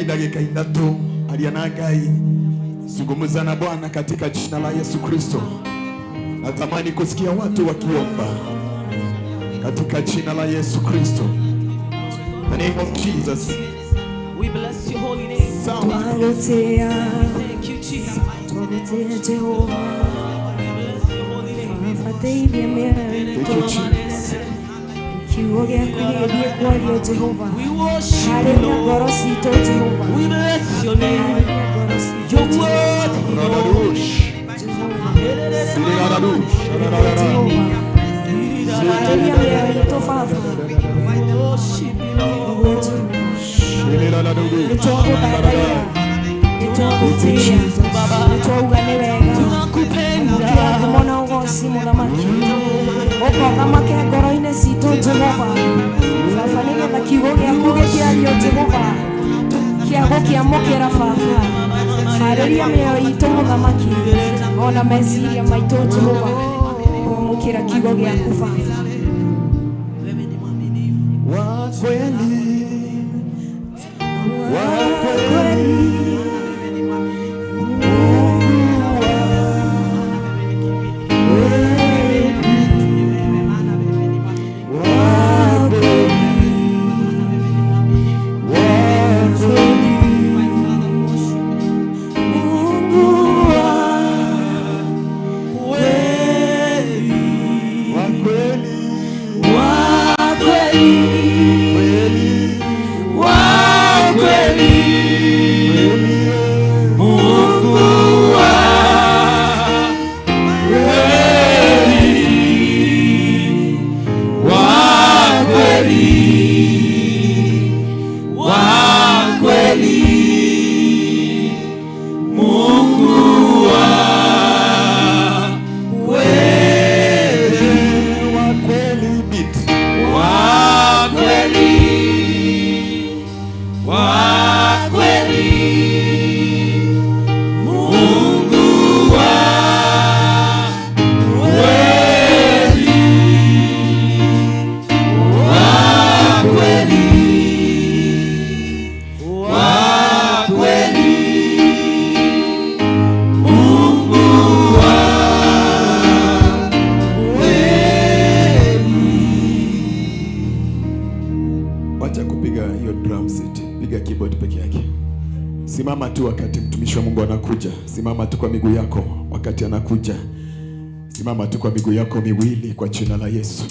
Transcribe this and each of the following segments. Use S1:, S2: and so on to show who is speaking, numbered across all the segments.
S1: Ngai dakika 3 aria na Ngai, zungumza na Bwana katika jina la Yesu Kristo. Natamani kusikia watu wakiomba katika jina la Yesu Kristo. The name of Jesus.
S2: We bless your holy name.
S1: Sawa.
S3: Twagotea,
S2: Thank you, Jesus.
S3: twagotea Jehova,
S2: We bless your holy name.
S3: Baba teithia mĩoyo
S1: Thank you, Jesus.
S3: Kiugo gĩaku gĩthiĩ kwario Jehova,
S2: We worship you,
S3: harĩria
S2: Lord.
S3: ngoro citũ Jehova,
S2: We bless your name.
S3: harĩria ngoro citũ
S2: You're worthy, Lord.
S1: Radadush.
S3: Jehova,
S1: Siriradush. Rararara.
S3: Jehova, harĩria mĩoyo itũ Baba,
S2: We worship you, Lord.
S3: nĩguo Jehova,
S1: Shiriradush.
S3: nĩtwagũthathaiya, nĩtwagũtĩĩa, nĩtwauga nĩ wega,
S2: Tunakupenda.
S3: kĩrathimo na ũgoci mũthamaki, ũkothamake ngoro-inĩ citũ Jehova, Baba nĩgetha kiugo gĩaku gĩkĩario Jehova, kĩa gũkĩamũkĩra Baba, harĩria mĩoyo itũ mũthamaki, ona meciria maitũ Jehova, kwamũkĩra kiugo gĩaku Baba.
S2: Wewe ni mwaminifu.
S1: Wa kweli. Wa kweli. Mungu wa kweli. Wa kweli. Wa kweli.
S3: Mungu wa
S1: Wa kweli.
S2: Wa kweli.
S1: Kweli.
S2: Wa kweli.
S1: Kweli.
S2: Mungu wa kweli. Wa kweli. Wa kweli. Mungu wa kweli.
S1: Wa kweli beat.
S2: Wa kweli. Wa kweli. Mungu wa kweli. Wa kweli. Wa kweli. Mungu wa kweli.
S1: Wacha kupiga hiyo drum set, piga keyboard peke yake. Simama tu wakati mtumishi wa Mungu anakuja. Simama tu kwa miguu yako wakati anakuja. Simama tu kwa miguu yako miwili kwa jina la Yesu.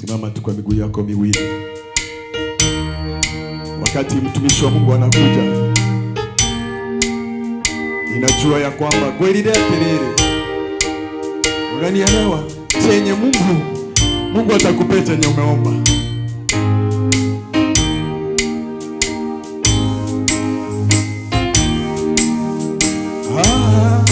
S1: Simama tu kwa miguu yako miwili wakati mtumishi wa Mungu anakuja. Ninajua ya kwamba kweli atiriri, unanielewa? Chenye Mungu atakupea chenye umeomba. Ah.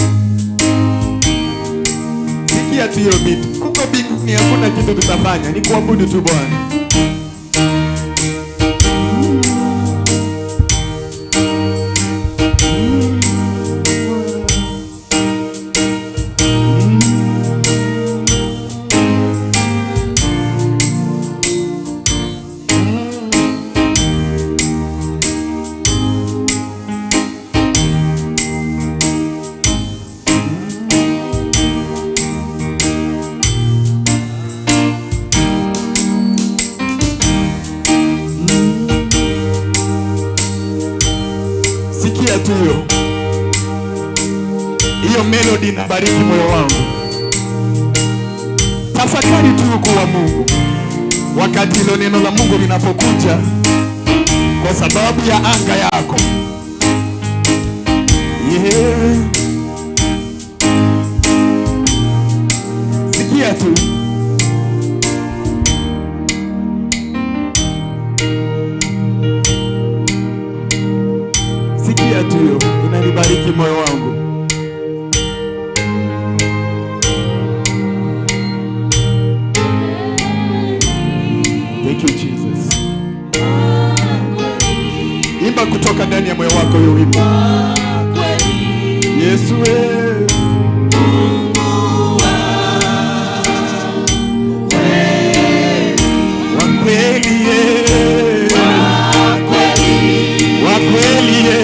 S1: Sikia tu hiyo beat. Huko mbinguni hakuna kitu tutafanya, ni kuabudu tu Bwana. Sikia tu hiyo hiyo melody inabariki moyo wangu. Tafakari tu ukuu wa Mungu wakati hilo neno la Mungu linapokuja kwa sababu ya anga yako. Yeah. Sikia tu. Sikia tu hiyo, inanibariki moyo wangu. Thank you, Jesus. Imba kutoka ndani ya moyo wako hiyo wimbo. Yesu we. Wa kweli ye. Wa kweli ye.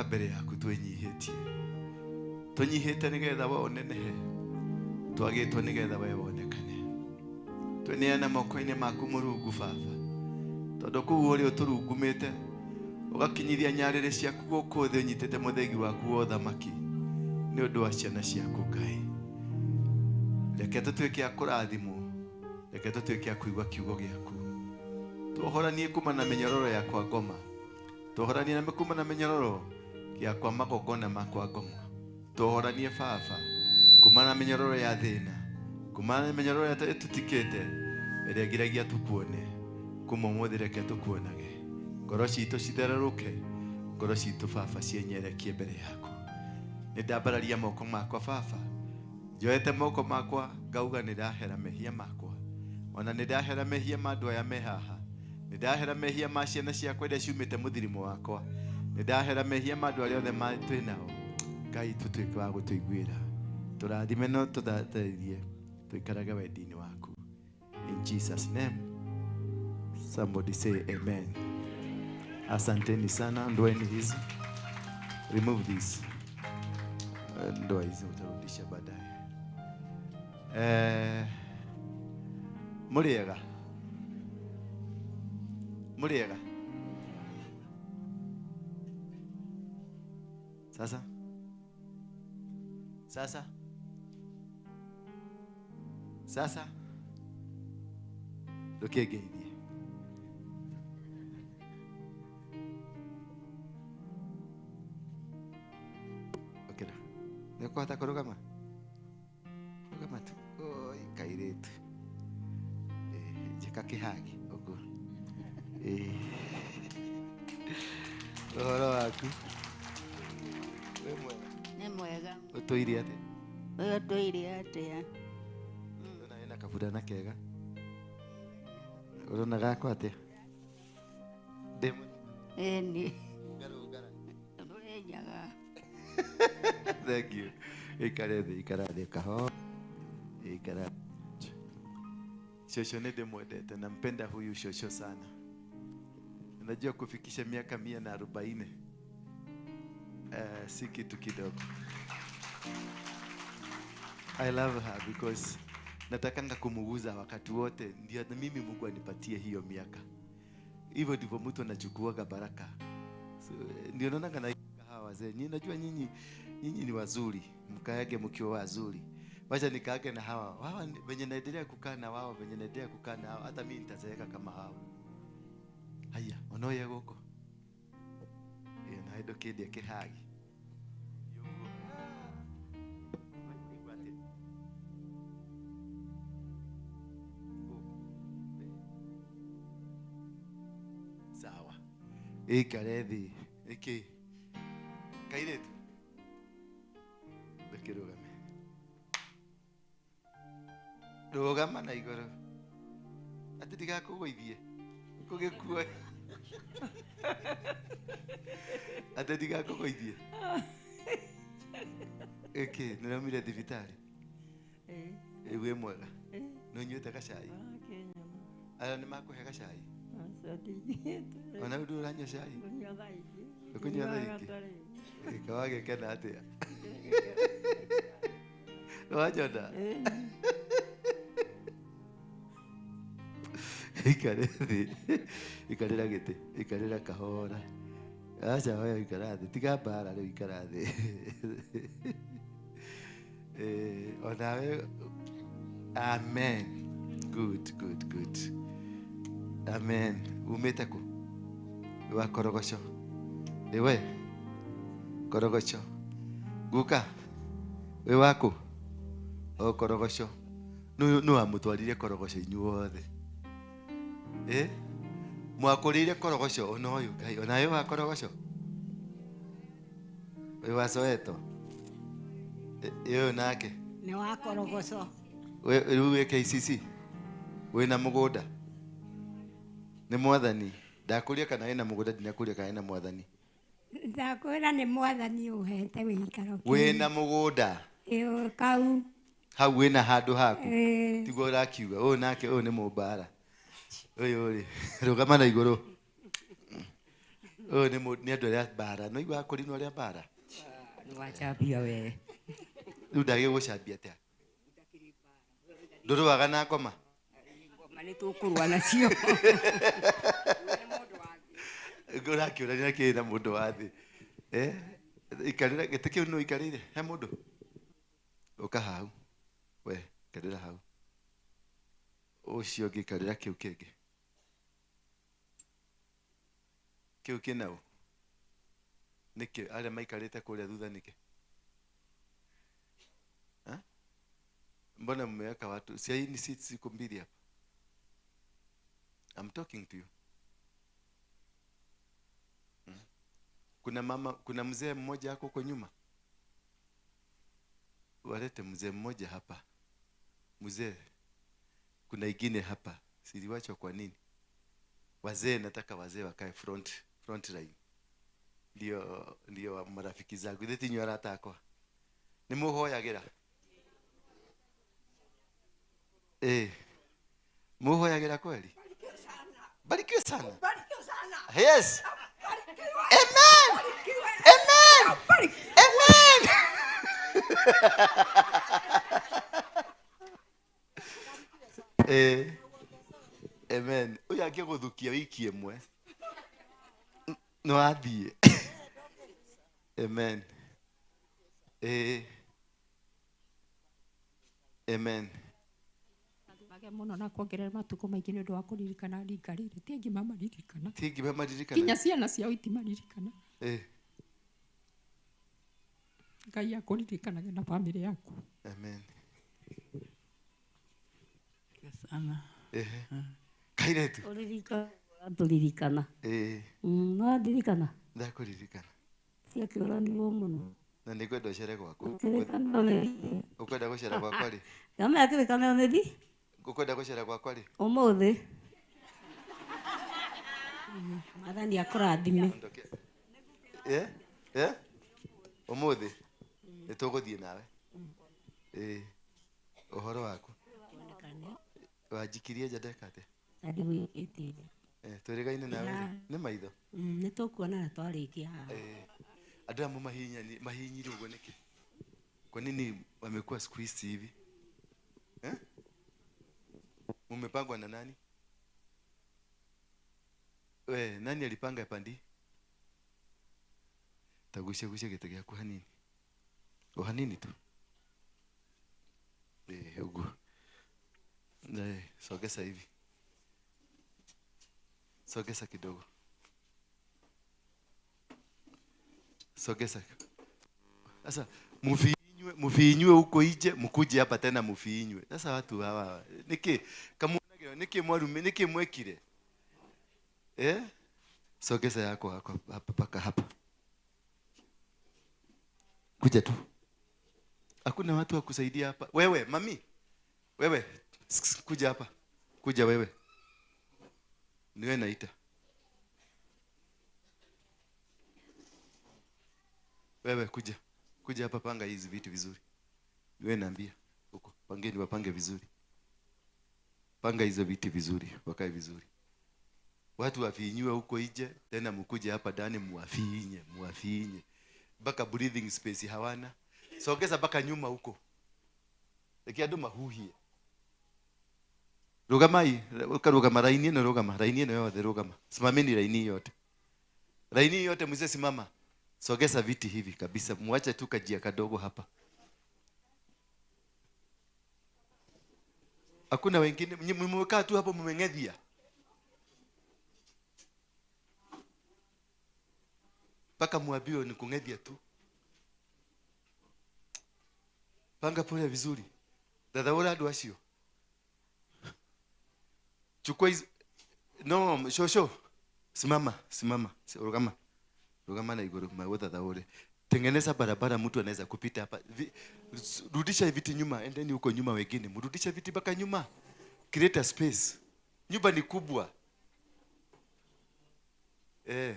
S1: Turoka mbere yaku twinyihitie. Tunyihite nigetha we unenehe. Twagitwo nigetha we wonekane. Tweneana moko-inĩ maku Mũrungu Baba. Tondu kũu ũrĩa ũtũrungumĩte ũgakinyithia nyarĩrĩ ciaku gũkũ thĩ ũnyitĩte mũthĩgi waku wa ũthamaki nĩ ũndũ wa ciana ciaku Ngai. Reke tũtuĩke a kũrathimwo, reke tũtuĩke a kũigua kiugo gĩaku. Twohoranie kuma na mĩnyororo ya kwa ngoma, twohoranie na kuma na mĩnyororo ya kwa magongona ma kwa ngoma, twohoranie Baba kuma na mĩnyororo ya thĩna, kuma na mĩnyororo ya ĩtũtikĩte ĩrĩa ngiragia tũkuone. Kuma ũmũthĩ reke tũkuonage, ngoro citũ cithererũke, ngoro citũ Baba cienyerekie mbere yaku. Nĩ ndambararia moko makwa Baba, njoete moko makwa ngauga nĩ ndahera mehia makwa, ona nĩ ndahera mehia ma andũ aya me haha, nĩ ndahera mehia ma ciana ciakwa iria ciumĩte mũthirimo wakwa, nĩ ndahera mehia ma andũ arĩa othe twĩ nao. Ngai tũtuĩke wa gũtũiguĩra, tũrathime no tũteithie tũikarage wendi-inĩ waku. In Jesus name, somebody say amen. Asanteni sana. Ndoeni hizi, remove this. Ndoa hizi utarudisha baadaye. Muriega. Muriega. Sasa. Sasa. Sasa. Ndukengeithie. Okera. Nĩũkũhota kũrũgama? Rũgama tu. Oi, kairĩtu. Njĩka kĩhagi ũguo. Ũhoro waku? Wĩ mwega?
S4: Nĩ mwega.
S1: Ũtũire atĩa?
S4: Ũtũire atĩa?
S1: Ndona wĩna kaburana kega. Ũrona gakwa atĩa? Ndĩ mwega.
S4: Ĩni.
S1: Ngarũngara.
S4: Ndũrĩnyaga.
S1: Thank you. Ikara thĩ, ikara thĩ kahora. Ikara. Shosho nĩ ndĩmwendete, nampenda huyu shosho sana. Najua kufikisha miaka 140 si kitu kidogo. I love her because natakanga kumuguza wakati wote, ndio na mimi Mungu anipatie hiyo miaka. Hivyo ndivyo mtu anachukuaga baraka. So, ndio naona na hawa wazee. Nyinyi najua nyinyi ni wazuri, mkaage mkiwa wazuri. Wacha nikaage na hawa. Hawa wenye naendelea kukaa na wao, wenye naendelea kukaa na hao, hata mimi nitazeeka kama hao. Haya, onoye goko. Iyo na ndo kĩndĩa kĩhagi. Sawa. Ikare thĩ. Ĩkĩ? Kairĩtu. Ndũkĩrũgame. Rũgama na igũrũ. Atĩ ndigakũgũithie. Kũgĩkua. Atĩ ndigakũgũithie. Ĩkĩ, nĩũraumire thibitarĩ? Ĩ wĩ mwega? Nĩ ũnyuĩte gacai? Aya nĩ makũhe gacai? Ona rĩu ndũranyua cai? Ũkũnyua thaa ingĩ? Ĩka wagĩkena atĩa? Nĩwanjona? Ikare thĩ, ikarĩra gĩtĩ, ikarĩra kahora. Aca hoya ikara thĩ, tiga mbara rĩu ikara thĩ. Onawe, amen. Good, good, good. Amen. Umĩte kũ? Wa Korogocho. Ĩ we? Korogocho. Guka, wĩ waku? O Korogocho. Nũ wamũtwarire Korogocho inyuothe? Mwakũrĩire Korogocho ona ũyũ Ngai, ona ũyũ wa Korogocho? Wĩ wa Soweto? Ũyũ nake?
S4: Nĩ wa Korogocho.
S1: Rĩu wĩ KCC? Wĩna mũgũnda? Nĩ mwathani. Ndakũria kana wĩna mũgũnda, ndinakũria kana wĩna mwathani.
S4: Ndakwĩra nĩ mwathani ũhete wĩikaro.
S1: Wĩna mũgũnda?
S4: Ĩĩ kau.
S1: Hau wĩna handũ haku? Tiguo ũrakiuga. Ũyũ nake ũyũ nĩ mũmbara. Ũyũ rĩ, rũgama na igũrũ.
S5: Ũyũ nĩ andũ arĩa mbara. No igua kũrinwo arĩa mbara.
S6: Nĩ wachambia we.
S5: Rĩu ndagĩgũcambia atĩa? Ndũrũaga na ngoma?
S6: Ngoma nĩ tũkũrũa nacio.
S5: Ũrakĩũrania kĩ na mũndũ wa thĩ? Eh? Ikarĩra gĩtĩ kĩu nũ ikarĩire? He mũndũ? Ũka hau. We, ikarĩra hau. Ũcio ũngĩ ikarĩra kĩu kĩngĩ. Kĩu kĩna ũ? Nĩkĩ arĩa maikarĩte kũrĩa thutha nĩkĩ? Mbona mmeweka watu? Si hii ni seats ziko mbili hapa. I'm talking to you. Kuna mama, kuna mzee mmoja hako huko nyuma. Walete mzee mmoja hapa. Mzee. Kuna ingine hapa. Siliwachwa kwa nini? Wazee, nataka wazee wakae front line. Ndio marafiki zangu. Ithe ti inyuĩ arata akwa. Nĩ mũhoyagĩra? Eh. Mũhoyagĩra kweli? Barikiwe sana.
S6: Barikiwe sana.
S5: Yes. Amen. Amen. Amen. Eh. Amen. Uyu angĩgũthukia wiki ĩmwe no athiĩ. Amen. Eh. Amen.
S4: Mage muno na kuongerera matukũ maingĩ nĩ ũndũ wa kũririkana rika rĩrĩ. Ti aingĩ mamaririkana.
S5: Ti aingĩ mamaririkana.
S4: Nginya ciana ciao itimaririkana.
S5: Eh.
S4: Ngai akũririkanage na bamĩrĩ yaku.
S5: Amen.
S7: Sana.
S5: Eh. Kairetu.
S7: Ũririkana.
S5: Eh.
S7: No ndirikana.
S5: Ndakũririkana.
S7: Ciakĩũranirwo mũno.
S5: Na nĩngwenda ũcere gwakwa.
S7: Kĩrĩkanĩro.
S5: Ũkwenda gũcera gwakwa rĩ?
S7: Ndamenya kĩrĩkanĩro nĩ thi?
S5: Ũkwenda gũcera gwakwa rĩ?
S7: Ũmũthĩ. Mwathani akũrathime.
S5: Eh? Eh? Ũmũthĩ? Nĩ tũgũthiĩ nawe. Eh. Ũhoro waku? Wanjikirie nja ndeka atĩa? Eh, twĩrĩgaine nawe rĩ? Nĩ maitho?
S7: Nĩ tũkuonana twarĩkia haha.
S5: Eh. Andũ aya mahihinyirwo ũguo nĩkĩ? Kwa nini wamekuwa siku hizi hivi? Eh? Mumepangwa na nani? We, nani alipanga pandi? Tagusia gusia gĩtĩ gĩaku hanini. O hanini tu. Eh, ũguo. Eh, sogeza hivi. Sogeza kidogo. Sogeza. Sasa mufinywe huko nje, mkuje hapa tena mufinywe. Sasa watu hawa niki kamuonagĩra niki mwarume niki mwekire. Eh? Sogeza yako hapa paka hapa. Kuja tu. Hakuna watu wa kusaidia hapa. Wewe mami. Wewe kuja hapa. Kuja wewe. Niwe naita. Wewe kuja. Kuja hapa, panga hizi vitu vizuri. Niwe naambia huko, pangeni wapange vizuri. Panga hizo viti vizuri, wakae vizuri. Watu wafinywe huko nje, tena mkuje hapa ndani muwafinye, muwafinye. Mpaka breathing space hawana. Sogeza mpaka nyuma huko. Reke andũ mahuhie. Rugamai, ukarugama raini ĩno, rugama, raini ĩno yothe rugama. Simameni raini yote. Raini yote mzee simama. Sogeza viti hivi kabisa, muache tu kajia kadogo hapa. Hakuna wengine, mmekaa tu hapo mmeng'ethia. Mpaka muambiwe ni kung'ethia tu. Panga pole vizuri. Dada andũ acio. Chukua hizo. No, shosho. Simama, simama. Rugama. Rugama na iguru mawathathaure. Tengeneza barabara mtu anaweza kupita hapa. Rudisha viti nyuma, endeni huko nyuma wengine. Mrudisha viti mpaka nyuma. Create a space. Nyumba ni kubwa. Eh.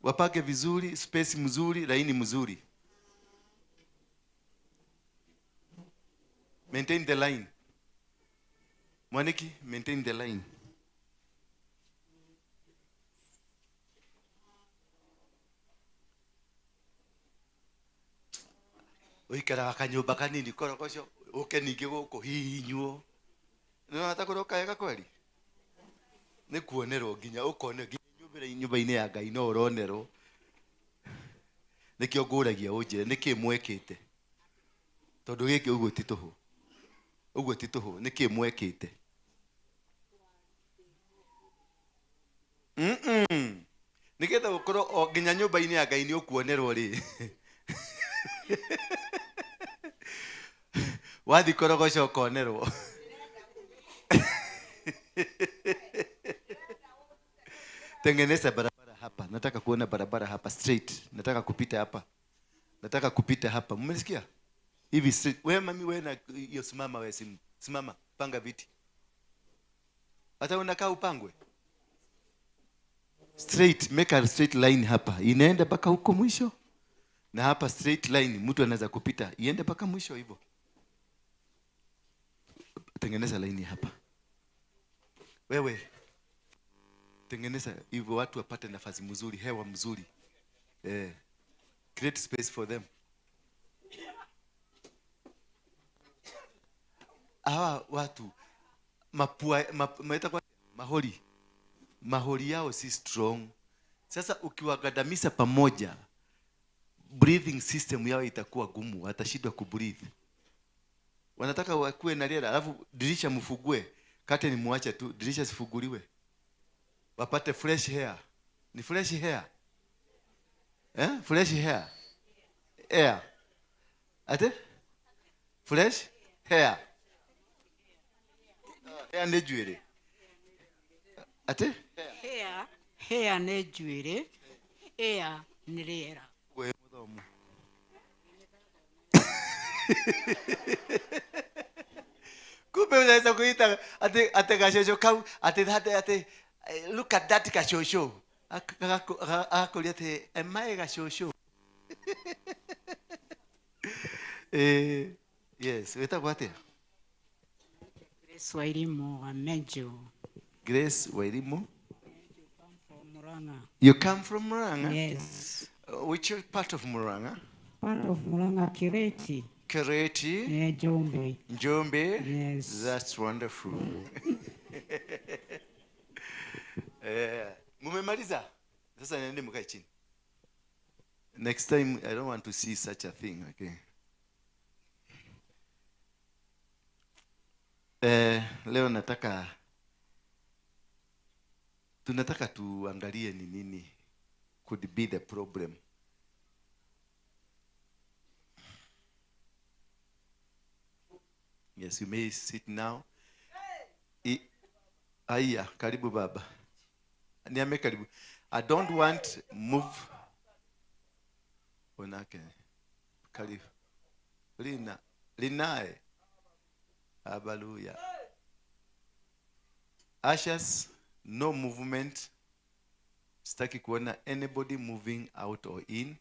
S5: Wapake vizuri, space mzuri, laini mzuri. Maintain the line. Mwaniki, maintain the line. Ũikaraga kanyũmba kanini korogoco ũke ningĩ gũkũ hihinywo. Nĩwona ta kũroka wega kweli? Nĩ kuonerwo nginya ũkone nginya nyũmba-inĩ ya Ngai no ũronerwo. Nĩkĩo ngũragia ũnjĩre nĩkĩ mwekĩte. Tondũ gĩkĩ ũguo ti tũhũ. Ũguo ti tũhũ, nĩkĩ mwekĩte? Nĩgetha gũkorwo o nginya nyũmba-inĩ ya Ngai nĩ ũkuonerwo rĩ. Wathi korogoco ũkonerwo. Tengeneza barabara hapa. Nataka kuona barabara hapa straight. Nataka kupita hapa. Nataka kupita hapa. Mmesikia? Hivi straight. Wewe mami wewe na hiyo simama wewe simu. Simama, panga viti. Hata unakaa upangwe. Straight, make a straight line hapa. Inaenda mpaka huko mwisho. Na hapa straight line mtu anaweza kupita. Iende mpaka mwisho hivyo. Tengeneza line hapa. Wewe tengeneza hivyo watu wapate nafasi mzuri, hewa mzuri. Create space for them. Hawa watu mapua kwa mahori. Mahori yao si strong. Sasa ukiwagadamisa pamoja, breathing system yao itakuwa gumu, watashindwa kubreathe. Wanataka wakuwe na rera, alafu dirisha mfugue, curtain muache tu, dirisha sifuguliwe. Wapate fresh hair. Ni fresh hair. Fresh hair. Air. Ate? Fresh hair. Hair ni njuĩrĩ. Ate?
S7: Hair, hair nĩ njuĩrĩ, air nĩ rĩera.
S5: Gwe mũthomu. Kumbe unaweza kuita ate gashosho kau ate ate look at that gashosho. Akakuria ate am I gashosho? Yes, wetagwo atia?
S7: Grace Wairimu Amenjo.
S5: Grace Wairimu.
S7: From Murang'a.
S5: You come from Murang'a?
S7: Yes.
S5: Which part of Murang'a?
S7: Part of Murang'a, Kireti.
S5: Kireti?
S7: Yeah, Njombe.
S5: Njombe?
S7: Yes.
S5: That's wonderful. Mumemaliza? Sasa nende mkae chini. Next time I don't want to see such a thing, okay? Leo tunataka tuangalie ni nini could be the problem. Yes, you may sit now. Aya, karibu baba. Niame karibu. I don't want move. Onake. Karibu. Lina. Linae. Hallelujah. Ashes, no movement. Sitaki kuona anybody moving out or in.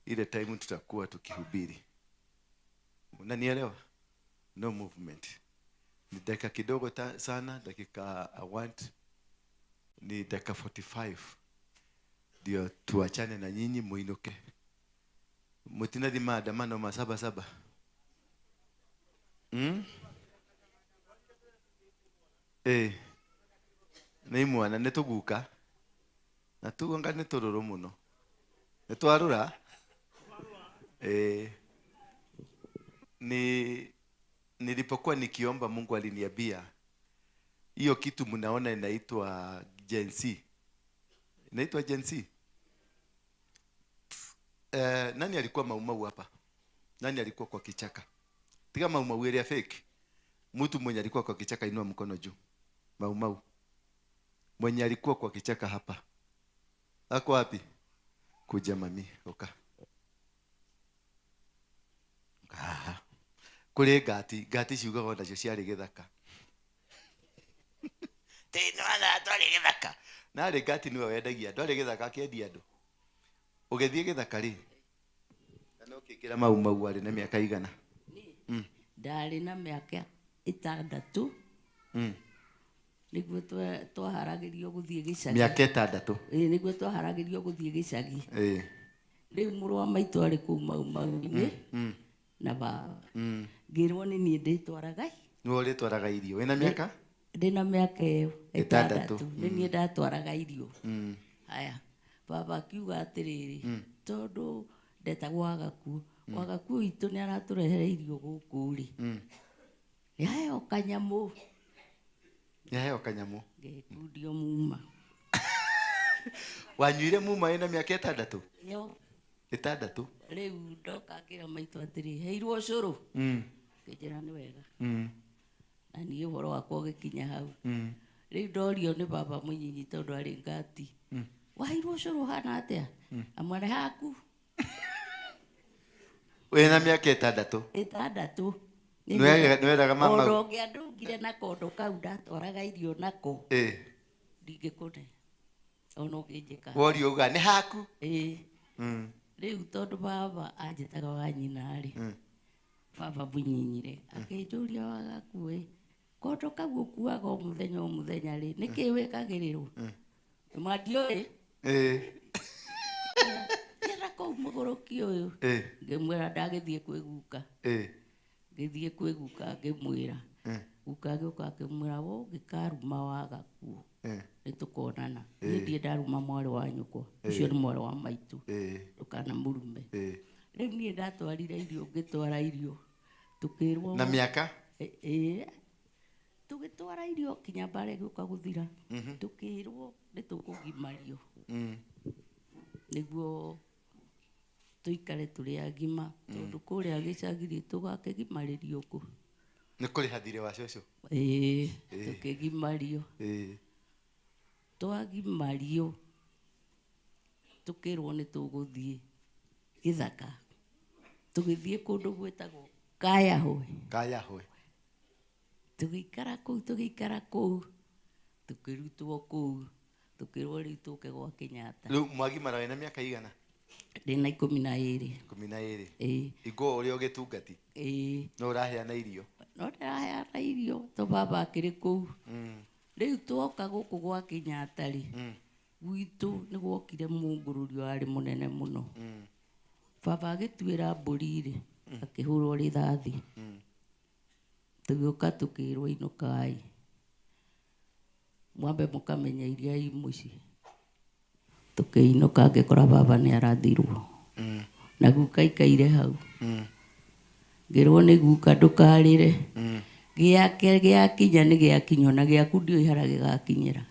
S5: Ile time tutakuwa tukihubiri. Unanielewa? No movement. Ni dakika kidogo sana, dakika I want ni dakika 45. Ndio tuachane na nyinyi muinuke. Mutinathi maandamano ma saba saba. Nĩ mwana nĩ tũguka na tugonga nĩ tũrũrũ mũno nĩ twarũra. Ni nilipokuwa nikiomba Mungu aliniambia hiyo kitu mnaona inaitwa Gen Z. Inaitwa Gen Z. Nani alikuwa maumau hapa? Nani alikuwa kwa kichaka? Tiga maumau ile ya fake. Mtu mwenye alikuwa kwa kichaka inua mkono juu. Maumau. Mwenye alikuwa kwa kichaka hapa. Ako wapi? Kuja mami, oka. Ah. Kule gati, gati ciugaga nacio ciarĩ gĩthaka. Tĩnwana twarĩ gĩthaka. Narĩ gati nĩwe wendagia, ndwarĩ gĩthaka akĩendia andũ. Ũgĩthiĩ gĩthaka rĩ? Kana ũkĩingĩra mau mau arĩ na mĩaka igana?
S7: Ndarĩ na mĩaka 6. Nĩguo twaharagĩrio gũthiĩ gĩcagi.
S5: Mĩaka 6.
S7: Ĩĩ, nĩguo twaharagĩrio gũthiĩ gĩcagi.
S5: Ĩĩ.
S6: Rĩu mũrũ wa maitũ arĩ kũu Mau Mau-inĩ na baba. Ngĩrwo nĩ niĩ ndĩtwaraga.
S5: Nĩwe ũrĩtwaraga irio. Wĩna mĩaka?
S6: Ndĩna mĩaka ĩyo
S5: Ĩtandatũ.
S6: ĩtandatũ. Nĩ niĩ ndatwaraga irio. Haya, baba akiuga atĩrĩrĩ, tondũ ndetagwo Wagakuo, Wagakuo witũ nĩ aratũrehere irio gũkũ rĩ, nĩ aheo kanyamũ.
S5: Nĩ aheo kanyamũ.
S6: Ngĩkundio muma.
S5: Wanyuire muma wĩna mĩaka 6?
S6: Yo.
S5: 6.
S6: Rĩu ndoka ngĩra maitũ atĩrĩ, heirwo ũcũrũ. Ngĩnjĩra nĩ wega. Na niĩ ũhoro wakwa ũgĩkinya hau. Rĩu ndorio nĩ baba mũnyinyi tondũ arĩ ngati. Waheirwo ũcũrũ ũhana atĩa? Amwe nĩ haku.
S5: Wĩna mĩaka 6.
S6: 6.
S5: Nĩweraga mama.
S6: Ona ũngĩandũngire na kondo kau ndatwaraga irio nako. Ndingĩkũne. Ona ũngĩnjĩka.
S5: Worio uga nĩ haku.
S6: Rĩu tondũ baba anjĩtaga wa nyina rĩ, baba mũnyinyire akĩnjũria Wagakuo, kondo kau ũkuaga o mũthenya o mũthenya rĩ, nĩkĩ wĩkagĩrĩrwo? Ma ndiũĩ. Kĩra kũu mũgũrũki ũyũ. Ngĩmwĩra ndagĩthiĩ kwĩ guka. Ngĩthiĩ kwĩ guka ngĩmwĩra. Guka agĩũka akĩmwĩra, wo ũngĩkaruma Wagakuo nĩtũkonana. Niĩ ndirĩ ndaruma mwarĩ wa nyũkwa, ũcio nĩ mwarĩ wa maitũ, ndũkanamũrume. Rĩu niĩ ndatwarire irio, ngĩtwara irio tũkĩrwo
S5: na mĩaka?
S6: Tũgĩtwara irio kinya mbara ĩgĩũka gũthira. Tũkĩrwo nĩtũkũgimario. Nĩguo tũikare tũrĩ agima, tondũ kũrĩa gĩcagi-rĩ tũgakĩgimarĩrio kũ?
S5: Nĩ kũrĩha thirĩ wa cũcũ?
S6: Ĩĩ, tũkĩgimario. Twagimario tũkĩrwo nĩ tũgũthiĩ gĩthaka. Tũgĩthiĩ kũndũ gwĩtagwo Kayahwe.
S5: Kayahwe.
S6: Tũgĩikara kũu, tũgĩikara kũu, tũkĩrutwo kũu, tũkĩrwo rĩu tũke gwa Kenyatta.
S5: Rĩu mwagimara wĩna mĩaka igana?
S6: Ndĩna 12.
S5: 12.
S6: Ĩĩ.
S5: Ingo ũrĩa ũgĩtungati?
S6: Ĩĩ.
S5: No ũraheana irio?
S6: No ndĩraheana irio, to baba akĩrĩ kũu. Rĩu twoka gũkũ gwa Kenyatta rĩ, gwitũ nĩ gwokire mũngũrũrio warĩ mũnene mũno. Baba agĩtuĩra mbũri rĩ, akĩhũrwo rithathi. Tũgĩũka tũkĩrwo inũkai. Mwambe mũkamenya iria i mũciĩ. Tũkĩinũka ngĩkora baba nĩ arathirwo. Na guka aikaire hau. Ngĩrwo nĩ guka ndũkarĩre. Gĩake gĩakinya nĩ gĩakinywo na gĩaku ndiũĩ harĩa gĩgakinyĩra.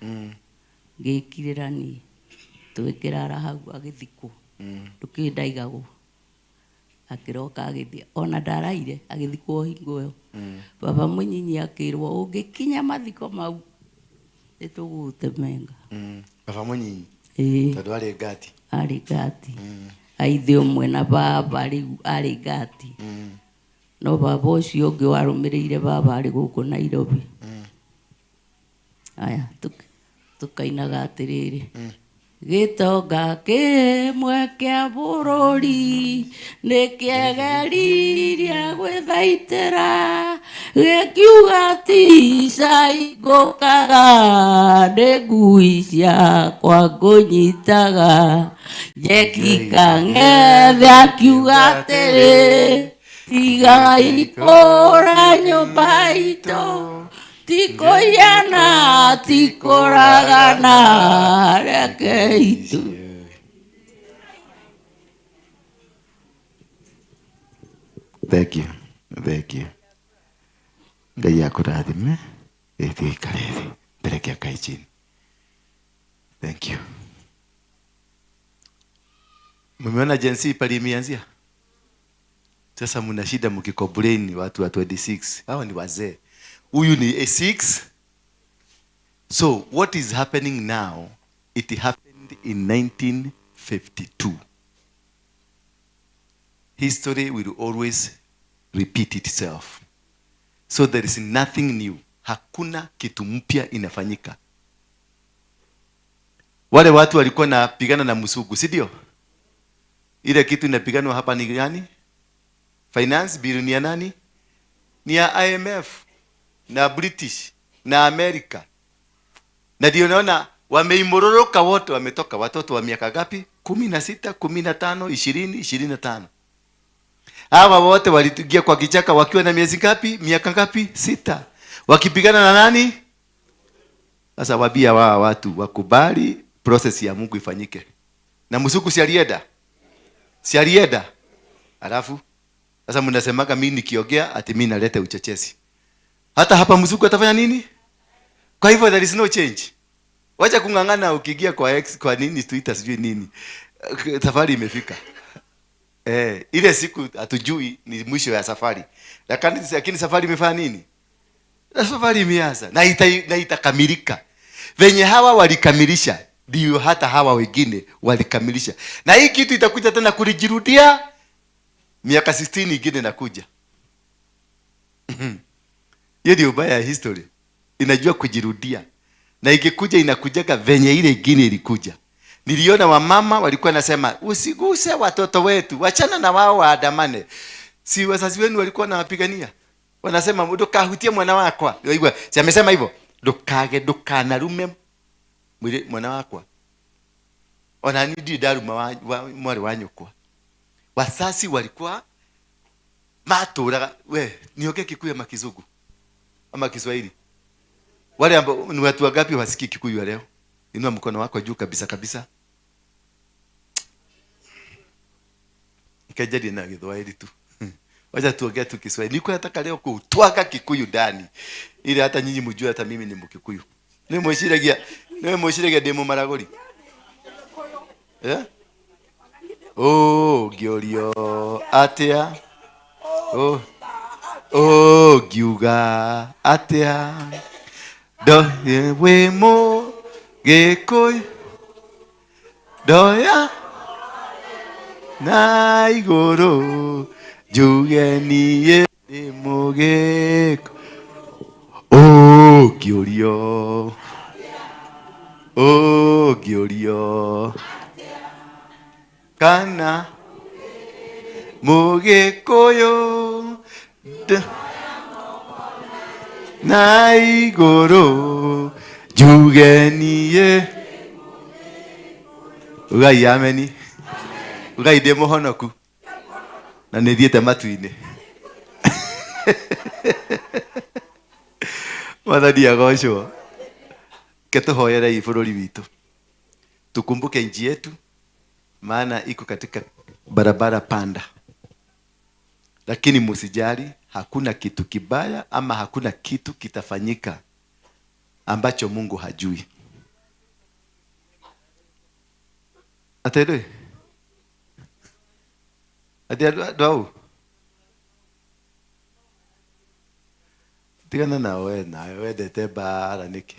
S6: Ngĩkirĩra niĩ. Tũgĩkĩrara hau agĩthikwo. Ndũkĩũĩ ndaigagwo. Akĩroka agĩthiĩ. Ona ndaraire agĩthikwo hingo ĩyo. Baba mũnyinyi akĩrwo ũngĩkinya mathiko mau nĩtũgũgũtemenga.
S5: Baba mũnyinyi?
S6: Ĩĩ.
S5: Tondũ arĩ ngati.
S6: Arĩ ngati. Aithe ũmwe na baba rĩu arĩ ngati. No baba ũcio ũngĩ warũmĩrĩire baba arĩ gũkũ Nairobi. Aya, tũkainaga atĩrĩrĩ. Gĩtonga kĩmwe kĩa bũrũri nĩkĩegeririe gwĩthaitĩra, gĩkiuga ti cai ngũkaga, nĩ ngui ciakwa ngũnyitaga. Jeki Kang'ethe akiuga atĩrĩ, tigai kũra nyũmba itũ, ti kũiyana, ti kũragana, reke itu.
S5: Thank you. Thank you. Ngai akũrathime. Ĩthiĩ ikare thĩ. Mbere kĩa kai chini. Thank you. Mmeona Gen Z pale imeanzia? Sasa mna shida mkicomplain watu wa 26. Hawa ni wazee. Huyu ni A6. So what is happening now? It happened in 1952. History will always repeat itself. So there is nothing new. Hakuna kitu mpya inafanyika. Wale watu walikuwa napigana na msugu, si ndio? Ile kitu inapiganwa hapa ni gani? Finance bill ni ya nani? Ni ya IMF na British na America. Na ndio naona wameimororoka wote, wametoka watoto wa miaka gapi? 16, 15, 20, 25. Hawa wote walitugia kwa kichaka wakiwa na miezi ngapi? Miaka ngapi? 6. Wakipigana na nani? Sasa wabia wa watu wakubali process ya Mungu ifanyike. Na msuku si alienda? Si alienda? Alafu sasa mnasemaga mimi nikiongea ati mimi naleta uchochezi. Hata hapa msuku atafanya nini? Kwa hivyo there is no change. Wacha kung'ang'ana ukiingia kwa X, kwa nini Twitter sijui nini. Safari imefika. Ile siku hatujui ni mwisho ya safari. Lakini safari imefanya nini? Na safari imeanza na itakamilika. Venye hawa walikamilisha ndio hata hawa wengine walikamilisha. Na hii kitu itakuja tena kujirudia miaka 60 ingine inakuja. Hiyo ndio ubaya ya history. Inajua kujirudia. Na ikikuja inakujaga venye ile ingine ilikuja. Niliona wamama walikuwa nasema usiguse watoto wetu, wachana na wao waandamane. Si wazazi wenu walikuwa wanawapigania? Wanasema ndukahutie mwana wakwa. Waigua, si amesema hivyo? Ndukage, ndukanarume mwana wakwa. Ona nidi ndaruma mwari wa nyukwa. Wazazi walikuwa maturaga, we nioke Kikuyu ama Kizungu ama Kiswahili? Wale ambao ni watu wangapi wasikii Kikuyu leo? Inua mkono wako juu kabisa kabisa. Nikajadi na Kiswahili tu. Wacha tuongee tu Kiswahili. Niko nataka leo kutwaka Kikuyu ndani. Ili hata nyinyi mjue hata mimi ni Mkikuyu. Ni mwishiragia demo maragoli. Eh? Oh, ngiorio atia. Oh. Oh, ngiuga atia. Do we mo Gikuyu doya na iguru njuge niĩ ndĩ Mũgĩkũyũ. Ũngĩũrio, ũngĩũrio kana Mũgĩkũyũ na igũrũ njuge niĩ. Ugai ameni. Ugai ndĩ mũhonoku na nĩ thiĩte matu-inĩ. Mwathani agocwo. Ke tũhoyerei bũrũri witũ, tukumbuke nchi yetu, maana iko katika barabara panda. Lakini msijali, hakuna kitu kibaya ama hakuna kitu kitafanyika ambacho Mungu hajui. Atendwe Ati tigana nawe nawe wendete mbara niki.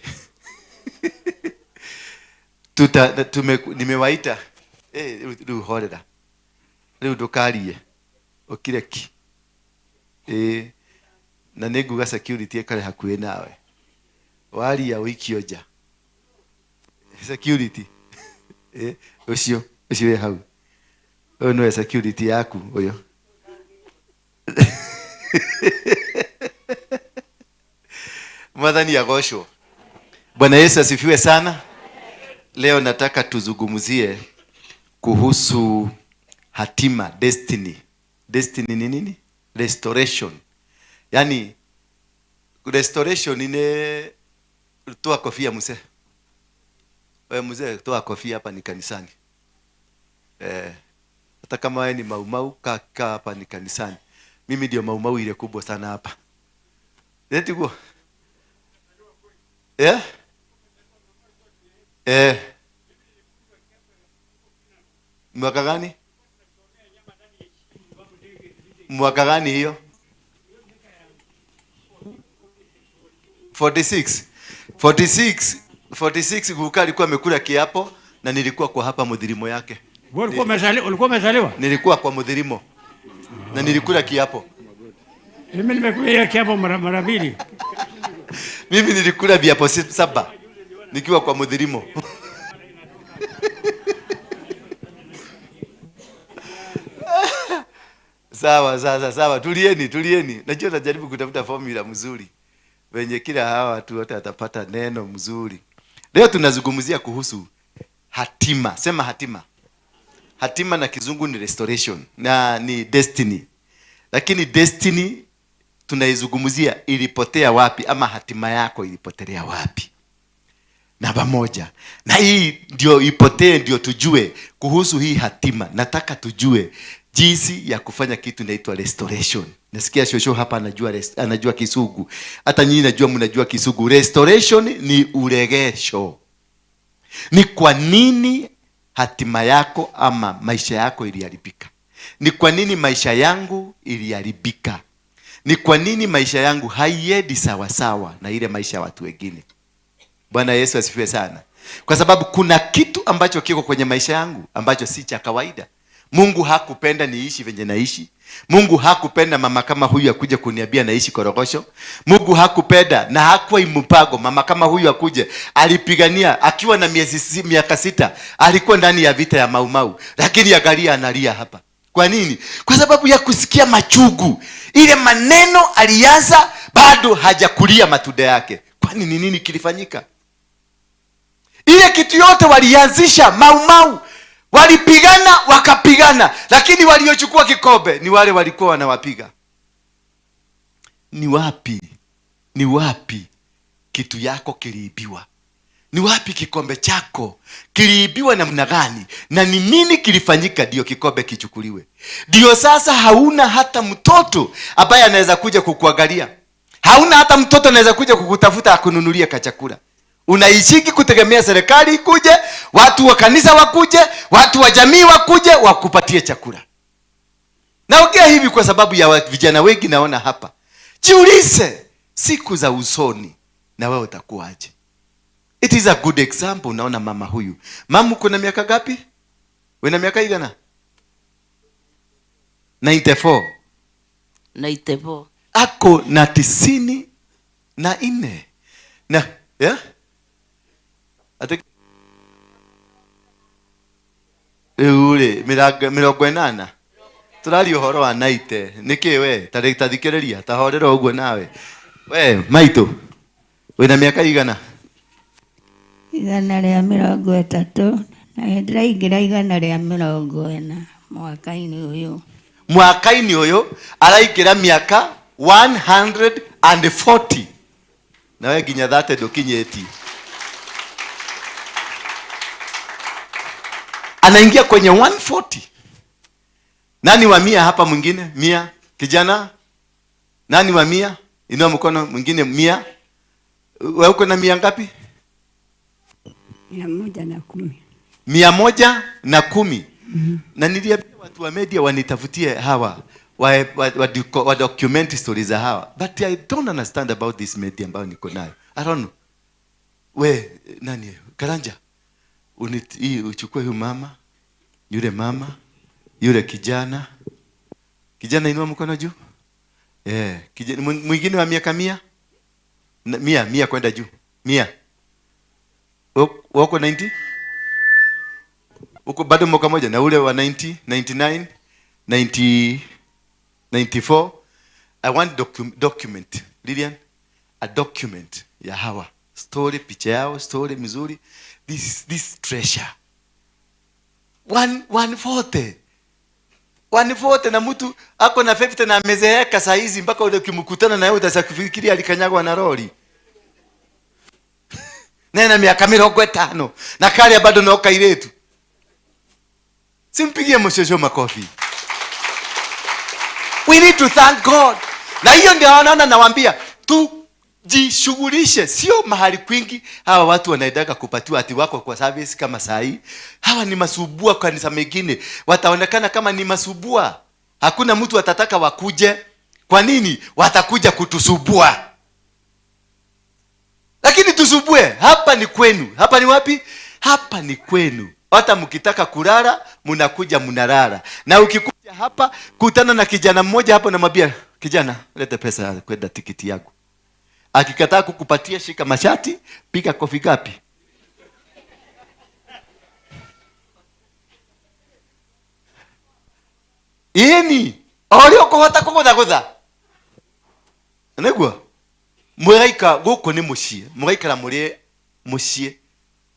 S5: Nimewaita riu horera riu ndukarie ukire ki na nĩnguga security ĩkare hakuhĩ nawe waria ũikio nja security ũcio ũcio wĩ hau ũyũ nĩwe security yaku ũyũ. Mwathani agocwo. Bwana Yesu asifiwe sana. Leo nataka tuzungumzie kuhusu hatima, destiny. Destiny ni nini? Restoration. Yani restoration ine toa kofia mzee. Wewe mzee toa kofia, hapa ni kanisani. Hata kama wewe ni maumau kaka, hapa ni kanisani. Mimi ndio maumau ile kubwa sana hapa. Eti kwa Mwaka gani? Mwaka gani hiyo? 46. 46. 46 Guka alikuwa amekula kiapo na nilikuwa kwa hapa mudhirimo yake.
S8: Ulikuwa umezaliwa?
S5: Nilikuwa kwa mudhirimo. Na nilikula kiapo.
S8: Mimi nimekula kiapo mara mbili.
S5: Mimi nilikula viapo 7 nikiwa kwa mudhirimo. Sawa, sawa, sawa. Tulieni, tulieni. Najua najaribu kutafuta formula mzuri wenye kila hawa watu wote atapata neno mzuri. Leo tunazungumzia kuhusu hatima. Sema hatima. Hatima na kizungu ni restoration na ni destiny. Lakini destiny tunaizungumzia ilipotea wapi, ama hatima yako ilipotelea wapi? Namba moja. Na hii ndio ipotee, ndio tujue kuhusu hii hatima. Nataka tujue jinsi ya kufanya kitu inaitwa restoration. Nasikia shosho hapa anajua Kisugu. Hata nyinyi najua mnajua Kisugu. Restoration ni uregesho. Ni kwa nini hatima yako ama maisha yako iliharibika? Ni kwa nini maisha yangu iliharibika? Ni kwa nini maisha yangu haiendi sawasawa na ile maisha ya watu wengine? Bwana Yesu asifiwe sana. Kwa sababu kuna kitu ambacho kiko kwenye maisha yangu ambacho si cha kawaida. Mungu hakupenda niishi venye naishi. Mungu hakupenda mama kama huyu akuje kuniambia naishi Korogosho. Mungu hakupenda na hakuwa mpango mama kama huyu akuje. Alipigania akiwa na miaka 6, alikuwa ndani ya vita ya Mau Mau. Lakini angalia analia hapa. Kwa nini? Kwa sababu ya kusikia machugu. Ile maneno alianza bado hajakulia matunda yake. Kwani ni nini kilifanyika? Ile kitu yote walianzisha Mau Mau. Walipigana wakapigana, lakini waliochukua kikombe ni wale walikuwa wanawapiga. Ni wapi? Ni wapi kitu yako kiliibiwa? Ni wapi kikombe chako kiliibiwa namna gani? Na ni nini kilifanyika ndio kikombe kichukuliwe? Ndio sasa hauna hata mtoto ambaye anaweza kuja kukuangalia. Hauna hata mtoto anaweza kuja kukutafuta akununulie kachakula. Unaishiki kutegemea serikali ikuje, watu wa kanisa wakuje, watu wa jamii wakuje wakupatie chakula. Naongea hivi kwa sababu ya vijana wengi naona hapa. Jiulize siku za usoni na wewe utakuwaje? It is a good example. Unaona mama huyu. Mama uko na miaka ngapi? Una miaka igana? 94.
S6: 94.
S5: Ako na 94. Na, yeah? Ule 80. Turari uhoro wa 90. Niki we tathikiriria tahorera uguo nawe. We maitu wina miaka igana?
S9: 130 na ndiraingira 140 mwaka-inĩ ũyũ.
S5: Mwaka-inĩ ũyũ araingĩra miaka 140. Nawe nginya 30 ndũkinyĩtie. Anaingia kwenye 140. Nani wa 100 hapa mwingine? 100 kijana? Nani wa 100? Inua mkono mwingine 100. Wewe uko na 100 ngapi?
S9: 110.
S5: 110. Na niliambia watu wa media wanitafutie hawa wa document stories za hawa. But I don't understand about this media ambayo niko nayo. I don't know. We nani? Karanja. Hii uchukue huyu mama, yule mama, yule kijana. Kijana inua mkono juu. Kijana mwingine wa miaka 100? 100 kwenda juu. 100. Wako 90? Uko bado mwaka moja na ule wa 90, 99, 90, 94. I want document. Lilian, a document ya hawa. Story, picha yao, story mzuri. This treasure. 140. 140 na mtu ako na 50 na amezeeka saa hizi mpaka ule ukimkutana na yeye utafikiria alikanyagwa na lori. Nena miaka 50 na kale bado no kairetu. Simpigie mshosho makofi. We need to thank God. Na hiyo ndio naona nawaambia tujishughulishe, sio mahali kwingi hawa watu wanaendaka kupatiwa ati wako kwa service kama saa hii. Hawa ni masubua kanisa mengine, wataonekana kama ni masubua. Hakuna mtu atataka wakuje. Kwa nini? Watakuja kutusubua. Lakini tusubue, hapa ni kwenu. Hapa ni wapi? Hapa ni kwenu. Hata mkitaka kulala, mnakuja mnalala. Na ukikuja hapa, kutana na kijana mmoja hapo namwambia, kijana, leta pesa kwenda tikiti yako. Akikataa kukupatia, shika mashati, piga kofi gapi? Yeni, ori ukuhota kugutha gutha. Niguo. Muraika guku ni muciĩ, muraikara muri muciĩ,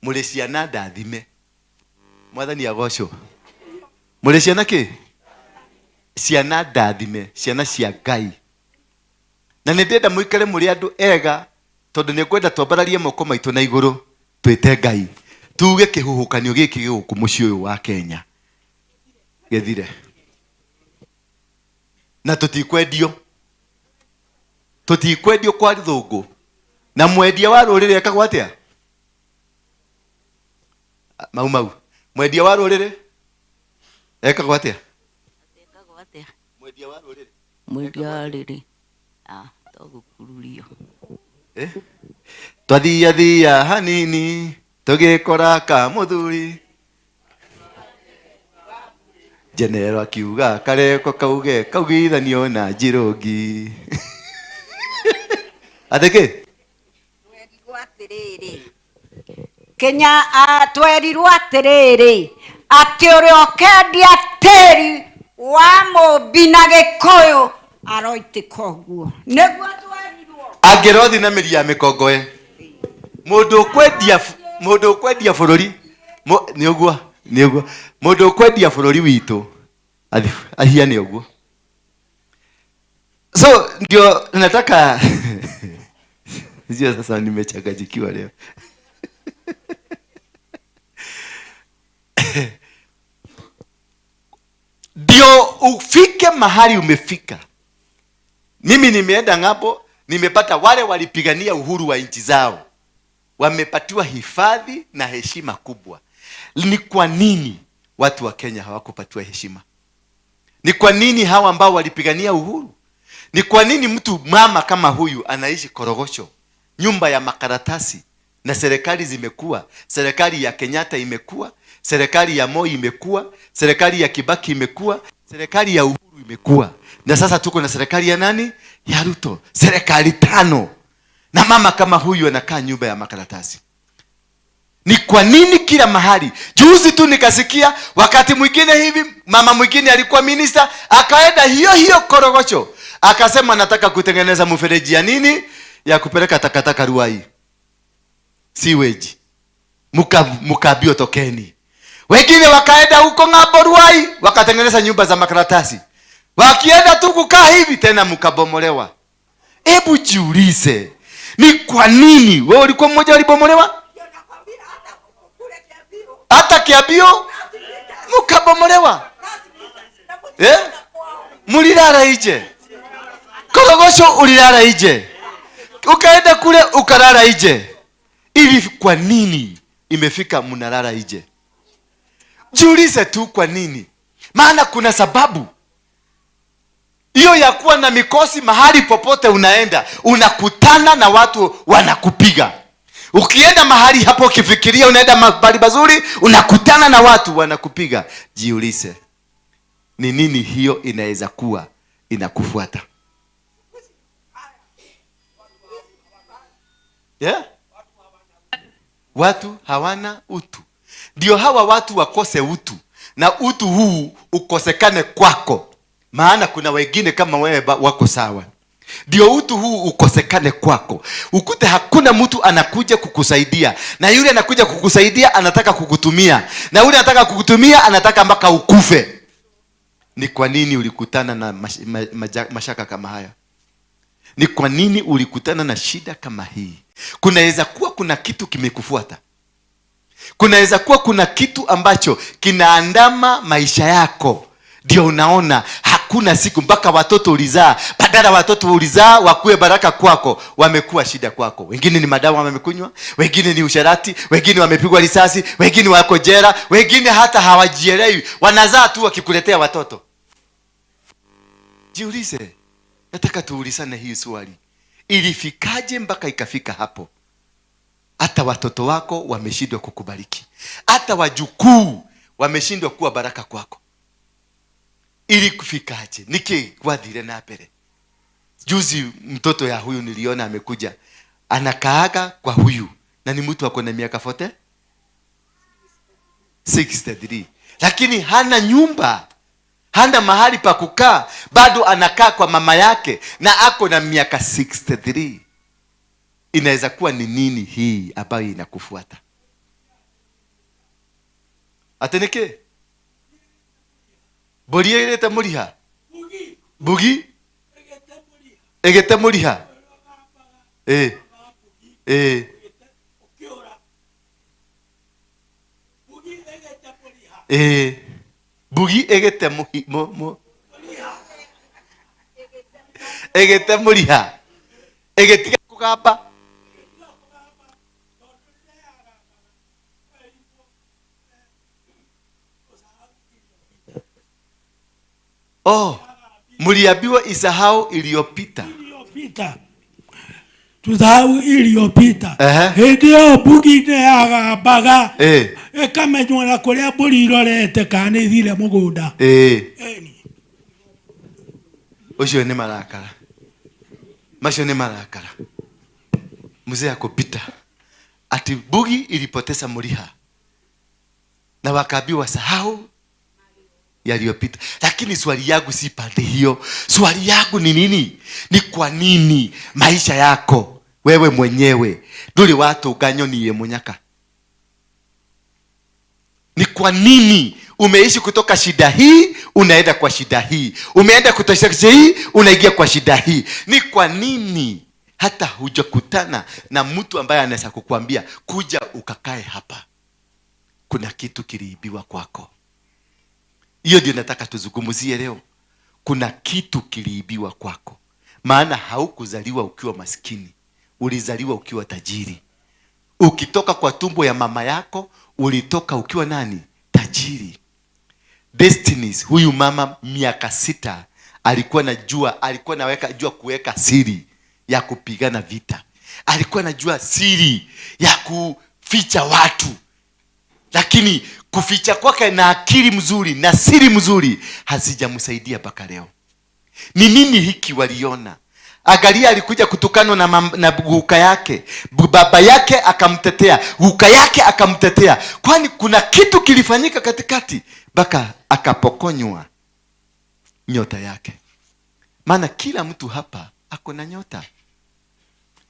S5: muri ciana ndathime. Mwathani agocwo. Mũrĩ ciana kĩ? Ciana ndathime, ciana cia Ngai. Na nĩ ndĩrenda mũikare mũrĩ andũ ega, tondũ nĩ ngwenda twambararie moko maitũ na igũrũ twĩte Ngai, tuge kĩhuhũkanio gĩkĩ gĩgũkũ mũciĩ ũyũ wa Kenya gĩthire. Na tũtikwendio, tũtikwendio kwa thũngũ. Na mwendia wa rũrĩrĩ ekagwo atĩa? Mau mau. Mwendia wa rũrĩrĩ ekagwo atĩa?
S6: Ekagwo atĩa?
S5: Mwendia wa rũrĩrĩ.
S6: Mwendia wa rũrĩrĩ. Ah, to gũkururio.
S5: Eh? Twathia thia hanini tũgĩkora ka mũthuri. Jenero akiuga kareko kauge kaugithanio na njirũngi. Atĩkĩ?
S7: Kenya twerirwo atĩrĩrĩ atĩ ũrĩa ũkendia tĩri wa mũmbi na Gĩkũyũ aroitĩka ũguo. Nĩguo twerirwo.
S5: Angĩrothi na mĩri ya mĩkongoe. Mũndũ ũkwendia, mũndũ ũkwendia bũrũri, nĩ ũguo, nĩ ũguo. Mũndũ ũkwendia bũrũri witũ, ahiane ũguo. So ndio nataka sio sasa nimechanganyikiwa leo. Ndio ufike mahali umefika. Mimi nimeenda ng'ambo, nimepata wale walipigania uhuru wa nchi zao wamepatiwa hifadhi na heshima kubwa. Ni kwa nini watu wa Kenya hawakupatiwa heshima? Ni kwa nini hawa ambao walipigania uhuru? Ni kwa nini mtu mama kama huyu anaishi Korogosho, nyumba ya makaratasi, na serikali zimekuwa, serikali ya Kenyatta imekuwa, serikali ya Moi imekuwa, serikali ya Kibaki imekuwa, serikali ya Uhuru imekuwa. Na sasa tuko na serikali ya nani? Ya Ruto. Serikali 5. Na mama kama huyu anakaa nyumba ya makaratasi. Ni kwa nini kila mahali? Juzi tu nikasikia wakati mwingine hivi mama mwingine alikuwa minister, akaenda hiyo hiyo Korogosho, akasema nataka kutengeneza mfereji ya nini? Ya kupeleka takataka Ruai. Sewage. Mukabio tokeni. Wengine wakaenda huko ng'ambo Ruai, wakatengeneza nyumba za makaratasi. Wakienda tu kukaa hivi tena mkabomolewa. Hebu jiulize, ni kwa nini wewe ulikuwa mmoja walibomolewa? Hata Kiambio mkabomolewa. Eh? Mulilala nje. Korogosho ulilala nje. Ukaenda kule ukalala nje. Ili kwa nini imefika mnalala nje? Jiulize tu kwa nini. Maana kuna sababu. Hiyo ya kuwa na mikosi mahali popote unaenda, unakutana na watu wanakupiga. Ukienda mahali hapo ukifikiria unaenda mahali pazuri, unakutana na watu wanakupiga. Jiulize, ni nini hiyo inaweza kuwa inakufuata? Yeah? Watu hawana utu. Ndio hawa watu wakose utu, na utu huu ukosekane kwako. Maana kuna wengine kama wewe wako sawa. Ndio utu huu ukosekane kwako. Ukute hakuna mtu anakuja kukusaidia. Na yule anakuja kukusaidia anataka kukutumia. Na yule anataka kukutumia anataka mpaka ukufe. Ni kwa nini ulikutana na mashaka kama haya? Ni kwa nini ulikutana na shida kama hii? Kunaweza kuwa kuna kitu kimekufuata. Kunaweza kuwa kuna kitu ambacho kinaandama maisha yako. Ndio unaona hakuna siku mpaka watoto ulizaa, badala watoto ulizaa wakuwe baraka kwako, wamekuwa shida kwako. Wengine ni madawa wamekunywa, wengine ni usharati, wengine wamepigwa risasi, wengine wako jela, wengine hata hawajielewi, wanazaa tu wakikuletea watoto. Jiulize, nataka tuulizane hii swali. Ilifikaje mpaka ikafika hapo? Hata watoto wako wameshindwa kukubariki. Hata wajukuu wameshindwa kuwa baraka kwako. Ili kufikaje? Niki gwathire na mbere. Juzi mtoto ya huyu niliona amekuja. Anakaaga kwa huyu. Na ni mtu ako na miaka 40? 63. Lakini hana nyumba. Hana mahali pa kukaa. Bado anakaa kwa mama yake. Na ako na miaka 63. Inaweza kuwa ni nini hii ambayo inakufuata? Ateneke? Mbũri ĩgĩte mũriha. Mbugi ĩgĩte mũriha. Eh. Eh. Eh. Mbugi ĩgĩte mũhi mu mu ĩgĩte mũriha. Ĩgĩtiga kũgamba. Oh, mliambiwa isahau iliyopita.
S10: Iliyopita. Tusahau iliyopita.
S5: Ehe.
S10: Hĩndĩ ĩyo mbugi nĩ yagambaga
S5: Eh.
S10: ĩkamenywo na kũrĩa mbũri irorete kana nĩ ithire mũgũnda.
S5: Eh.
S10: Ĩni.
S5: Ũcio nĩ marakara. Macio nĩ marakara. Mzee akupita. Ati bugi ilipoteza muriha. Na wakaambiwa sahau yaliyopita. Lakini swali yangu si pande hiyo. Swali yangu ni nini? Ni kwa nini maisha yako wewe mwenyewe nduri watunga nyoni ye munyaka? Ni kwa nini umeishi kutoka shida hii unaenda kwa shida hii, umeenda kutoka shida hii unaingia kwa shida hii? Ni kwa nini hata hujakutana na mtu ambaye anaweza kukuambia kuja ukakae hapa? Kuna kitu kiliibiwa kwako. Hiyo ndio nataka tuzungumzie leo. Kuna kitu kiliibiwa kwako. Maana haukuzaliwa ukiwa maskini, ulizaliwa ukiwa tajiri. Ukitoka kwa tumbo ya mama yako ulitoka ukiwa nani? Tajiri. Destinies, huyu mama miaka 6 alikuwa anajua, alikuwa anaweka jua kuweka siri ya kupigana vita. Alikuwa anajua siri ya kuficha watu. Lakini kuficha kwake na akili mzuri na siri mzuri hazijamsaidia mpaka leo. Ni nini hiki waliona? Angalia, alikuja kutukanwa na guka yake. Baba yake akamtetea, guka yake akamtetea. Kwani kuna kitu kilifanyika katikati mpaka akapokonywa nyota yake. Maana kila mtu hapa ako na nyota.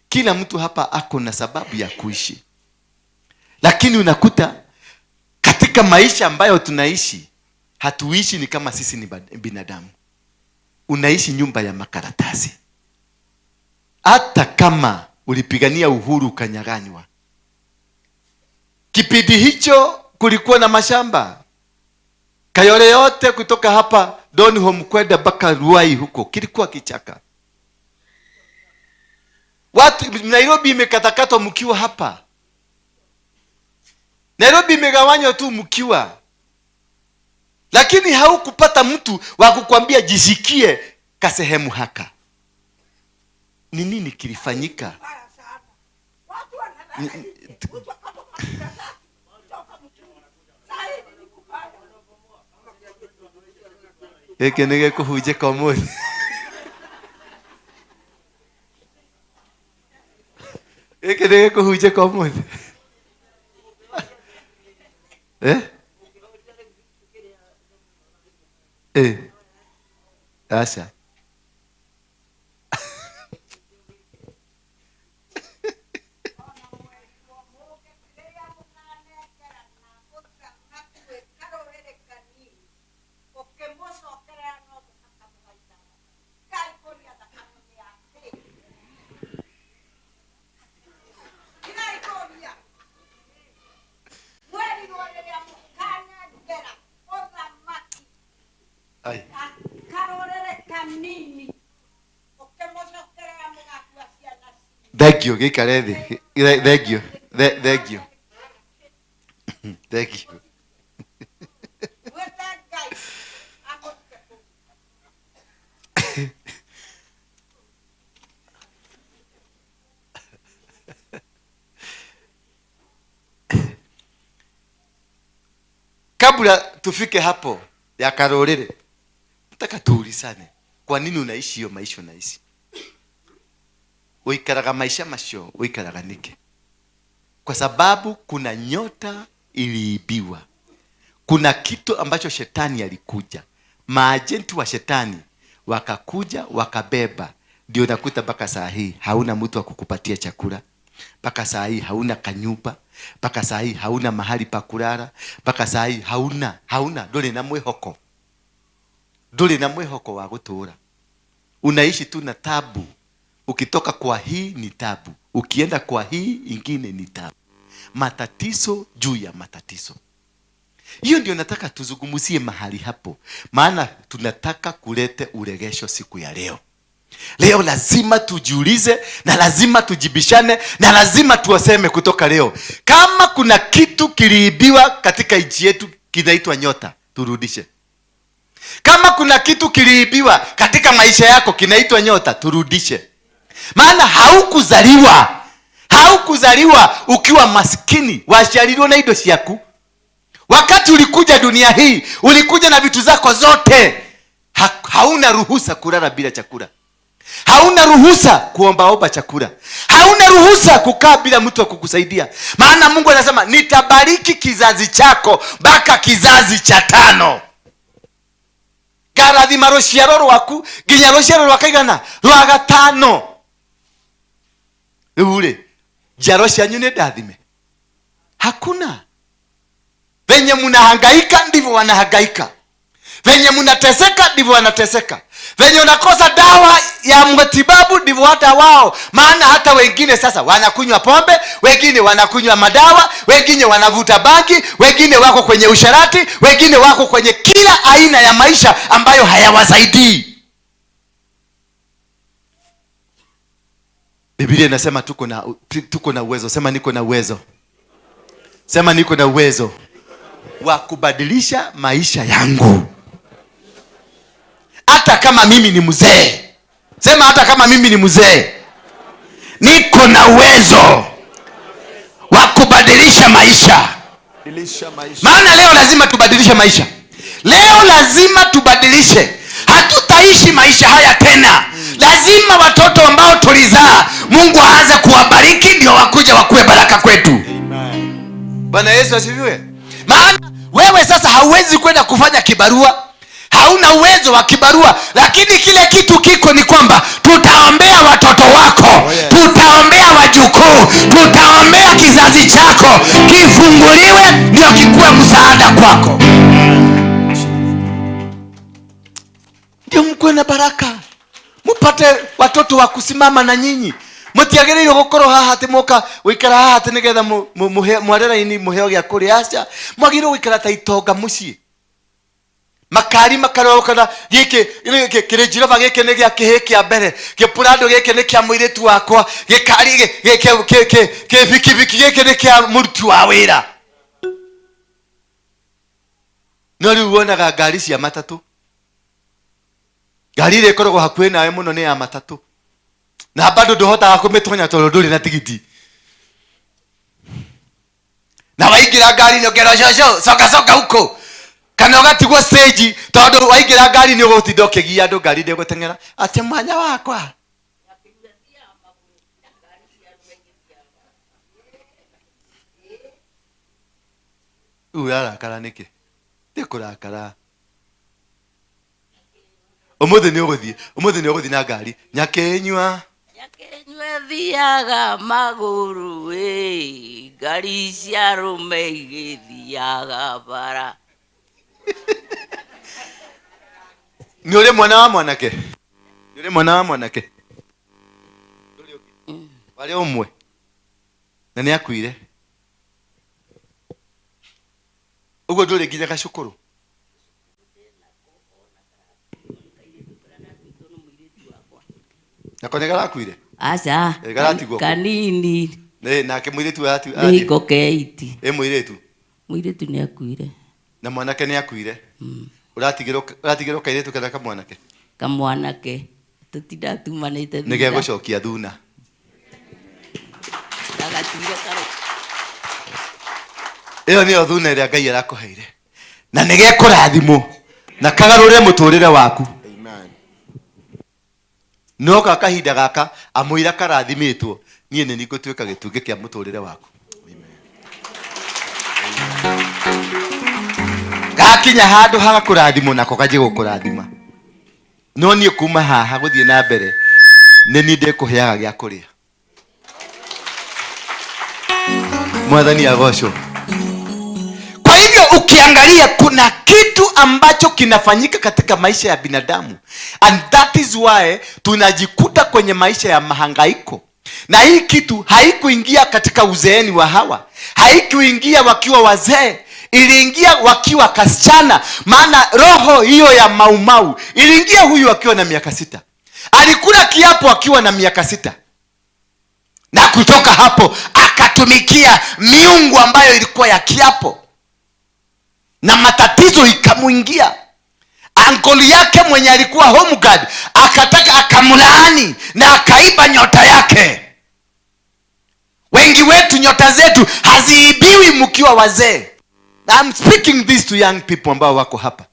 S5: Kila mtu hapa ako na sababu ya kuishi. Lakini unakuta katika maisha ambayo tunaishi, hatuishi ni kama sisi ni binadamu. Unaishi nyumba ya makaratasi. Hata kama ulipigania uhuru ukanyang'anywa. Kipindi hicho kulikuwa na mashamba. Kayole yote kutoka hapa Donholm kwenda mpaka Ruai huko kilikuwa kichaka. Watu Nairobi imekatakatwa mkiwa hapa. Nairobi imegawanywa tu mkiwa. Lakini haukupata mtu wa kukwambia jishikie kasehemu haka. Ni nini kilifanyika? Gĩkĩ nĩ gĩkũhunjĩka ũmũthĩ. Gĩkĩ nĩ gĩkũhunjĩka ũmũthĩ. Eh? Eh. Acha. Ai. Thank you, gĩikare thĩ. Thank you. Thank you. Thank you. Kabla tufike hapo ya karorere, nataka tuulizane, kwa nini unaishi hiyo maisha unaishi? Uikaraga maisha macio, uikaraga nike? Kwa sababu kuna nyota iliibiwa. Kuna kitu ambacho shetani alikuja. Maajenti wa shetani wakakuja wakabeba. Ndio unakuta mpaka saa hii hauna mtu wa kukupatia chakula. Mpaka saa hii hauna kanyumba. Mpaka saa hii hauna mahali pa kulala. Mpaka saa hii hauna nduri na mwihoko. Ndũrĩ na mwĩhoko wa gũtũũra. Unaishi tu na tabu. Ukitoka kwa hii ni tabu, ukienda kwa hii ingine ni tabu. Matatizo juu ya matatizo. Hiyo ndio nataka tuzungumzie mahali hapo, maana tunataka kulete uregesho siku ya leo. Leo lazima tujiulize na lazima tujibishane na lazima tuwaseme kutoka leo, kama kuna kitu kiliibiwa katika nchi yetu kinaitwa nyota, turudishe. Kama kuna kitu kiliibiwa katika maisha yako kinaitwa nyota, turudishe. Maana haukuzaliwa ukiwa maskini, washarirwo na indo ciaku. Wakati ulikuja dunia hii, ulikuja na vitu zako zote. Hauna ruhusa kulala bila chakula. Hauna ruhusa kuombaomba chakula. Hauna ruhusa kukaa bila mtu wa kukusaidia. Maana Mungu anasema nitabariki kizazi chako mpaka kizazi cha 5. Ngarathima rũciaro rwaku nginya rũciaro rwa kaigana rwa gatano. Rĩu rĩ, njiaro cianyu nĩ ndathime? Hakuna. Venye mnahangaika ndivyo wanahangaika. Venye mnateseka ndivyo wanateseka. Venye unakosa dawa ya matibabu ndivyo hata wao. Maana hata wengine sasa wanakunywa pombe, wengine wanakunywa madawa, wengine wanavuta bangi, wengine wako kwenye usharati, wengine wako kwenye kila aina ya maisha ambayo hayawasaidii. Biblia inasema tuko na uwezo. Sema niko na uwezo. Sema niko na uwezo wa kubadilisha maisha yangu. Hata kama mimi ni mzee. Sema hata kama mimi ni mzee, niko na uwezo wa kubadilisha maisha. Maana leo lazima tubadilishe maisha. Leo lazima tubadilishe. Hatutaishi maisha haya tena. Lazima watoto ambao tulizaa Mungu aanze kuwabariki ndio wakuja wakuwe baraka kwetu.
S1: Amen.
S5: Bwana Yesu asifiwe. Maana wewe sasa hauwezi kwenda kufanya kibarua. Hauna uwezo wa kibarua, lakini kile kitu kiko ni kwamba tutaombea watoto wako,
S1: Oh, yes.
S5: Tutaombea wajukuu, tutaombea kizazi chako kifunguliwe ndio kikuwe msaada kwako. Ndio mkuwe na baraka, mupate watoto wa kusimama na nyinyi. Mutiagĩrĩirwo gũkorwo haha atĩ mwoka gũikara haha atĩ nĩgetha mware raini mũheo gĩa kũrĩa. Aca, mwagĩrĩirwo gũikara ta itonga mũciĩ. Makari makarorokana gĩkĩ kĩrĩ Jehova, gĩkĩ nĩ gĩa kĩhĩ kĩa mbere, gĩpurando gĩkĩ nĩ kĩa mũirĩtu wakwa, gĩkari kĩbikibiki gĩkĩ nĩ kĩa mũruti wa wĩra. No rĩu wonaga ngari cia matatũ, ngari ĩrĩa ĩkoragwo hakuhĩ nawe mũno nĩ ya matatũ, na bado ndũhotaga kũmĩtonya tondũ ndũrĩ na tigiti. Na waingĩra ngari-inĩ ũkerwo cũcũ coka coka huko, kana ũgatigwo stage tondũ waingĩra ngari-inĩ ũgũtinda ũkĩgia andũ, ngari ndĩgũteng'era atĩ mwanya wakwa. Rĩu ũrarakara nĩkĩ? Ndĩkũrakara. Ũmũthĩ nĩ ũgũthiĩ, ũmũthĩ nĩ ũgũthiĩ na ngari. Nyakĩnyua.
S6: Nyakĩnyua thiaga magũrũ ĩ, ngari cia arũme igĩthiaga bara.
S5: Nĩ ũrĩ mwana wa mwanake? Nĩ ũrĩ mwana wa mwanake? Warĩ ũmwe. Na nĩ akuire. Ũguo ndũrĩ nginya gacukũrũ? Nako nĩ garakuire?
S6: Aca.
S5: Ĩ, garatigwo kũ?
S6: Kanini.
S5: Nĩ, nake mũirĩtu
S6: Nĩ hingo keiti.
S5: Ĩ, mũirĩtu?
S6: Mũirĩtu nĩ akuire.
S5: Na mwanake nĩ akuire? Ũratigĩrwo kairĩtu kana kamwanake?
S6: Kamwanake. Tũtindatumanĩte
S5: Nĩ gegũcokia thuna.
S6: Gagatigire karo.
S5: Ĩyo nĩyo thuna ĩrĩa Ngai arakũheire. Na nĩ gekũrathimwo na kagarũre mũtũrĩre waku.
S1: Amen.
S5: No ka kahinda gaka amũira karathimĩtwo, niĩ nĩ niĩ ngũtuĩka gĩtugĩ kĩa mũtũrĩre waku. Gakinya handũ hagakũrathimwo nako kanjie gũkũrathima. No niĩ kuma haha gũthiĩ na mbere nĩ niĩ ndĩkũheaga gĩa kũrĩa. Mwathani agocwo. Kwa hivyo ukiangalia kuna kitu ambacho kinafanyika katika maisha ya binadamu, and that is why tunajikuta kwenye maisha ya mahangaiko. Na hii kitu haikuingia katika uzeeni wa Hawa, haikuingia wakiwa wazee, iliingia wakiwa kasichana. Maana roho hiyo ya maumau iliingia huyu akiwa na miaka 6. Alikula kiapo akiwa na miaka 6, na kutoka hapo akatumikia miungu ambayo ilikuwa ya kiapo, na matatizo ikamuingia. Ankoli yake mwenye alikuwa home guard akataka akamlaani na akaiba nyota yake. Wengi wetu nyota zetu haziibiwi mkiwa wazee. I'm speaking this to young people ambao wako hapa.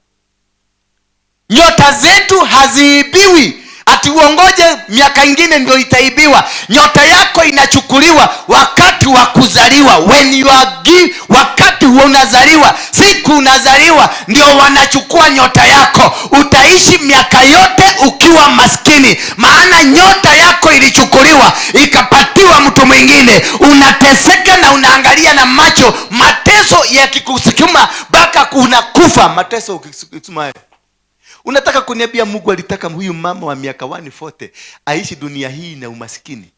S5: Nyota zetu haziibiwi ati uongoje miaka ingine ndio itaibiwa. Nyota yako inachukuliwa wakati wa kuzaliwa. When you are give, wakati unazaliwa, siku unazaliwa ndio wanachukua nyota yako. Utaishi miaka yote ukiwa maskini, maana nyota yako ilichukuliwa ikapatiwa mtu mwingine. Unateseka na unaangalia na macho mateso yakikusukuma mpaka unakufa. Mateso ukikusukuma. Unataka kuniambia Mungu alitaka huyu mama wa miaka 140 aishi dunia hii na umaskini?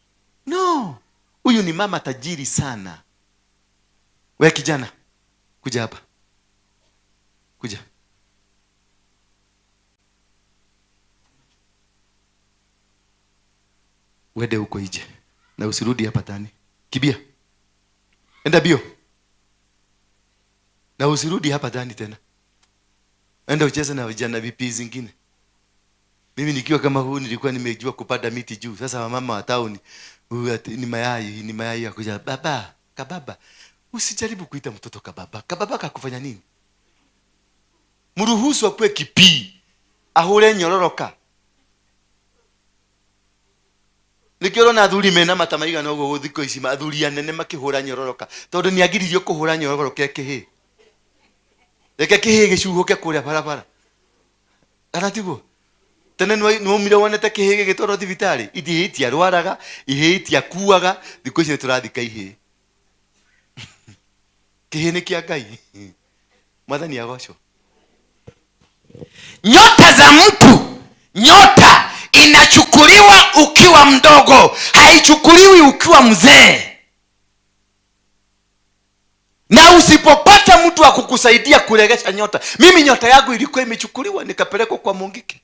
S5: No. Huyu ni mama tajiri sana. Wewe kijana, kuja hapa. Kuja. Wede huko nje na usirudi hapa tani. Kibia. Enda bio. Na usirudi hapa tani tena. Enda ucheze na vijana vipi zingine. Mimi nikiwa kama huu nilikuwa nimejua kupanda miti juu. Sasa wamama wa town, ni mayai ya kuja baba, kababa. Usijaribu kuita mtoto kababa. Kababa kakufanya nini? Mruhusu akue kipii. Ahure nyororoka. Nikiona athuri mena matamaiga no guo thiko ici athuri anene makihura nyororoka. Tondu niagiririo kuhura nyororoka ekihi. Reke kihi gicuhuke kuria barabara. Kana tiguo? Tene nĩwaumire wonete kĩhĩ gĩgĩtwarwo thibitarĩ. Ihĩ itiarwaraga, ihĩ itiakuaga, thikũ ici nĩtũrathika ihĩ. Kĩhĩ nĩ kĩa Ngai. Mwathani agocwo.
S11: Nyota za mtu, nyota inachukuliwa ukiwa mdogo, haichukuliwi ukiwa mzee.
S5: Na usipopata mtu wa kukusaidia kuregesha nyota. Mimi nyota yangu ilikuwa imechukuliwa nikapelekwa kwa Mungiki.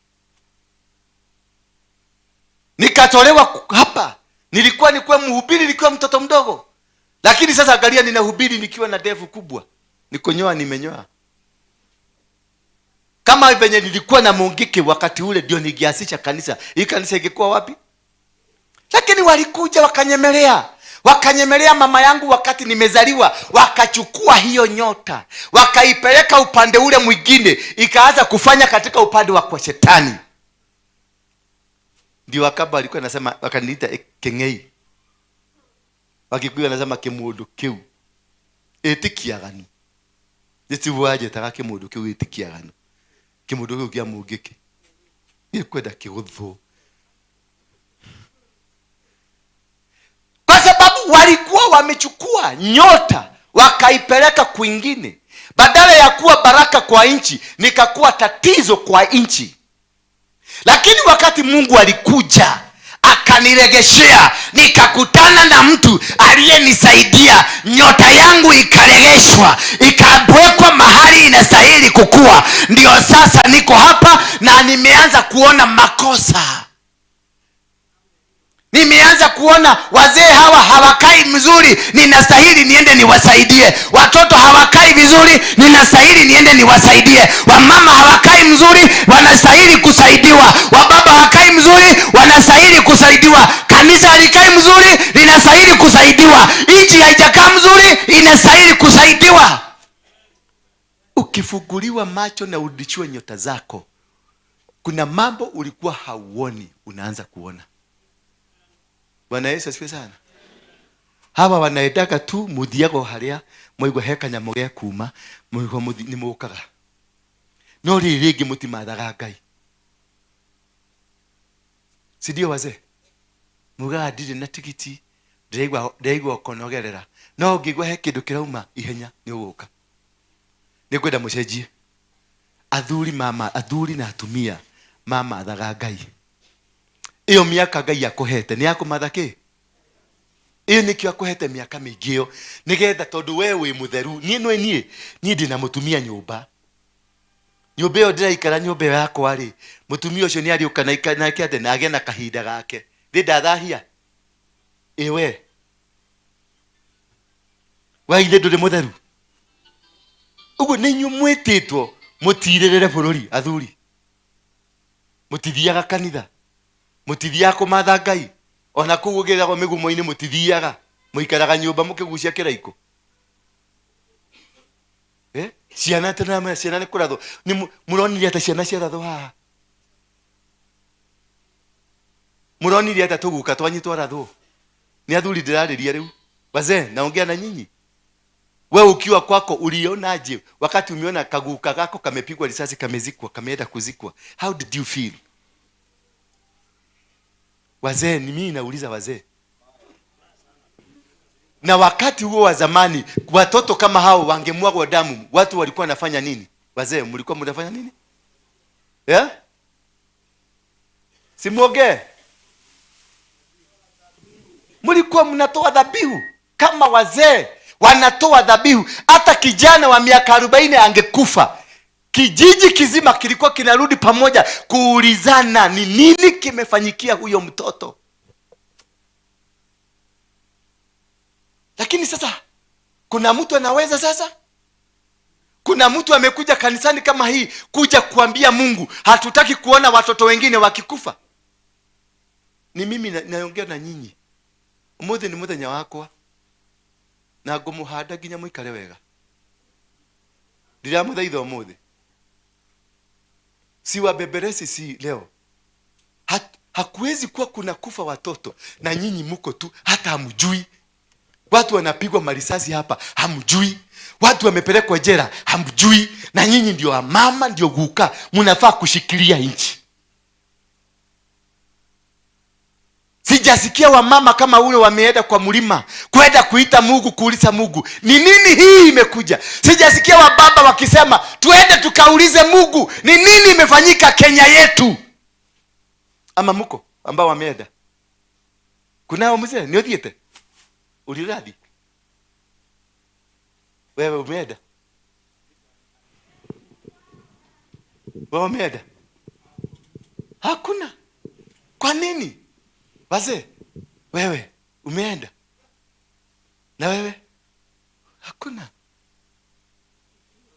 S5: Nikatolewa hapa. Nilikuwa mhubiri nikiwa mtoto mdogo. Lakini sasa angalia ninahubiri nikiwa na ndevu kubwa. Nikonyoa nimenyoa. Kama venye nilikuwa na Mungiki wakati ule ndio ningeanzisha kanisa. Hii kanisa ingekuwa wapi? Lakini walikuja wakanyemelea. Wakanyemelea mama yangu wakati nimezaliwa, wakachukua hiyo nyota, wakaipeleka upande ule mwingine, ikaanza kufanya katika upande wa kwa shetani. Ndio wakaba alikuwa anasema, wakaniita kengei. Wakikuyu anasema kimundu kiu. Etikiaganu. Nitiwaje taka kimundu kiu etikiaganu. Kimundu kiu kia Mungiki. Nikwenda kiguthu. Kwa sababu walikuwa wamechukua nyota wakaipeleka kwingine. Badala ya kuwa baraka kwa nchi, nikakuwa tatizo kwa nchi. Lakini wakati Mungu alikuja akaniregeshea, nikakutana na mtu aliyenisaidia, nyota yangu ikaregeshwa, ikawekwa mahali inastahili kukua. Ndio sasa niko hapa na nimeanza kuona makosa. Nimeanza kuona wazee hawa hawakai mzuri, ninastahili niende niwasaidie. Watoto hawakai vizuri, ninastahili niende niwasaidie. Wamama hawakai mzuri, wanastahili kusaidiwa. Wababa hawakai mzuri, wanastahili kusaidiwa. Kanisa halikai mzuri, linastahili kusaidiwa. Nchi haijakaa mzuri, inastahili kusaidiwa. Ukifunguliwa macho na urudishiwe nyota zako, kuna mambo ulikuwa hauoni, unaanza kuona. Bwana Yesu asifiwe sana. Hawa wanaendaka tu muthiago haria mwaigua he kanyamũ ge kuma mwaigua nĩ mũkaga. No rĩrĩ rĩngĩ mũtimathaga Ngai. Si ndio wazee? Mugaga ndirĩ na tigiti, ndĩraigua ũkonogerera. No ũngĩigua he kĩndũ kĩrauma ihenya nĩ ũgũka. Nĩngwenda mũcenjie. Athuri mama, athuri na atumia mamathaga Ngai. Iyo miaka Ngai akuhete ni yakumatha ki? Iyo nikio akuhete miaka miingi iyo nigetha tondu we wi mutheru. Nie no nie nie ndina mutumia nyumba. Nyumba iyo ndiraikara nyumba iyo yakwa ri, mutumia ucio ni ariuka na ike ate na age na kahinda gake. Ndi ndathahia? Iwe we ithe nduri mutheru. Uguo ni inyuĩ mwĩtĩtwo mũtirĩrĩre bũrũri athuri. Mũtithiaga kanitha, mũtithiaga kũmatha Ngai, ona kũu gũgĩthagwo mĩgumo-inĩ mũtithiaga, mũikaraga nyũmba mũkĩgucia kĩraikũ. Ciana tena ciana nĩ kũrathwo. Nĩ mũronire atĩa ciana ciarathwo haha? Mũronire atĩa tũguka twanyu twarathwo? Nĩ athuri ndĩrarĩria rĩu. Wazee, naongea na nyinyi. Wewe ukiwa kwako ulionaje wakati umeona kaguka kako kamepigwa risasi, kamezikwa, kameenda kuzikwa? How did you feel? Wazee, ni mimi nauliza wazee. Na wakati huo wa zamani watoto kama hao wangemwagwa damu, watu walikuwa wanafanya nini? Wazee, mlikuwa mnafanya nini? Yeah? Simuongee. Mlikuwa mnatoa dhabihu kama wazee wanatoa dhabihu. Hata kijana wa miaka 40 angekufa, kijiji kizima kilikuwa kinarudi pamoja kuulizana ni nini kimefanyikia huyo mtoto. Lakini sasa kuna mtu anaweza sasa? Kuna mtu amekuja kanisani kama hii kuja kuambia Mungu hatutaki kuona watoto wengine wakikufa. Ni mimi naongea na nyinyi. Umuthi ni muthenya wakwa. Na ngumuhanda nginya muikare wega. Ndiramuthaitha umuthi. Si wabeberesi si leo. Hakuwezi kuwa kuna kufa watoto na nyinyi muko tu hata hamjui. Watu wanapigwa marisasi hapa hamjui. Watu wamepelekwa jela hamjui. Na nyinyi ndio mama ndio guka mnafaa kushikilia nchi. Sijasikia wamama kama ule wameenda kwa mlima kwenda kuita Mungu, kuuliza Mungu ni nini hii imekuja. Sijasikia wababa wakisema tuende tukaulize Mungu ni nini imefanyika Kenya yetu. Ama muko ambao wameenda? Kunao mzee ni othiete? Uliradi? Wewe umeenda? Wewe umeenda? Hakuna. Kwa nini? Wazee, wewe umeenda? Na wewe? Hakuna.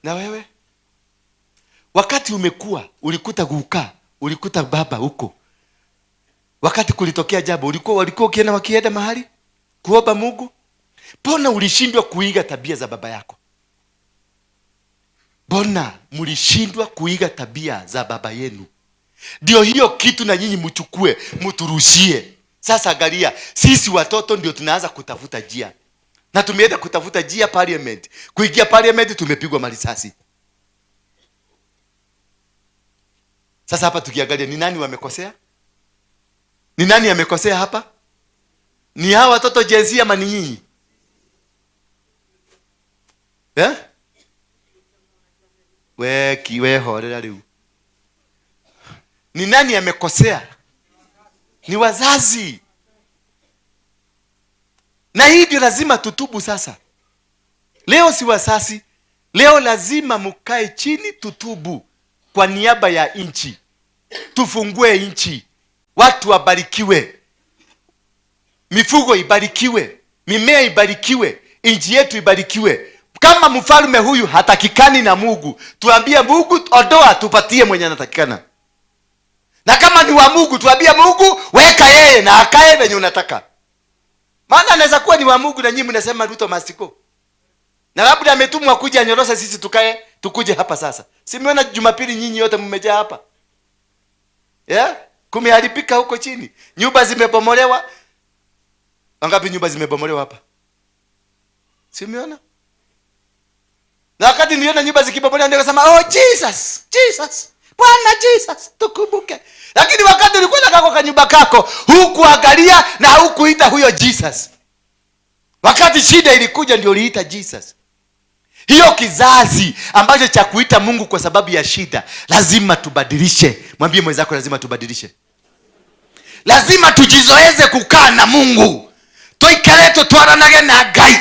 S5: Na wewe? Wakati umekuwa, ulikuta guka, ulikuta baba huko. Wakati kulitokea jambo, walikuwa ukienda wakienda mahali kuomba Mungu? Mbona ulishindwa kuiga tabia za baba yako? Mbona mlishindwa kuiga tabia za baba yenu? Ndio hiyo kitu na nyinyi mchukue, mturushie. Sasa angalia, sisi watoto ndio tunaanza kutafuta njia. Na tumeenda kutafuta njia parliament. Kuingia parliament tumepigwa marisasi. Sasa hapa tukiangalia ni nani wamekosea? Ni nani amekosea hapa? Ni hawa watoto Gen Z ama ni nyinyi? Eh? We kiwe horera riu. Ni nani amekosea? Ni wazazi. Na hii ndio lazima tutubu sasa. Leo si wazazi. Leo lazima mukae chini tutubu kwa niaba ya nchi. Tufungue nchi. Watu wabarikiwe. Mifugo ibarikiwe, mimea ibarikiwe, nchi yetu ibarikiwe. Kama mfalme huyu hatakikani na Mungu, tuambie Mungu ondoa, tupatie mwenye anatakikana. Na kama ni wa Mungu, tuambie Mungu weka yeye na akae venye unataka. Maana anaweza kuwa ni wa Mungu na nyinyi mnasema Ruto must go. Na labda ametumwa kuja anyorosha sisi tukae, tukuje hapa sasa. Si mmeona Jumapili nyinyi yote mmejaa hapa? Yeah? Kumeharibika huko chini. Nyumba zimebomolewa. Wangapi nyumba zimebomolewa hapa? Si umeona? Na wakati niliona nyumba zikibomolewa ndio nikasema oh Jesus, Jesus. Bwana Jesus, tukumbuke. Lakini wakati ulikuwa unakaa kwa nyumba kako, hukuangalia na hukuita huyo Jesus. Wakati shida ilikuja ndio uliita Jesus. Hiyo kizazi ambacho cha kuita Mungu kwa sababu ya shida, lazima tubadilishe. Mwambie mwenzako, lazima tubadilishe. Lazima tujizoeze kukaa na Mungu. Tuikare tutwaranage na Ngai.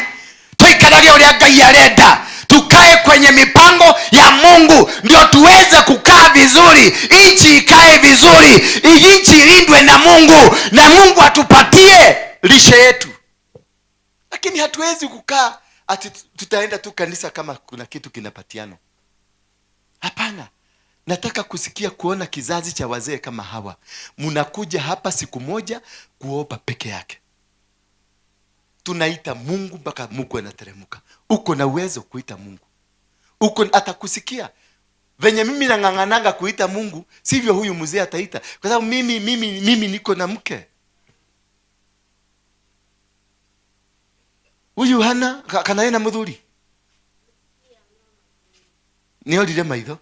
S5: Tuikarage uria Ngai arenda. Tukae kwenye mipango ya Mungu ndio tuweze kukaa vizuri, nchi ikae vizuri, nchi ilindwe na Mungu, na Mungu atupatie lishe yetu. Lakini hatuwezi kukaa ati tutaenda tu kanisa kama kuna kitu kinapatiana. Hapana. Nataka kusikia kuona kizazi cha wazee kama hawa. Mnakuja hapa siku moja kuomba peke yake. Tunaita Mungu mpaka Mungu anateremka. Uko na uwezo kuita Mungu. Uko atakusikia. Venye mimi nang'ang'ananga kuita Mungu, sivyo huyu mzee ataita. Kwa sababu mimi niko na mke. Huyu hana kana yena muthuri. Ni orire maitho.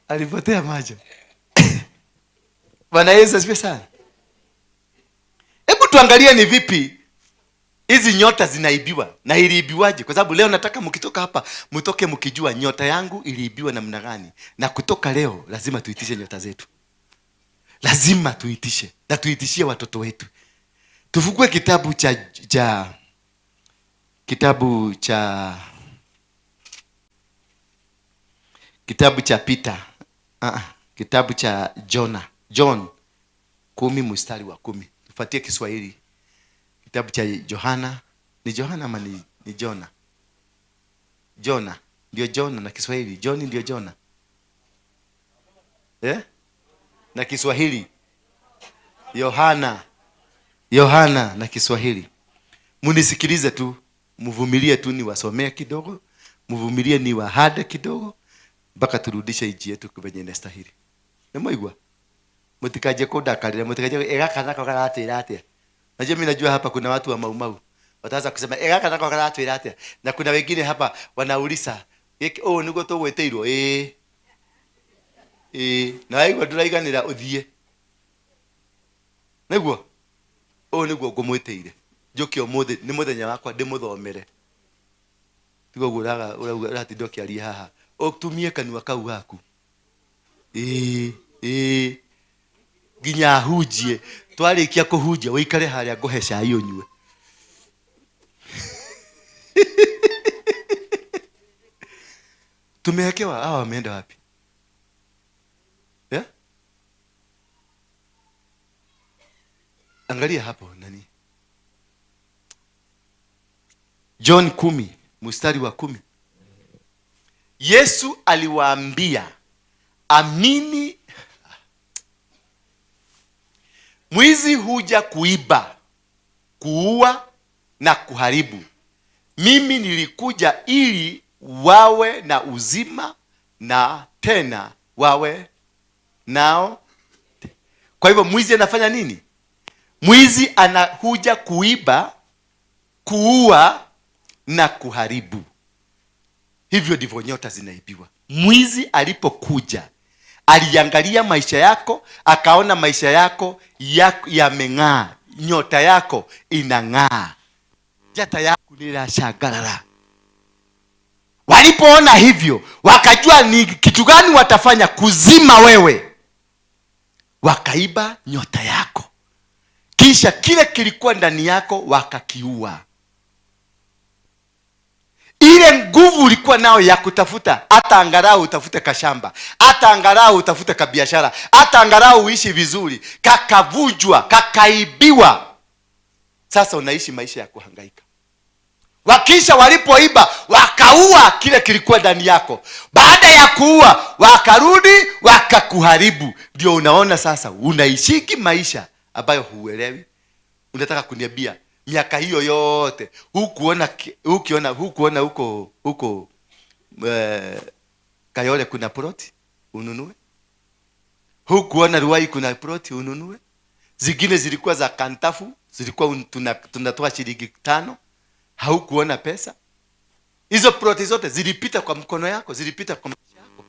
S5: Alipotea macho. Bwana Yesu asifiwe sana. Hebu tuangalie ni vipi hizi nyota zinaibiwa na iliibiwaje, kwa sababu leo nataka mkitoka hapa mtoke mkijua nyota yangu iliibiwa namna gani, na kutoka leo lazima tuitishe nyota zetu. Lazima tuitishe na tuitishie watoto wetu. Tufungue kitabu cha kitabu cha Peter. Kitabu cha Jona. John 10 mstari wa 10. Tufuatie Kiswahili. Kitabu cha Yohana, ni Yohana ama ni Jona? Jona, ndio Jona na Kiswahili. John ndio Jona. Na Kiswahili. Yohana. Yohana na Kiswahili. Munisikilize tu, mvumilie tu niwasomee kidogo, mvumilie niwahade kidogo mpaka turudishe nchi yetu kwenye inastahili. Nĩmwaigua? Mũtikaje kũndakarĩra, mũtikaje ĩgaka nako karatwĩra atĩa. Najua mimi najua hapa kuna watu wa Mau Mau wataanza kusema ĩgaka nako karatwĩra atĩa, na kuna wengine hapa wanauliza ũũ nĩguo tũgwĩtĩirwo. Ĩĩ, na waigua ndũraiganĩra ũthiĩ. Nĩguo ũũ nĩguo ngũmwĩtĩire, njũke ũmũthĩ nĩ mũthenya wakwa ndĩmũthomere. Tiga ũguo ũratinda ũkĩaria haha, ũtumie kanua kau gaku. Ĩĩ, nginya ahunjie. Twarĩkia kũhunjia ũikare harĩa ngũhe cai ũnyue. Tumewekewa hawa wameenda wapi? Angalia hapo nani? John 10 mstari wa 10. Yesu aliwaambia, amini mwizi huja kuiba, kuua na kuharibu. Mimi nilikuja ili wawe na uzima na tena wawe nao. Kwa hivyo mwizi anafanya nini? Mwizi anakuja kuiba, kuua na kuharibu. Hivyo ndivyo nyota zinaibiwa. Mwizi alipokuja aliangalia maisha yako, akaona maisha yako yameng'aa, nyota yako inang'aa, njata yako inashangarara. Walipoona hivyo wakajua ni kitu gani watafanya kuzima wewe. Wakaiba nyota yako, kisha kile kilikuwa ndani yako wakakiua. Ile nguvu ulikuwa nao ya kutafuta, hata angalau utafute kashamba, hata angalau utafute kabiashara, hata angalau uishi vizuri, kakavunjwa, kakaibiwa. Sasa unaishi maisha ya kuhangaika. Wakisha walipoiba wakaua kile kilikuwa ndani yako. Baada ya kuua wakarudi wakakuharibu. Ndio unaona sasa unaishiki maisha ambayo huelewi. Unataka kuniambia miaka hiyo yote hukuona huko Kayole kuna ploti ununue, hukuona Ruai kuna ploti ununue. Zingine zilikuwa za kantafu, zilikuwa tunatoa shilingi 5, haukuona pesa. Hizo ploti zote zilipita kwa mkono yako, zilipita kwa maisha yako.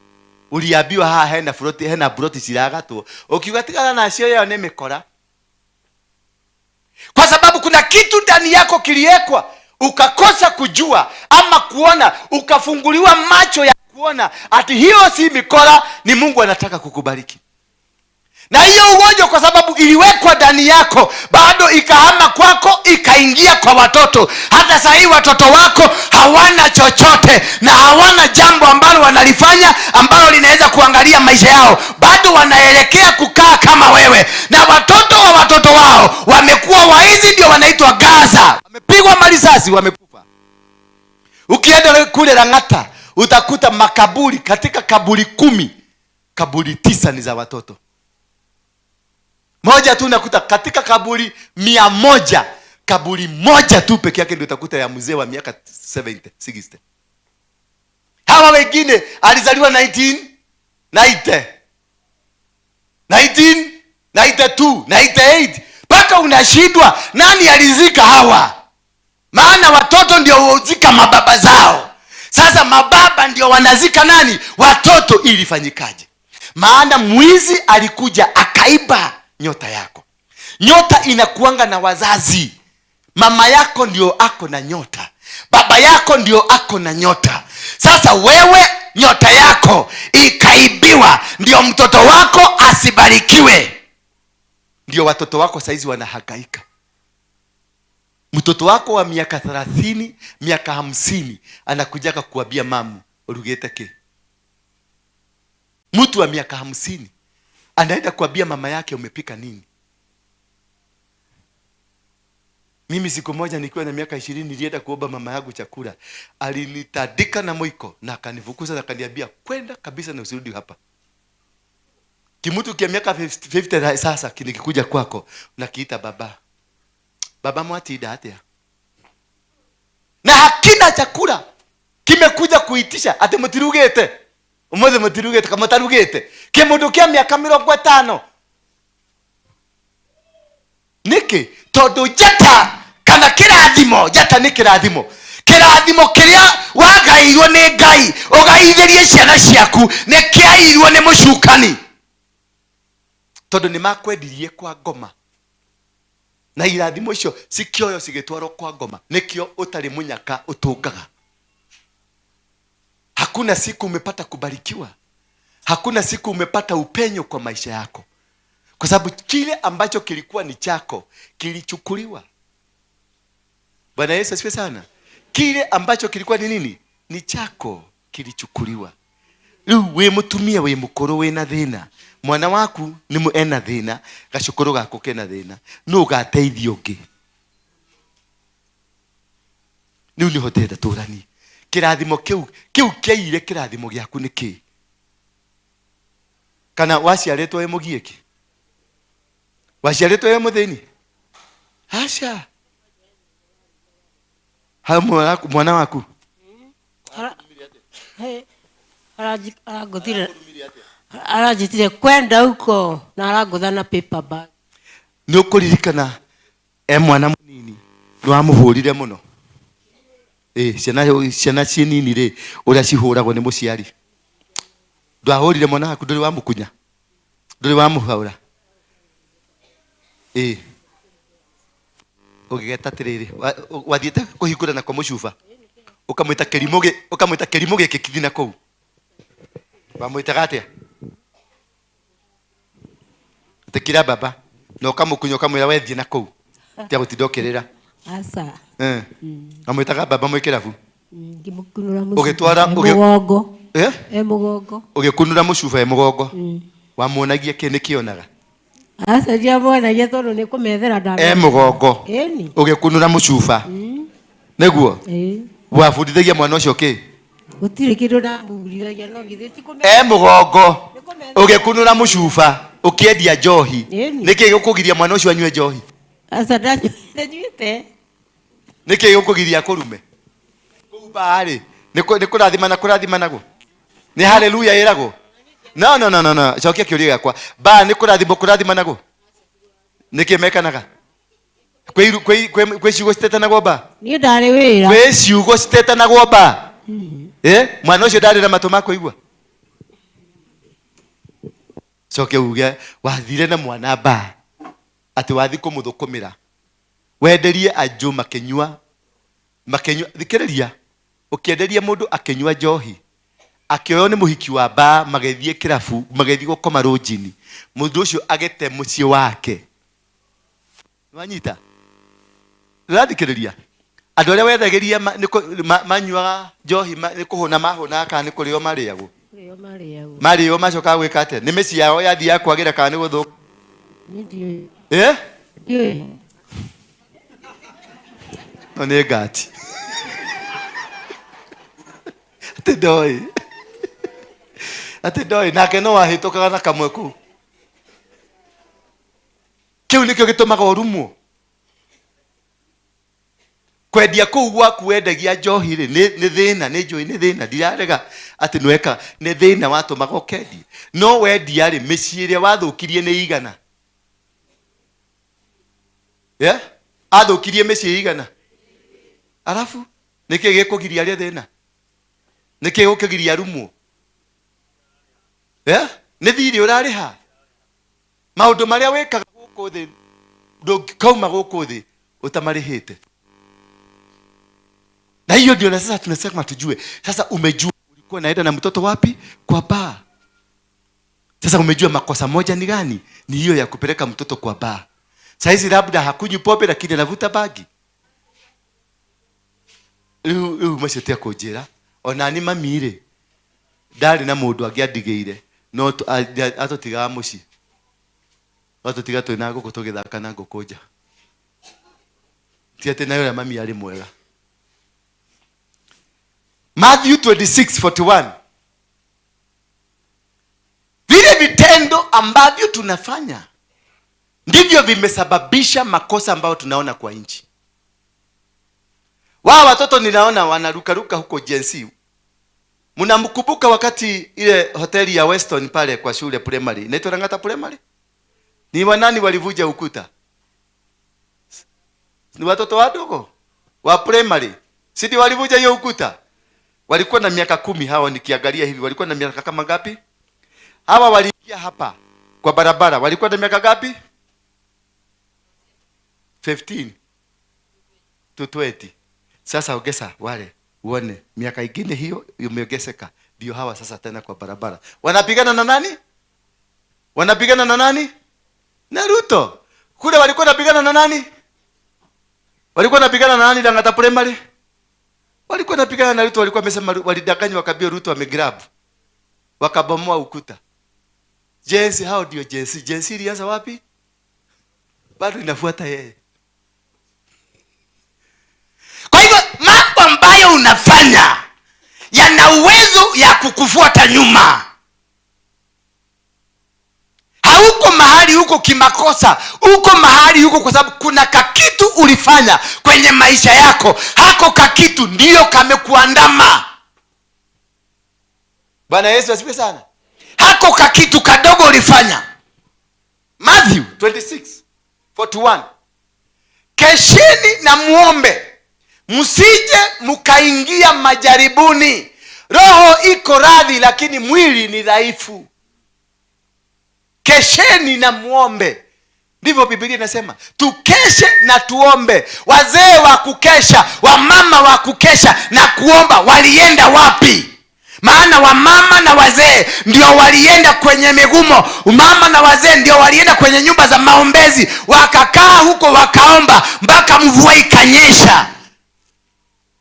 S5: Uliambiwa haha hena buroti, hena buroti ciragatwo, ukiuga tigana nacio, ĩyo nĩ mĩkora, kwa sababu kuna kitu ndani yako kiliekwa ukakosa kujua ama kuona, ukafunguliwa macho ya kuona ati hiyo si mikora, ni Mungu anataka kukubariki. Na hiyo ugonjwa kwa sababu iliwekwa ndani yako, bado ikahama kwako ikaingia kwa watoto. Hata saa hii watoto wako hawana chochote na hawana jambo ambalo wanalifanya ambalo linaweza kuangalia maisha yao, bado wanaelekea kukaa kama wewe. Na watoto wa watoto wao wamekuwa waizi, ndio wanaitwa Gaza, wamepigwa marisasi, wamekufa. Ukienda kule Lang'ata utakuta makaburi, katika kaburi 10, kaburi 9 ni za watoto. Moja tu unakuta katika kaburi 100, kaburi moja tu peke yake ndio utakuta ya mzee wa miaka 70, 60. Hawa wengine alizaliwa 1990, 1992, 98, mpaka unashindwa nani alizika hawa? Maana watoto ndio huzika mababa zao. Sasa mababa ndio wanazika nani? Watoto. Ilifanyikaje? Maana mwizi alikuja akaiba nyota yako. Nyota inakuanga na wazazi. Mama yako ndio ako na nyota, baba yako ndio ako na nyota. Sasa wewe nyota yako ikaibiwa, ndio mtoto wako asibarikiwe. Ndio watoto wako saizi wanahangaika. Mtoto wako wa miaka 30, miaka 50 anakujaka kuambia mamu urugete ke. Mtu wa miaka 50 anaenda kuambia mama yake umepika nini? Mimi siku moja nikiwa na miaka 20 nilienda kuomba mama yangu chakula. Alinitadika na mwiko na akanifukuza na akaniambia kwenda kabisa na usirudi hapa. Kimutu kia miaka 50 sasa nikikuja kwako nakiita baba. Baba mwatida atia. Na hakina chakula. Kimekuja kuitisha ati mutirugete. Umuthi mutirugete kama tarugete. Kimundu kia miaka 50. Niki tondu njata kana kirathimo, njata ni kirathimo. Kirathimo kiria wagairwo ni Ngai, ugaithirie ciana ciaku, ni kiairwo ni mucukani. Tondu ni makwendirie kwa ngoma. Na irathimo icio cikioyo cigitwarwo kwa ngoma, nikio utari munyaka utungaga. Hakuna siku umepata kubarikiwa. Hakuna siku umepata upenyo kwa maisha yako. Kwa sababu kile ambacho kilikuwa ni chako kilichukuliwa. Bwana Yesu asifiwe sana. Kile ambacho kilikuwa ni nini? Ni chako kilichukuliwa. Riu we mutumia we mukuru we na thina. Mwana waku ni mu ena thina, gacukuru gaku kena thina. No ugateithio ungi. Niu niho ndĩrenda tũranie. Kĩrathimo kĩu, kĩu kĩaire kĩrathimo gĩaku nĩ kĩ? Kana waciarĩtwo wĩ mũgiĩki? Waciarĩtwo wĩ mũthĩni? Aca. Ha mwana waku?
S7: Aranjĩtire kwenda huko na arangũtha na paper bag.
S5: Nĩ ũkũririkana e mwana mũnini nĩ wamũhũrire mũno? Ciana ciĩ nini rĩ, ũrĩa cihũragwo nĩ mũciari. Ndwahũrire mwana waku, ndũrĩ wamũkunya? Ndũrĩ wamũhũra? Ũgĩgeta atĩrĩrĩ, wathiĩte kũhingũra na kwa mũcuba, ũkamwĩta kĩrimũ gĩ, ũkamwĩta kĩrimũ gĩkĩ kithi na kũu. Wamwĩtaga atĩa? Ĩtĩkĩra baba, na ũkamũkunya ũkamwĩra we thiĩ na kũu. Tiga gũtinda ũkĩrĩra.
S4: Aca.
S5: Wamwĩtaga baba mwĩ kĩrabu?
S4: Ngĩmũkunũra mũcuba.
S5: Ũgĩtwara,
S4: E mũgongo.
S5: Eh?
S4: E mũgongo.
S5: Ũgĩkunũra mũcuba e mũgongo. Wamuonagia kĩ nĩ kĩonaga?
S4: Aca, ndiamuonagia tondũ nĩ kũmethera ndamethera.
S5: E mũgongo.
S4: Ĩni.
S5: Ũgĩkunũra mũcuba. Nĩguo?
S4: Ĩĩ.
S5: Wabundithagia mwana ũcio kĩ?
S4: Gũtirĩ kĩndũ ndamũbundithagia, no githĩ ti kũmethera.
S5: E mũgongo. Ũgĩkunũra mũcuba, ũkĩendia njohi.
S4: Ĩni.
S5: Nĩkĩ gĩkũgiria mwana ũcio anyue njohi?
S4: Aca, ndanyuĩte.
S5: Nĩkĩ gĩkũgiria akũrume? Kũu mbaarĩ, nĩ kũrathimana kũrathimanagwo? Nĩ haleluya ĩragwo? No, no, no, no, no. Cokia kĩũria gĩakwa. Mbaa nĩ kũrathimwo kũrathimanagwo? Nĩkĩ mekanaga? Kwĩ ciugo citetanagwo mbaa?
S4: Niĩ ndarĩ wĩra.
S5: Kwĩ ciugo citetanagwo mbaa? Mwana ũcio ndarĩ na matũ ma kũigua? Coke uge wathire na mwana ba ati wathi kumuthukumira wenderie anju makinyua makinyua thikiriria ukienderia mundu akinyua njohi akioyo ni muhiki wa ba magethie kirabu magethie gukoma rujini mundu ucio agete mucii wake. Wanyita rathikiriria andu aria wethagiria manyuaga njohi ni kuhuna mahuna kana ni kurio mariagwo mario macokaga gwika atia ni mĩciĩ yao yathiaga kwagĩra kana nĩ gũthũka? Eh? No nĩ ngati atĩ ndoĩ atĩ ndoĩ nake no wahĩtũkaga na kamwe kũu. Kĩu nĩkĩo gĩtũmaga ũrumwo. Kwendia kũu gwaku wendagia njohi rĩ nĩ thĩna, nĩ njũĩ nĩ thĩna, ndirarega atĩ nĩweka nĩ thĩna watũmaga ũkendie, no wendia rĩ mĩciĩ ĩrĩa wathũkirie nĩ igana. Yeah? Athũkirie mĩciĩ igana. Arafu nĩkĩ gĩkũgiria arĩa thĩna? Nĩkĩ gĩkũgiria arumwo? Yeah? Nĩ thirĩ ũrarĩha. Maũndũ marĩa wĩkaga gũkũ thĩ ndũngĩkauma gũkũ thĩ ũtamarĩhĩte. Na hiyo ndio na sasa tunasema tujue. Sasa umejua ulikuwa naenda na mtoto wapi? Kwa baa. Sasa umejua makosa moja ni gani? Ni hiyo ya kupeleka mtoto kwa baa. Saizi labda hakunywi pombe lakini anavuta bagi. Riu macetea kunjira ona ni mami rĩ ndari na mundu angĩandigĩire no atũtigaga mũciĩ atũtiga twĩ na ngũkũ tũgĩthaka na ngũkũ nja. Ti atĩ nayo ũrĩa mami arĩ mwega. Matthew 26:41. Vile vitendo ambavyo tunafanya ndivyo vimesababisha makosa ambayo tunaona kwa nchi. Wao watoto ninaona wanarukaruka huko Gen Z. Mnamkumbuka wakati ile hoteli ya Weston pale kwa shule primary, inaitwa Lang'ata Primary? Ni wanani walivuja ukuta? Ni watoto wadogo wa primary. Si ndio walivuja hiyo ukuta? Walikuwa na miaka 10 hawa, nikiangalia hivi walikuwa na miaka kama ngapi? Hawa waliingia hapa kwa barabara walikuwa na miaka ngapi? 15 to 20. Sasa ongeza wale uone miaka ingine hiyo imeongezeka, ndio hawa sasa tena kwa barabara wanapigana na nani? Wanapigana na nani? Na Ruto. Kule walikuwa wanapigana na nani? Walikuwa wanapigana na nani Lang'ata Primary? Walikuwa wanapigana na Ruto, walikuwa wamesema, walidanganywa wakabia Ruto amegrab. Wakabomoa ukuta. Jensi hao ndio jensi. Jensi ilianza wapi? Bado inafuata yeye. Kwa hivyo mambo ambayo unafanya yana uwezo ya kukufuata nyuma. Hauko mahali huko kimakosa, uko mahali huko kwa sababu kuna kakitu ulifanya kwenye maisha yako. Hako kakitu ndio kamekuandama. Bwana Yesu asifiwe sana. Hako kakitu kadogo ulifanya. Matthew 26:41. Kesheni na muombe, msije mkaingia majaribuni. Roho iko radhi lakini mwili ni dhaifu. Kesheni na muombe. Ndivyo Biblia inasema. Tukeshe na tuombe. Wazee wa kukesha, wamama wa kukesha na kuomba walienda wapi? Maana wamama na wazee ndio walienda kwenye migumo. Mama na wazee ndio walienda kwenye nyumba za maombezi, wakakaa huko wakaomba mpaka mvua ikanyesha.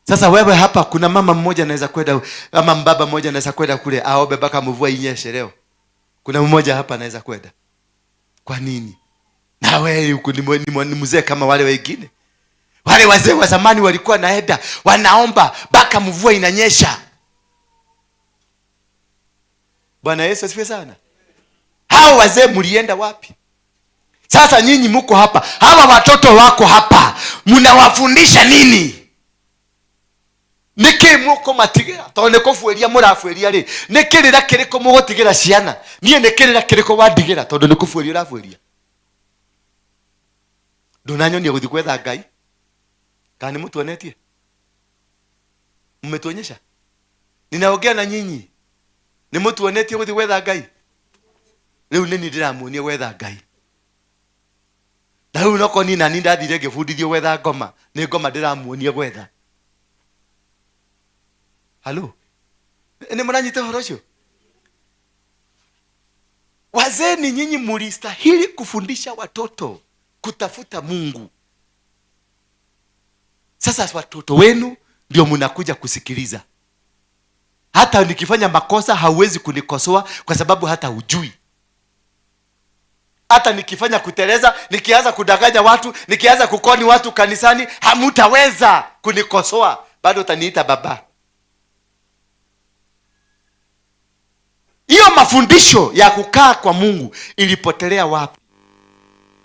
S5: Sasa wewe hapa kuna mama mmoja anaweza kwenda ama mbaba mmoja anaweza kwenda kule aombe mpaka mvua inyeshe leo. Kuna mmoja hapa anaweza kwenda. Kwa nini? Na wewe huko ni mzee kama wale wengine. Wale wazee wa zamani walikuwa naenda wanaomba mpaka mvua inanyesha. Bwana Yesu asifiwe sana. Hao wazee mlienda wapi? Sasa nyinyi mko hapa, hawa watoto wako hapa, mnawafundisha nini? Niki muko matigira to niko fueria murafueria ri nikirira kiriko mugutigira ciana nie nikirira kiriko wandigira tondu nikufueria urafueria ndunanyonia guthi kwetha Ngai kana ni mutuonetie mmetuonyesha ninaongea na nyinyi ni mutuonetie guthi gwetha Ngai Rĩu nĩ niĩ ndĩramuonia gwetha Ngai. Na rĩu noko niĩ nani ndathire ngĩbundithio gwetha ngoma, nĩ ngoma ndĩramuonia gwetha. Halo, nĩ mũranyita ũhoro ũcio? Wazee ni nyinyi mulistahili kufundisha watoto kutafuta Mungu. Sasa watoto wenu ndio mnakuja kusikiliza. Hata nikifanya makosa hauwezi kunikosoa kwa sababu hata hujui. Hata nikifanya kuteleza, nikianza kudanganya watu, nikianza kukoni watu kanisani, hamutaweza kunikosoa, bado utaniita baba. Hiyo mafundisho ya kukaa kwa Mungu ilipotelea wapi?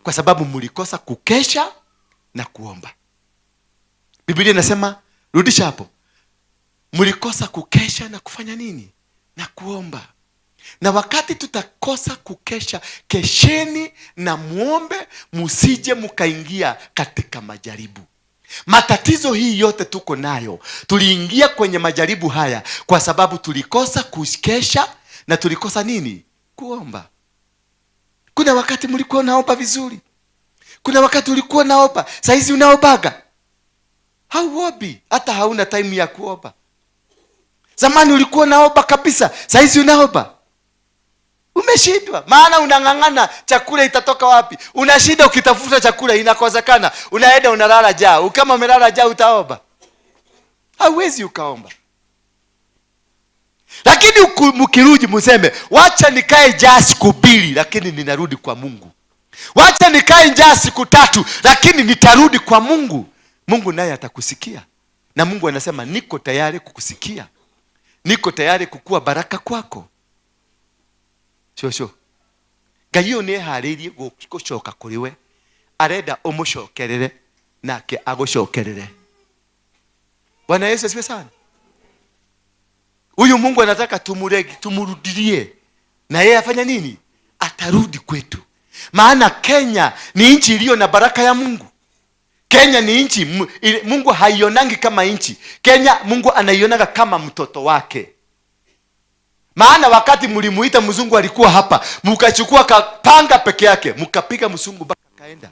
S5: Kwa sababu mlikosa kukesha na kuomba. Biblia inasema, rudisha hapo. Mlikosa kukesha na kufanya nini? Na kuomba. Na wakati tutakosa kukesha, kesheni na muombe, musije mukaingia katika majaribu. Matatizo hii yote tuko nayo, tuliingia kwenye majaribu haya kwa sababu tulikosa kukesha na tulikosa nini? Kuomba. Kuna wakati mlikuwa naomba vizuri, kuna wakati ulikuwa naomba, saizi unaombaga hauombi, hata hauna time ya kuomba. Zamani ulikuwa naomba kabisa, saizi unaomba umeshindwa, maana unang'ang'ana chakula itatoka wapi? Unashinda ukitafuta chakula inakosekana, unaenda unalala njaa. Kama umelala njaa utaomba? Hauwezi ukaomba. Lakini mkirudi mseme, wacha nikae njaa siku 2 lakini ninarudi kwa Mungu. Wacha nikae njaa siku 3 lakini nitarudi kwa Mungu. Mungu naye atakusikia. Na Mungu anasema niko tayari kukusikia, niko tayari kukua baraka kwako. Shosho, Ngai ũyũ nĩeharĩirie gũcoka kũrĩ we, arenda ũmũcokerere nake agũcokerere. Bwana Yesu asifiwe sana. Huyu Mungu anataka tumurudilie, na yeye afanya nini? Atarudi kwetu. Maana Kenya ni nchi iliyo na baraka ya Mungu. Kenya ni nchi Mungu haionangi kama nchi. Kenya Mungu anaionaga kama mtoto wake. Maana wakati mlimuita mzungu alikuwa hapa, mkachukua kapanga peke yake, mkapiga mzungu mpaka kaenda.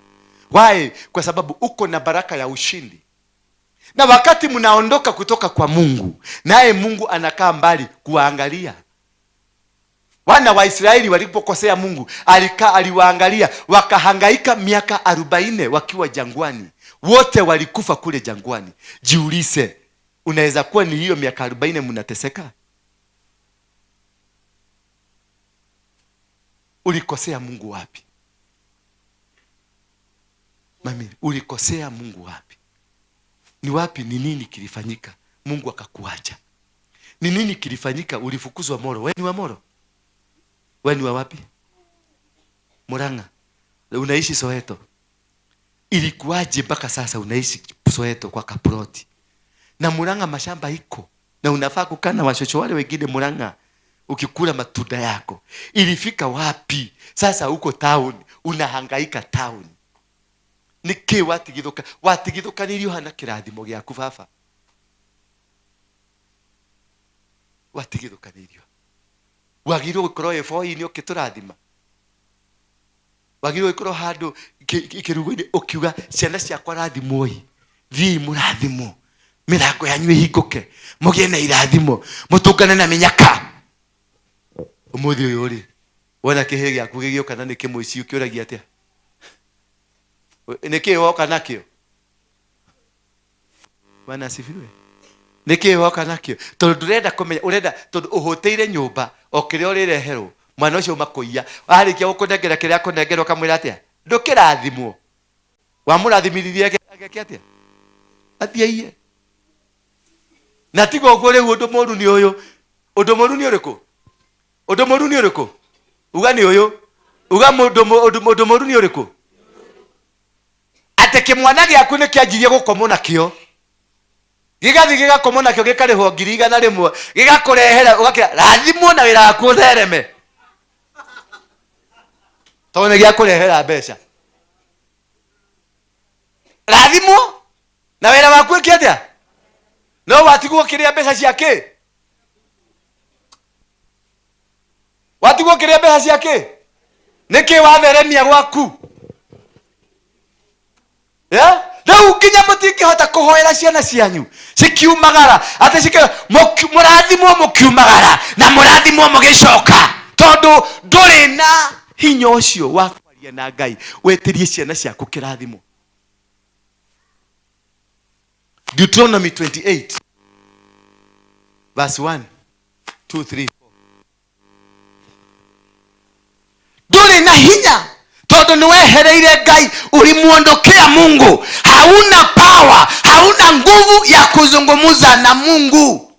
S5: Why? Kwa sababu uko na baraka ya ushindi. Na wakati mnaondoka kutoka kwa Mungu, naye Mungu anakaa mbali kuwaangalia. Wana wa Israeli walipokosea Mungu, aliwaangalia, wakahangaika miaka 40 wakiwa jangwani. Wote walikufa kule jangwani. Jiulize, unaweza kuwa ni hiyo miaka 40 mnateseka? Ulikosea Mungu wapi? Mami, ulikosea Mungu wapi? Ni wapi, ni nini kilifanyika Mungu akakuacha? Ni nini kilifanyika ulifukuzwa Moro? Wewe ni wa Moro? Wewe ni wa wapi? Murang'a. Unaishi Soweto. Ilikuwaje mpaka sasa unaishi Soweto kwa kaploti? Na Murang'a mashamba iko. Na unafaa kukaa na washosho wale wengine Murang'a ukikula matunda yako. Ilifika wapi? Sasa uko town, unahangaika town. Niki watigithuka, watigithukanirio hana kirathimo gĩaku baba. Watigithukanirio. Wagĩrĩirwo gũkorwo ĩboi-inĩ ũkĩtũrathima. Wagĩrĩirwo gũkorwo handũ kĩrugo-inĩ ũkiuga ciana ciakwa rathimwoi. Thiĩi mũrathimwo. Mĩrango yanyu ĩhingũke. Mũgĩe na irathimo. Mũtũngane na mĩnyaka. Ũmũthĩ ũyũ rĩ, wona kĩhĩ gĩaku gĩgĩũka na nĩ kĩmũici ũkĩũragia atĩa? Nĩ kĩĩ woka nakĩo? Bwana asifiwe. Nĩ kĩĩ woka nakĩo? Tondũ ndũrenda kũmenya, ũrenda tondũ ũhũtĩire nyũmba o kĩrĩa ũrĩreherwo, mwana ũcio ũmakũiya, arĩkia gũkũnengera kĩrĩa akũnengera ũkamwĩra atĩa? Ndũkĩrathimwo. Wamũrathimithirie ageke atĩa? Athiĩ aiye. Na tiga ũguo rĩu ũndũ mũũru nĩ ũyũ. Ũndũ mũũru nĩ ũrĩkũ? Ũndũ mũũru nĩ ũrĩkũ? Uga nĩ ũyũ. Uga ũndũ mũũru nĩ ũrĩkũ? Atĩ kĩmwana gĩaku nĩ kĩanjirie gũkomwo nakĩo. Gĩgathiĩ gĩgakomwo nakĩo gĩkarĩhwo 100,000, gĩgakũrehera ũgakĩra rathimwo na wĩra waku ũthereme. Tondũ nĩ gĩakũrehera mbeca. Rathimwo na wĩra waku ĩke atĩa? No watigwo ũkĩrĩa mbeca cia kĩ? Watigwo ũkĩrĩa mbeca cia kĩ? Nĩkĩ watheremia gwaku? Yeah? Rĩu nginya mũtingĩhota kũhoera ciana cianyu cikiumagara atĩ mũrathimwo mũkiumagara na mũrathimwo mũgĩcoka, tondũ ndũrĩ na hinya ũcio wa kwaria na Ngai wĩtĩrie ciana ciaku kĩrathimo. Deuteronomy 28 verse 1 2 3 4. Ndũrĩ na hinya tondũ nĩwehereire Ngai, ulimuondokea Mungu. Hauna power, hauna nguvu ya kuzungumza na Mungu.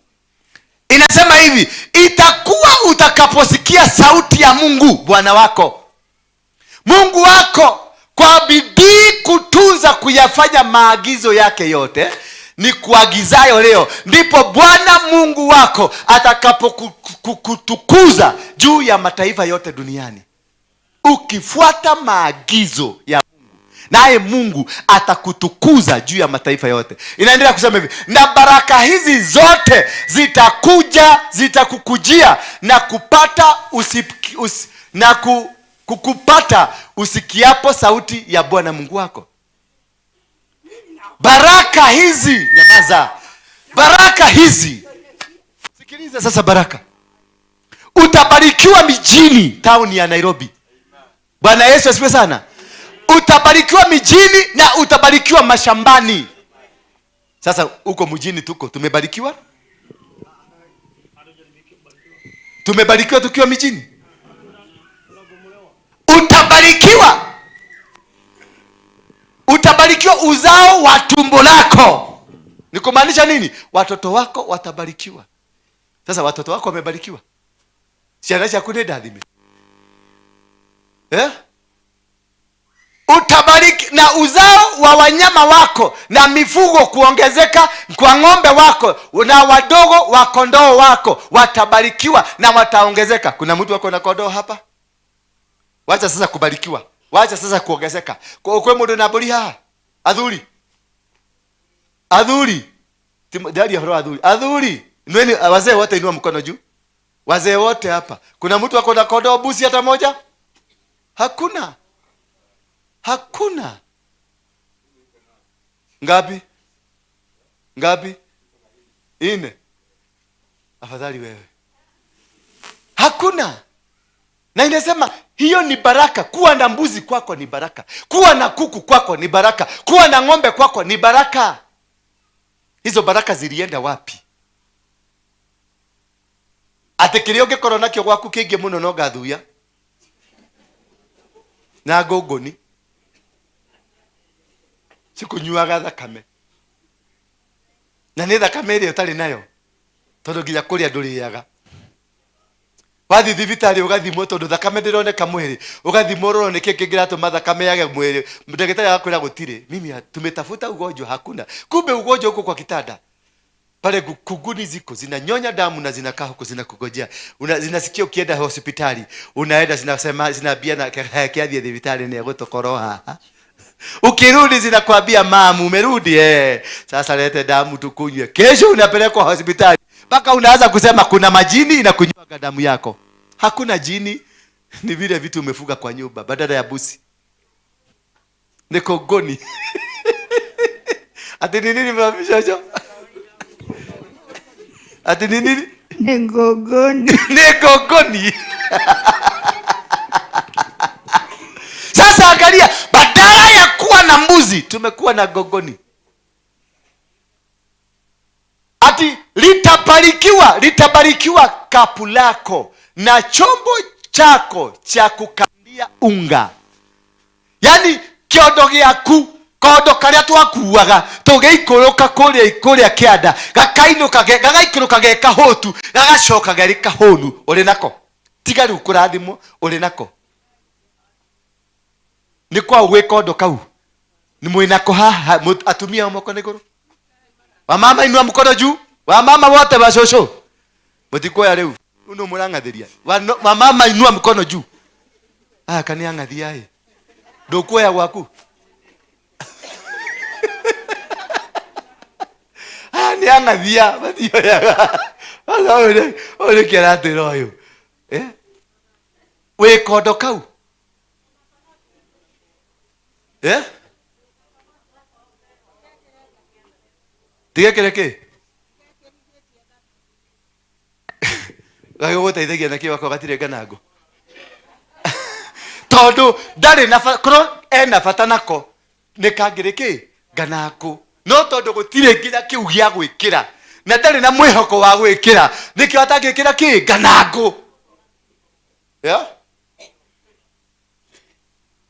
S5: Inasema hivi, itakuwa utakaposikia sauti ya Mungu Bwana wako, Mungu wako, kwa bidii kutunza kuyafanya maagizo yake yote ni kuagizayo leo, ndipo Bwana Mungu wako atakapokutukuza juu ya mataifa yote duniani. Ukifuata maagizo ya Mungu, naye Mungu atakutukuza juu ya mataifa yote. Inaendelea kusema hivi, na baraka hizi zote zitakuja, zitakukujia na kupata na kukupata usikiapo sauti ya Bwana Mungu wako. Baraka hizi, nyamaza. Baraka hizi. Sikiliza sasa baraka. Utabarikiwa mijini, town ya Nairobi. Bwana Yesu asifiwe sana. Utabarikiwa mijini na utabarikiwa mashambani. Sasa huko mjini tuko tumebarikiwa? Tumebarikiwa tukiwa mijini? Utabarikiwa. Utabarikiwa uzao wa tumbo lako. Ni kumaanisha nini? Watoto wako watabarikiwa. Sasa watoto wako wamebarikiwa? Ciana ciaku nĩ ndathime? Eh? Utabariki na uzao wa wanyama wako na mifugo kuongezeka kwa ng'ombe wako na wadogo wa kondoo wako watabarikiwa na wataongezeka. Kuna mtu wako na kondoo hapa? Wacha sasa kubarikiwa. Wacha sasa kuongezeka. Kwa kwe mundu na mburi haha? Athuri. Athuri. Ndari ya athuri. Athuri. Nweni wazee wote inua mkono juu. Wazee wote hapa. Kuna mtu wako na kondoo busi hata moja? Hakuna. Hakuna. Ngapi? Ngapi? 4. Afadhali wewe. Hakuna. Na inasema hiyo ni baraka. Kuwa na mbuzi kwako ni baraka. Kuwa na kuku kwako ni baraka. Kuwa na ng'ombe kwako ni baraka. Hizo baraka zilienda wapi? Ati kiria ungikorwo nakio gwaku kingi muno no ngathuya na ngũngũni cikunyuaga thakame, na nĩ thakame ĩrĩa ũtarĩ nayo tondũ nginya kũrĩa ndũrĩaga. Wathiĩ thibitarĩ ũgathimwo tondũ thakame ndĩroneka mwĩrĩ, ũgathimwo ũrorwo nĩkĩ kĩngĩratũma thakame yage mwĩrĩ, ndagĩtarĩ agakwĩra gũtirĩ. Mimi tumetafuta ugonjwa hakuna, kumbe ugonjwa uko kwa kitanda pale. Kunguni ziko zinanyonya damu na zinakaa huko zinakugojea. Zinasikia ukienda hospitali, unaenda zinasema, zinaambia na kiathie thibitarĩ nĩ egũtũkorwo haha. Ukirudi zinakwambia mamu umerudi, sasa lete damu tukunywe. Kesho unapelekwa hospitali mpaka unaanza kusema kuna majini inakunywa damu yako. Hakuna jini, ni vile vitu umefuga kwa nyumba badala ya busi. Ni kongoni. Ati ni nini mabishojo? Ati ni nini?
S9: Ni ngongoni.
S5: Ni ngongoni. Sasa angalia, badala ya kuwa na mbuzi tumekuwa na gongoni. Ati litabarikiwa kapu lako na chombo chako cha kukandia unga. Yaani kiondo gĩaku, kondo karĩa twakuaga tũgĩikũrũka kũrĩa kĩanda, gagaikũrũka ge kahũtu, gagacoka gerĩ kahũnu, ũrĩ nako. Tiga rĩu kũrathimwo, ũrĩ nako. Nĩ kwa gwĩ kondo kau. Nĩ mwĩ nako haha, atumia ao moko nĩ igũrũ. Wamama inua mkono juu. Wamama wote wa shosho. Mũtikuoya rĩu. Rĩu nĩ mũrang'athĩria. Wamama inua mkono juu. Aya kani ang'athia ĩ. Ndũkuoya gwaku. Aya nĩ ang'athia, matioyaga. Sasa ũyũ nĩ kĩratĩra ũyũ. Wĩ kondo kau. Eh? Tigekere kĩ? Gagĩgũteithagia nakĩ wako gatirĩ nganango. Tondũ ndarĩ na korwo ena bata nako nĩ kangĩrĩ kĩ? Nganango. No tondũ gũtirĩ nginya kĩu gĩa gwĩkĩra na ndarĩ na mwĩhoko wa gwĩkĩra nĩkĩo atangĩkĩra kĩ? Nganango. Yeah?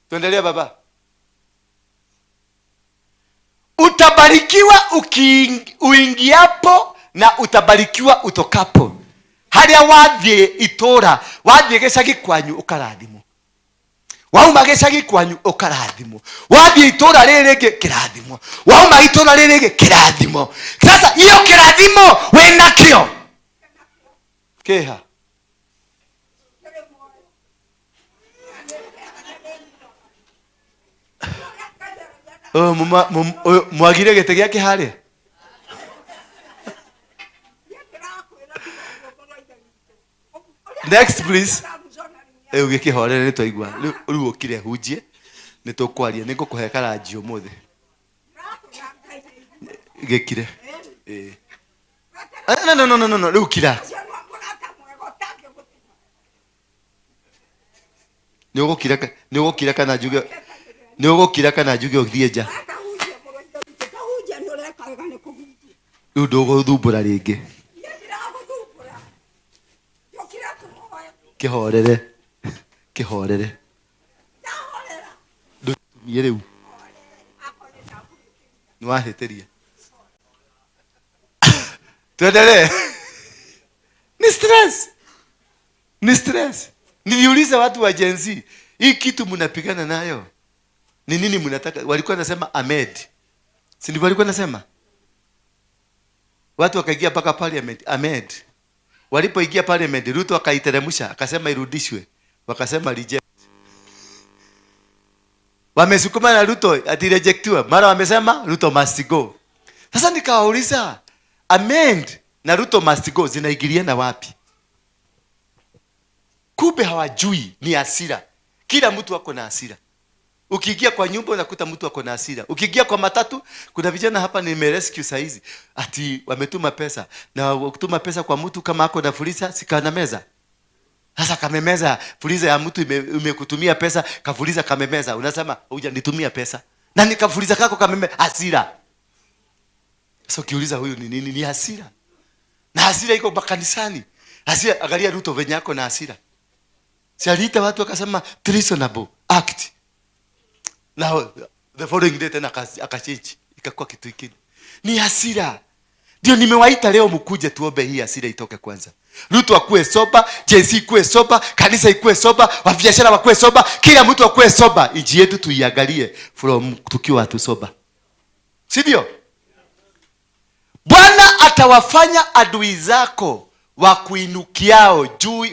S5: Tuendelee baba. Utabarikiwa uingiapo na utabarikiwa utokapo. Haria wathie itora, wathie gĩcagi kwanyu ũkarathimwo. Wauma gĩcagi kwanyu ũkarathimwo. Wathie itora rĩrĩ rĩngĩ kĩrathimwo. Wauma itora rĩrĩ rĩngĩ kĩrathimwo. Sasa hiyo kĩrathimo wĩnakĩo. Kĩha. Oh, mwagire gĩtĩ gĩake harĩa? Next please. Rĩu gĩkĩhorere nĩ twaigua. Rĩu ũkire hunjie nĩ tũkwaria nĩ ngũkũhe karanji ũmũthĩ. Gĩkire. Ĩĩ. No no no no no rĩu kira. Nĩ ũgũkira kana njuge nĩ ũgũkira kana njuge ũthiĩ nja. Rĩu ndũgũthumbũra rĩngĩ. Kĩhorere. Kĩhorere. Ndũtumie rĩu. Nĩ wahĩtĩria. Tuendelee. Ni stress. Ni stress. Niliuliza watu wa Gen Z, hii kitu mnapigana nayo ni nini mnataka? Walikuwa nasema Ahmed. Si ndivyo walikuwa nasema? Watu wakaingia mpaka parliament, Ahmed. Walipoingia parliament, Ruto akaiteremsha, akasema irudishwe. Wakasema reject. Wamesukuma na Ruto ati rejectiwa. Mara wamesema Ruto must go. Sasa nikawauliza, Ahmed na Ruto must go zinaingiliana wapi? Kumbe hawajui ni hasira. Kila mtu ako na hasira. Ukiingia kwa nyumba unakuta mtu ako na hasira. Ukiingia kwa matatu, kuna vijana hapa nimerescue saa hizi. Ati wametuma pesa. Na wakituma pesa kwa mtu kama ako na fuliza, sikana meza. Sasa kamemeza, fuliza ya mtu imekutumia pesa, kafuliza kamemeza. Unasema hujanitumia pesa. Na nikafuliza kako kamemeza, hasira. Sasa ukiuliza huyu ni nini? Ni hasira. Na hasira iko makanisani. Hasira, angalia Ruto venye ako na hasira. Si aliita watu akasema treasonable act. Now the following day tena akachange ikakuwa kitu kingine. Ni hasira. Ndio nimewaita leo mkuje tuombe hii hasira itoke kwanza. Ruto akue soba, JC ikue soba, kanisa ikue soba, wabiashara wakue soba, kila mtu akue soba. Nchi yetu tuiangalie from tukiwa tu soba. Si ndio? Bwana atawafanya adui zako wakuinukiao juu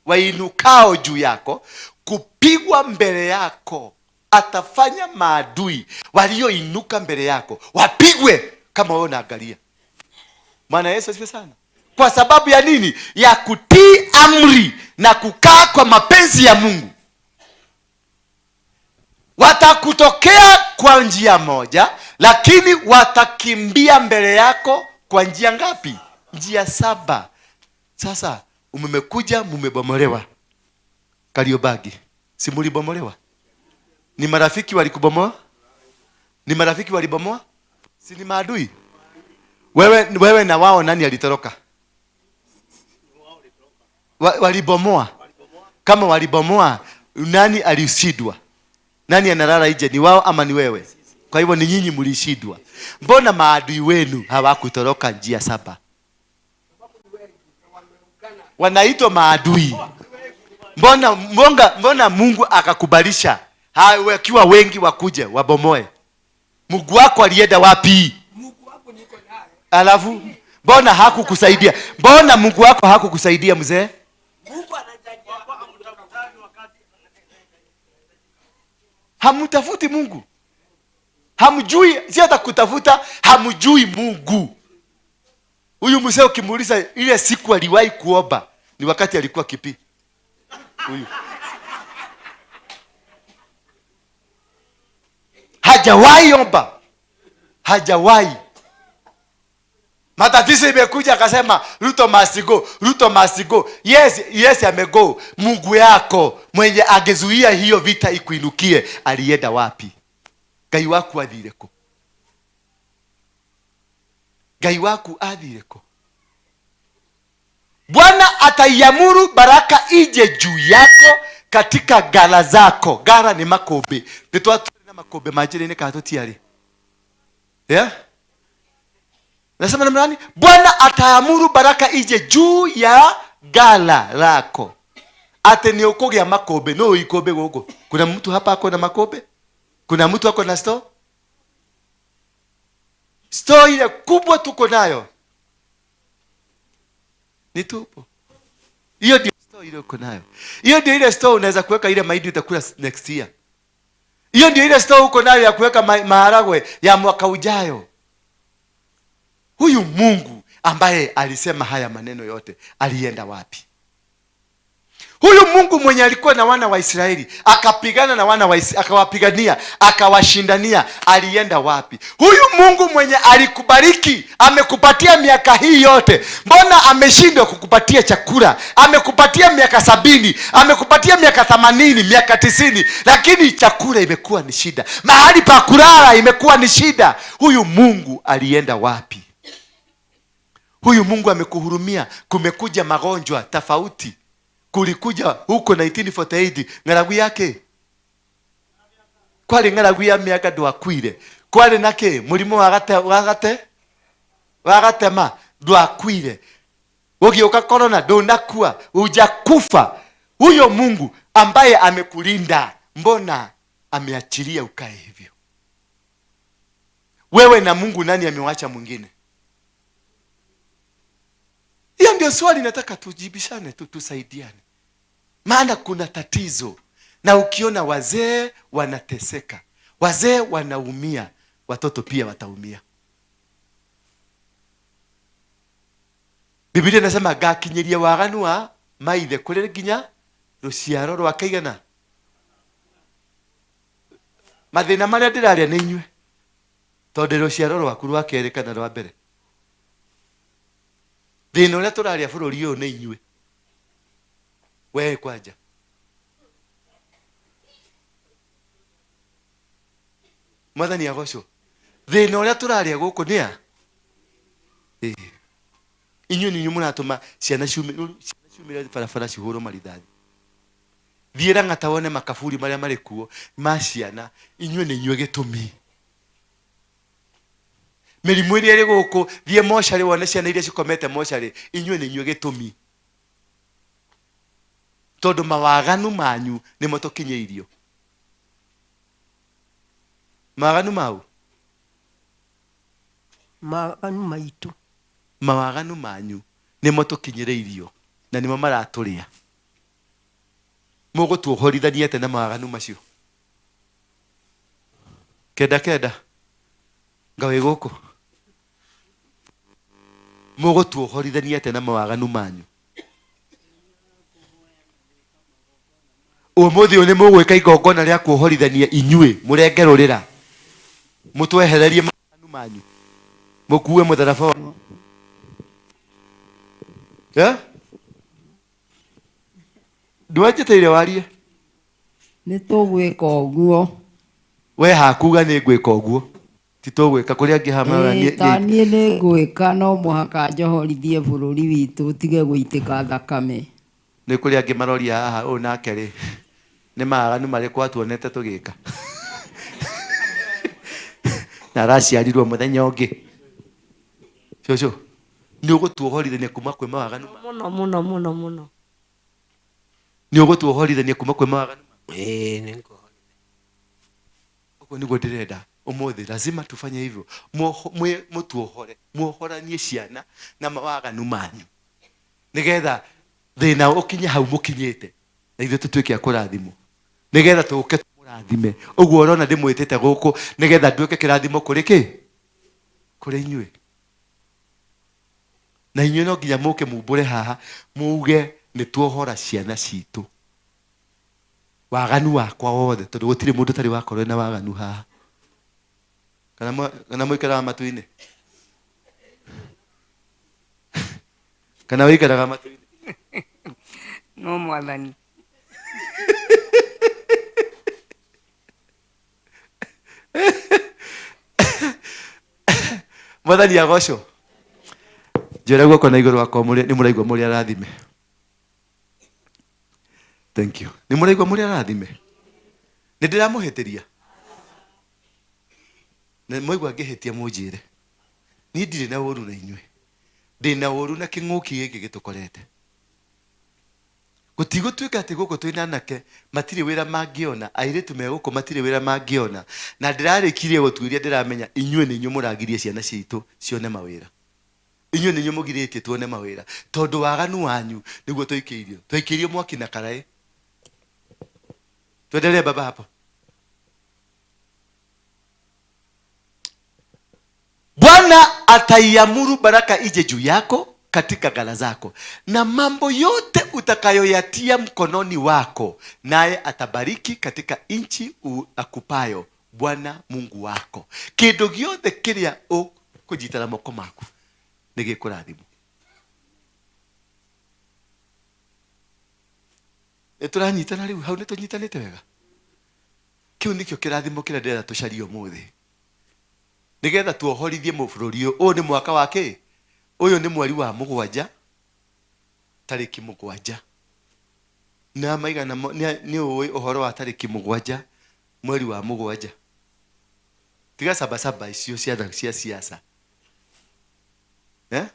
S5: wainukao juu yako kupigwa mbele yako. Atafanya maadui walioinuka mbele yako wapigwe kama wewe unaangalia. Bwana Yesu asifiwe sana. Kwa sababu ya nini? Ya kutii amri na kukaa kwa mapenzi ya Mungu. Watakutokea kwa njia moja, lakini watakimbia mbele yako kwa njia ngapi? Njia saba. Sasa mmekuja mmebomolewa. Kariobangi, si mlibomolewa? Ni marafiki walikubomoa? Ni marafiki walibomoa? Si ni maadui? Wewe na wao nani alitoroka? Walibomoa. Kama walibomoa, nani alishindwa? Nani analala nje? Ni wao ama ni wewe? Kwa hivyo ni nyinyi mlishindwa. Mbona maadui wenu hawakutoroka njia saba? Wanaitwa maadui. Mbona Mungu akakubalisha wakiwa wengi wakuje wabomoe? Mungu wako alienda wapi?
S12: Mungu wako niko naye.
S5: Alafu mbona hakukusaidia? Mbona Mungu wako hakukusaidia mzee?
S12: Mungu anajali.
S5: Hamtafuti Mungu. Hamjui, si hata kutafuta, hamjui Mungu. Huyu mzee ukimuuliza ile siku aliwahi kuomba ni wakati alikuwa kipi? Huyu. Hajawahi omba, hajawahi. Matatizo imekuja akasema Ruto must go, Ruto must go. Yes, yes amego. Mungu yako mwenye angezuia hiyo vita ikuinukie alienda wapi? Ngai waku athire ku? Ngai waku athire ku? Bwana ataiamuru baraka ije juu yako katika gala zako. Gala ni makombe. Nitwatware na makombe manjira-inĩ kana tũtiarĩ? Yeah? Nasema namna gani? Bwana ataamuru baraka ije juu ya gala lako. Ate ni ũkũgĩa makombe, no ikombe gũkũ. Kuna mtu hapa ako na makombe? Kuna mtu ako na store? Store ile kubwa tuko nayo ni tupo. Hiyo ndio store ile uko nayo. Hiyo ndio ile store unaweza kuweka ile mahindi utakula next year. Hiyo ndio ile store uko nayo ya kuweka maharagwe ya mwaka ujayo. Huyu Mungu ambaye alisema haya maneno yote alienda wapi? Huyu Mungu mwenye alikuwa na wana wa Israeli, akapigana na wana wa Israeli, akawapigania, akawashindania, alienda wapi? Huyu Mungu mwenye alikubariki, amekupatia miaka hii yote, mbona ameshindwa kukupatia chakula? Amekupatia miaka 70, amekupatia miaka 80, miaka 90, lakini chakula imekuwa ni shida. Mahali pa kulala imekuwa ni shida. Huyu Mungu alienda wapi? Huyu Mungu amekuhurumia, kumekuja magonjwa tofauti. Kulikuja huko 1948 ng'aragu yake. Kwari ng'aragu ya miaka ndwakuire. Kwari nake murimu wa gatema ndwakuire. Ugiuka corona ndunakua, hujakufa. Huyo Mungu ambaye amekulinda, mbona ameachilia ukae hivyo? Wewe na Mungu nani amewacha mwingine? Hiyo ndio swali nataka tujibishane tu, tusaidiane. Maana kuna tatizo. Na ukiona wazee wanateseka, wazee wanaumia, watoto pia wataumia. Biblia inasema gakinyiria waganu wa maithe kuri nginya ruciaro rwa kaigana. Mathina maria ndiraria ni inyue, tondu ruciaro rwaku rwa keri kana rwa mbere. Thina uria turaria bururi uyu ni inyue. We kwanja Mwathani agocwo. Thina uria turaria guku ni a inyuĩ nĩ inyuĩ mũratũma ciana ciumĩre barabara cihũrwo marithathi. Thiĩra ng'ata wone makaburi marĩa marĩ kuo ma ciana, inyuĩ nĩ inyuĩ gĩtũmi. Mĩrimũ ĩrĩa ĩrĩ gũkũ, thiĩ mocarĩ wone ciana iria cikomete mocarĩ, inyuĩ nĩ inyuĩ gĩtũmi. Tondũ mawaganu manyu nĩmo tũkinyĩirio. Mawaganu mau?
S12: Mawaganu maitũ.
S5: Mawaganu manyu nĩmo tũkinyĩrĩirio na nĩmo maratũrĩa. Mũgũtuohorithania atĩa na mawaganu macio? Kenda kenda ngawĩ gũkũ. Mũgũtuohorithania atĩa na mawaganu manyu? Ũmũthĩ ũyũ nĩ mũgwĩka igongona rĩa kuohorithania inyuĩ, mũrenge rũrĩra, mũtwehererie mawaganu manyu, mũkue mũtharaba wa Ndwanjĩtĩire warie.
S12: Nĩ tũgwĩka ũguo.
S5: We hakuga nĩ ngwĩka ũguo. Ti tũgwĩka kũrĩa angĩ ha marora
S12: Ta niĩ nĩ ngwĩka, no mũhaka njohorithie bũrũri witũ ũtige gũitĩka thakame.
S5: Nĩ kũrĩ angĩ maroria haha ũyũ nake rĩ, nĩ mawaganu marĩkũ atuonete tũgĩka? Na araciarirwo mũthenya ũngĩ. Cũcũ, nĩ ũgũtuohorithania kuma kwĩ mawaganu?
S13: Mũno, mũno, mũno, mũno.
S5: Nĩ ũgũtuohorithania kuma kwĩ mawaganu?
S13: Ĩĩ, nĩ ngũhorithania.
S5: Ũguo nĩguo ndĩrenda ũmũthĩ, lazima tufanye hivyo. Mũtuohore, muohoranie ciana na mawaganu manyu, nĩgetha thĩna ũkinye hau mũkinyĩte, na ithuĩ tũtuĩke a kũrathimwo, nĩgetha tũke tũmũrathime. Ũguo ũrona ndĩmwĩtĩte gũkũ nĩgetha nduĩke kĩrathimo kũrĩ kĩ? Kũrĩ inyuĩ. Na inyuĩ no nginya mũke mumbũre haha muge nĩ tuohora ciana citũ waganu wakwa wothe, tondũ gũtirĩ mũndũ ũtarĩ wakorwo na waganu haha. Kana mũikaraga matu-inĩ? Kana wĩikaraga matu-inĩ?
S12: No mwathani.
S5: Mwathani agocwo. Njĩra guoko na igũrũ wakwa nĩ mũraigua mũrĩ arathime. Thank you. Nĩ mũraigua mũrĩ arathime. Nĩ ndĩramũhĩtĩria. Na mwaigua ngĩhĩtia mũnjĩre. Niĩ ndirĩ na ũru na inyuĩ. Ndĩ na ũru na kĩng'ũki gĩkĩ gĩtũkorete. Gũtigũtuĩka atĩ gũkũ twĩna anake matirĩ wĩra mangĩona, airĩtu me gũkũ matirĩ wĩra mangĩona, na ndĩrarĩkirie gũtuĩria ndĩramenya inyuĩ nĩ inyuĩ mũragirie ciana citũ cione mawĩra. Inyuĩ nĩ inyuĩ mũgirĩtie tuone mawĩra, tondũ waganu wanyu nĩguo twaikĩirio. Twaikĩirio mwaki na karaĩ. Tuendelee baba hapo. Bwana ataiamuru baraka ije juu yako katika ghala zako, na mambo yote utakayoyatia mkononi wako, naye atabariki katika nchi akupayo Bwana Mungu wako. Kindu giothe kiria ukujita na moko maku nĩ gĩkũrathimwo. Nĩ tũranyitana rĩu hau, nĩ tũnyitanĩte wega. Kĩu nĩkĩo kĩrathimo kĩrĩa ndĩrenda tũcarie ũmũthĩ, nĩgetha tuohorithie bũrũri ũyũ. Ũyũ nĩ mwaka wa kĩ? Ũyũ nĩ mweri wa 7 tarĩki 7. Na maigana nĩ ũĩ ũhoro wa tarĩki 7 mweri wa 7. Tiga sabasaba icio cia siasa. Eh?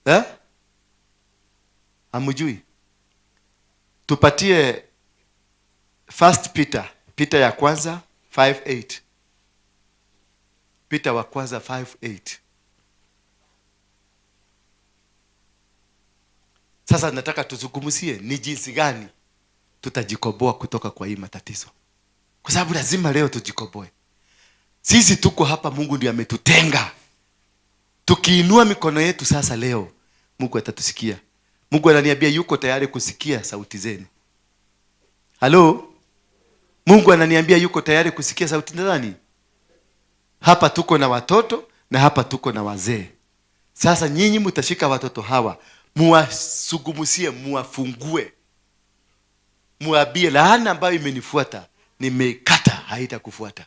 S5: Eh? Hamjui? Tupatie First Peter, Peter ya kwanza 5:8. Peter wa kwanza 5:8. Sasa nataka tuzungumzie ni jinsi gani tutajikomboa kutoka kwa hii matatizo. Kwa sababu lazima leo tujikomboe. Sisi tuko hapa, Mungu ndiye ametutenga. Tukiinua mikono yetu sasa leo, Mungu atatusikia. Mungu ananiambia yuko tayari kusikia sauti zenu. Halo? Mungu ananiambia yuko tayari kusikia sauti nani? Hapa tuko na watoto na hapa tuko na wazee. Sasa nyinyi mtashika watoto hawa, muwasugumusie, muwafungue. Muambie laana ambayo imenifuata nimeikata, haitakufuata.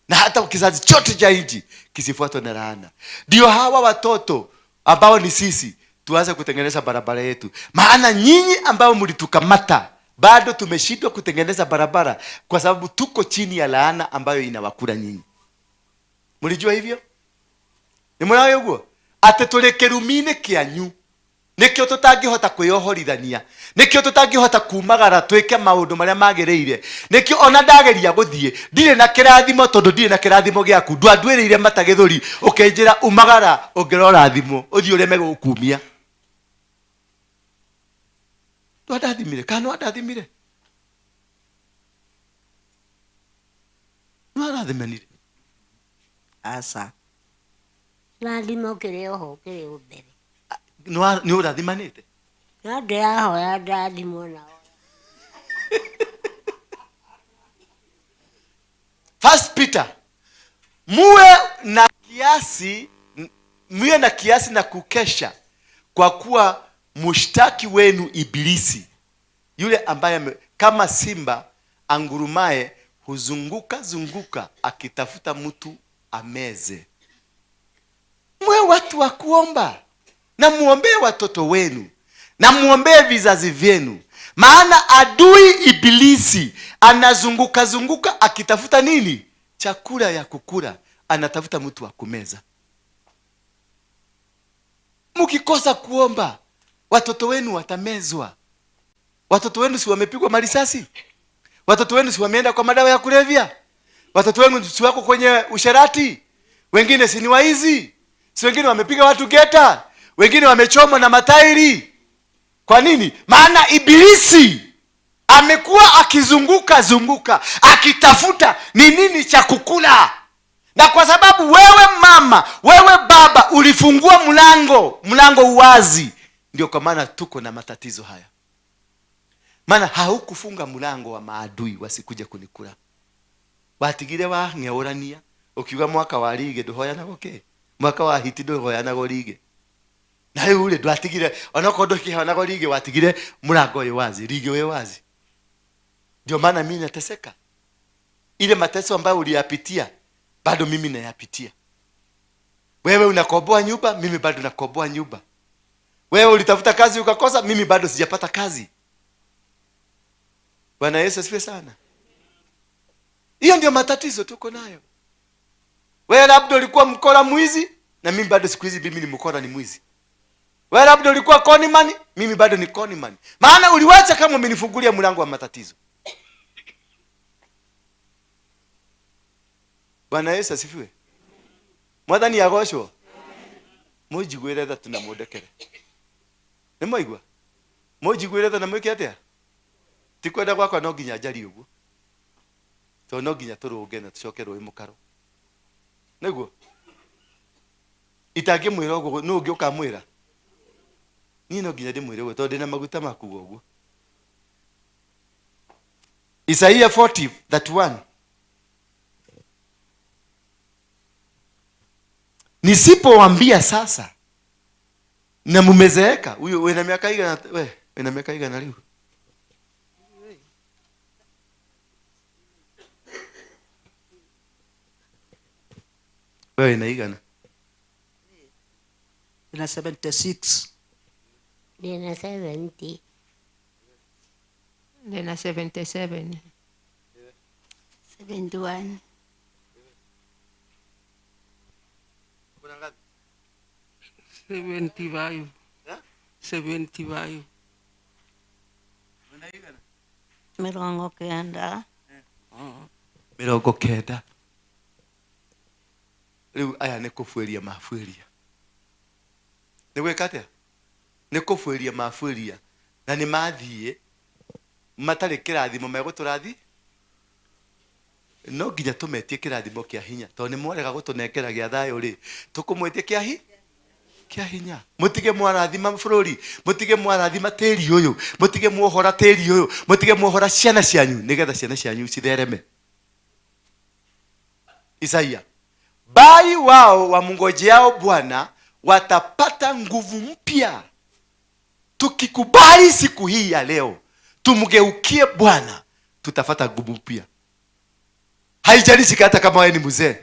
S5: Na hata kizazi chote cha nchi kisifuatwe na laana. Ndio hawa watoto ambao ni sisi tuanze kutengeneza barabara yetu. Maana nyinyi ambao mlitukamata bado tumeshindwa kutengeneza barabara kwa sababu tuko chini ya laana ambayo inawakula nyinyi. Mlijua hivyo? Ni mnayo uguo? Ate tuli kirumine kianyu. Nikio tutangihota kwiyohorithania. Nikio tutangihota kumagara twike maundu maria magiriire. Nikio ona ndageria guthie ndire na kirathimo tondu ndire na kirathimo giaku. Ndwandwiriire mata githuri ukinjira umagara ungirora thimo uthie ureme gukumia. Ndwandathimire kana nwandathimire? Nwarathimanire?
S13: Asa. Kĩrathimo kĩrĩ oho kĩrĩ o mbere.
S5: Nĩ ũrathimanĩte?
S13: No ndĩrahoya ndathimwo nao.
S5: First Peter, muwe na kiasi na kukesha, kwa kuwa mushtaki wenu Ibilisi, yule ambaye kama simba angurumaye huzunguka zunguka akitafuta mtu ameze. Muwe watu wa kuomba, na muombee watoto wenu, na muombee vizazi vyenu. Maana adui Ibilisi anazunguka zunguka akitafuta nini? Chakula ya kukula, anatafuta mtu wa kumeza. Mukikosa kuomba, watoto wenu watamezwa. Watoto wenu si wamepigwa marisasi? Watoto wenu si wameenda kwa madawa ya kulevya? Watoto wenu si wako kwenye usherati? Wengine si ni waizi? Si wengine wamepiga watu geta? Wengine wamechomwa na matairi? Kwa nini? Maana Ibilisi amekuwa akizunguka zunguka akitafuta ni nini cha kukula. Na kwa sababu wewe mama, wewe baba ulifungua mlango uwazi, ndio kwa maana tuko na matatizo haya. Maana haukufunga mlango wa maadui wasikuja kunikula. Watigire wang'eũrania ukiuga mwaka wa rige ndũhoyanagwo kĩ, mwaka wa hiti ndũhoyanagwo rige. Na rĩu rĩ ndwatigire onokorwo ndũkĩhoyanagwo rige, watigire mũrango ũyũ wazi, rige ũyũ wazi. Ndio maana mimi nateseka. Ile mateso ambayo uliyapitia bado mimi nayapitia. Wewe unakomboa nyumba, mimi bado nakomboa nyumba. Wewe ulitafuta kazi ukakosa, mimi bado sijapata kazi. Bwana Yesu asifiwe sana. Hiyo ndio matatizo tuko nayo. Wewe labda ulikuwa mkora mwizi, na mimi bado siku hizi mimi ni mkora ni mwizi. Wewe labda ulikuwa conman, mimi bado ni conman. Maana uliwacha kama umenifungulia mlango wa matatizo. Bwana Yesu asifiwe. Mwathani agocwo. Mujiguire tha tunamundekere. Nĩ mwaigua? Mujiguire tha na mwĩke atĩa? Ti kwenda gwakwa no nginya njarie ũguo. Tondũ no nginya tũrũnge na tũcoke rũĩ mũkaro. Nĩguo? Itangĩmwĩra ũguo nũ ũngĩ ũkamwĩra? Niĩ no nginya ndĩmwĩre ũguo tondũ ndĩna maguta ma kuuga ũguo. Isaiah 40:31. Nisipowaambia sasa na mumezeeka, huyo wewe na miaka igana, wewe na miaka igana leo. Wewe na igana.
S7: Ina 76.
S13: Nina 70.
S4: Nina 77.
S9: 71.
S5: Kuna ngapi?
S14: 75. 75.
S9: 90.
S5: 90. Rĩu aya nĩ kũbuĩria mabuĩria. Nĩ gwĩka atĩa? Nĩ kũbuĩria mabuĩria. Na nĩ mathiĩ matarĩ kĩrathimo megũtũrathi. No nginya tũmetie kĩrathimo kĩa hinya. Tondũ nĩ mwarega gũtũnengera gĩa thayũ rĩ, tũkũmwĩtie kĩa hinya. Mũtige mwarathima bũrũri, mũtige mwarathima tĩri ũyũ, mũtige muohora tĩri ũyũ, mũtige muohora ciana cianyu nĩgetha ciana cianyu cithereme. Isaia, bali wao wamngojeao Bwana watapata nguvu mpya. Tukikubali siku hii ya leo tumgeukie Bwana, tutapata nguvu mpya. Haijalishi hata kama wewe ni mzee,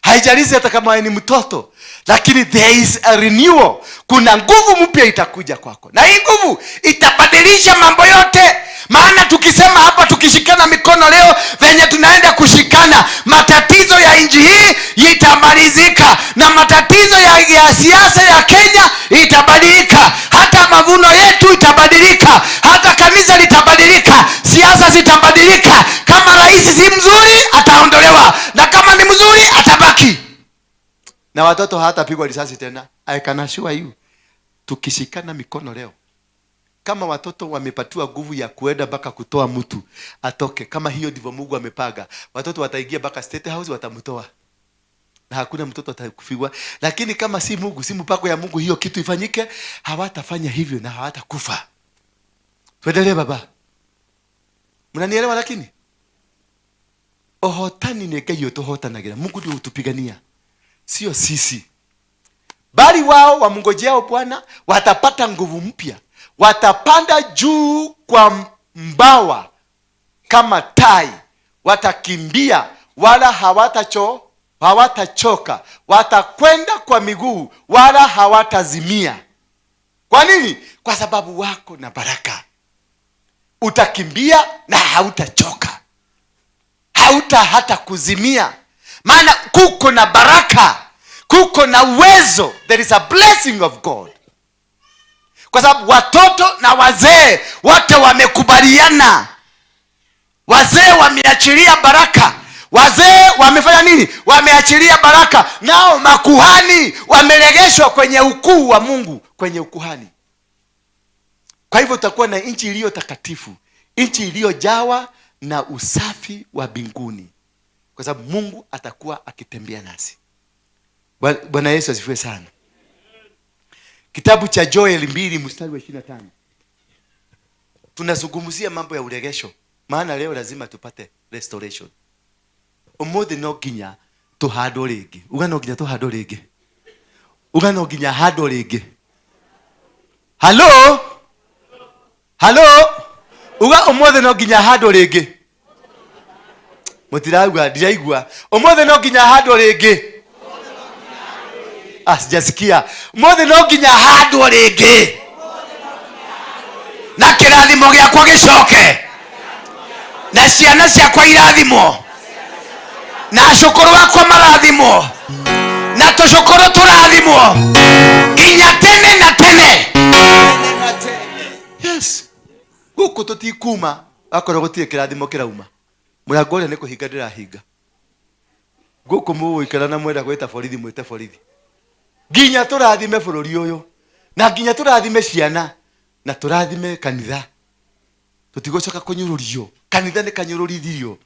S5: haijalishi hata kama wewe ni mtoto, lakini there is a renewal. Kuna nguvu mpya itakuja kwako, na hii nguvu itabadilisha mambo yote. Maana tukisema hapa, tukishikana mikono leo venye tunaenda kushikana, matatizo ya nchi hii itamalizika, na matatizo ya siasa ya Kenya itabadilika, hata mavuno yetu itabadilika, hata kanisa litabadilika, siasa zitabadilika. Kama rais si mzuri ataondolewa, na kama ni mzuri atabaki, na watoto hatapigwa risasi tena. I can assure you, tukishikana mikono leo, kama watoto wamepatiwa nguvu ya kuenda mpaka kutoa mtu atoke, kama hiyo ndivyo Mungu amepanga, watoto wataingia mpaka State House watamtoa, na hakuna mtoto atakufiwa. Lakini kama si Mungu, si mpango ya Mungu hiyo kitu ifanyike, hawatafanya hivyo na hawatakufa. Tuendelee baba. Mnanielewa? Lakini ohotani ni Ngai utuhotanagira. Mungu ndiye utupigania, sio sisi. Bali wao wamngojeao Bwana watapata nguvu mpya, watapanda juu kwa mbawa kama tai, watakimbia wala hawatachoka, watakwenda kwa miguu wala hawatazimia. Kwa nini? Kwa sababu wako na baraka. Utakimbia na hautachoka, hauta hata kuzimia, maana kuko na baraka, kuko na uwezo. There is a blessing of God. Kwa sababu watoto na wazee wote wamekubaliana. Wazee wameachilia baraka. Wazee wamefanya nini? Wameachilia baraka. Nao makuhani wamelegeshwa kwenye ukuu wa Mungu, kwenye ukuhani. Kwa hivyo tutakuwa na nchi iliyo takatifu, nchi iliyojawa na usafi wa mbinguni, kwa sababu Mungu atakuwa akitembea nasi. Bwana Yesu asifiwe sana. Kitabu cha Joel 2 mstari wa 25. Tunazungumzia mambo ya uregesho, maana leo lazima tupate restoration. Umuthi no nginya tuhandwo ringi. Uga no nginya tuhandwo ringi. Uga no nginya handwo ringi. Hello? Hello? Uga umuthi no nginya handwo ringi. Mutirauga ndiraigua. Umuthi no nginya handwo ringi. Ah, sijasikia. Umuthi no nginya handwo ringi. Na kirathimo giakwa gicoke. Na ciana ciakwa irathimwo. Na cukuru wakwa marathimwo. Na tucukuru turathimwo. Nginya tene na tene. Yes. Guku tutikuma akorwo gutire kirathimo kirauma. Murango uria ni kuhinga ndirahinga. Guku mugũikara na mwenda gwita borithi mwite borithi. Nginya turathime bururi uyu. Na nginya turathime ciana. Na turathime kanitha. Tutigocoka kunyururio. Kanitha ni kanyururithirio.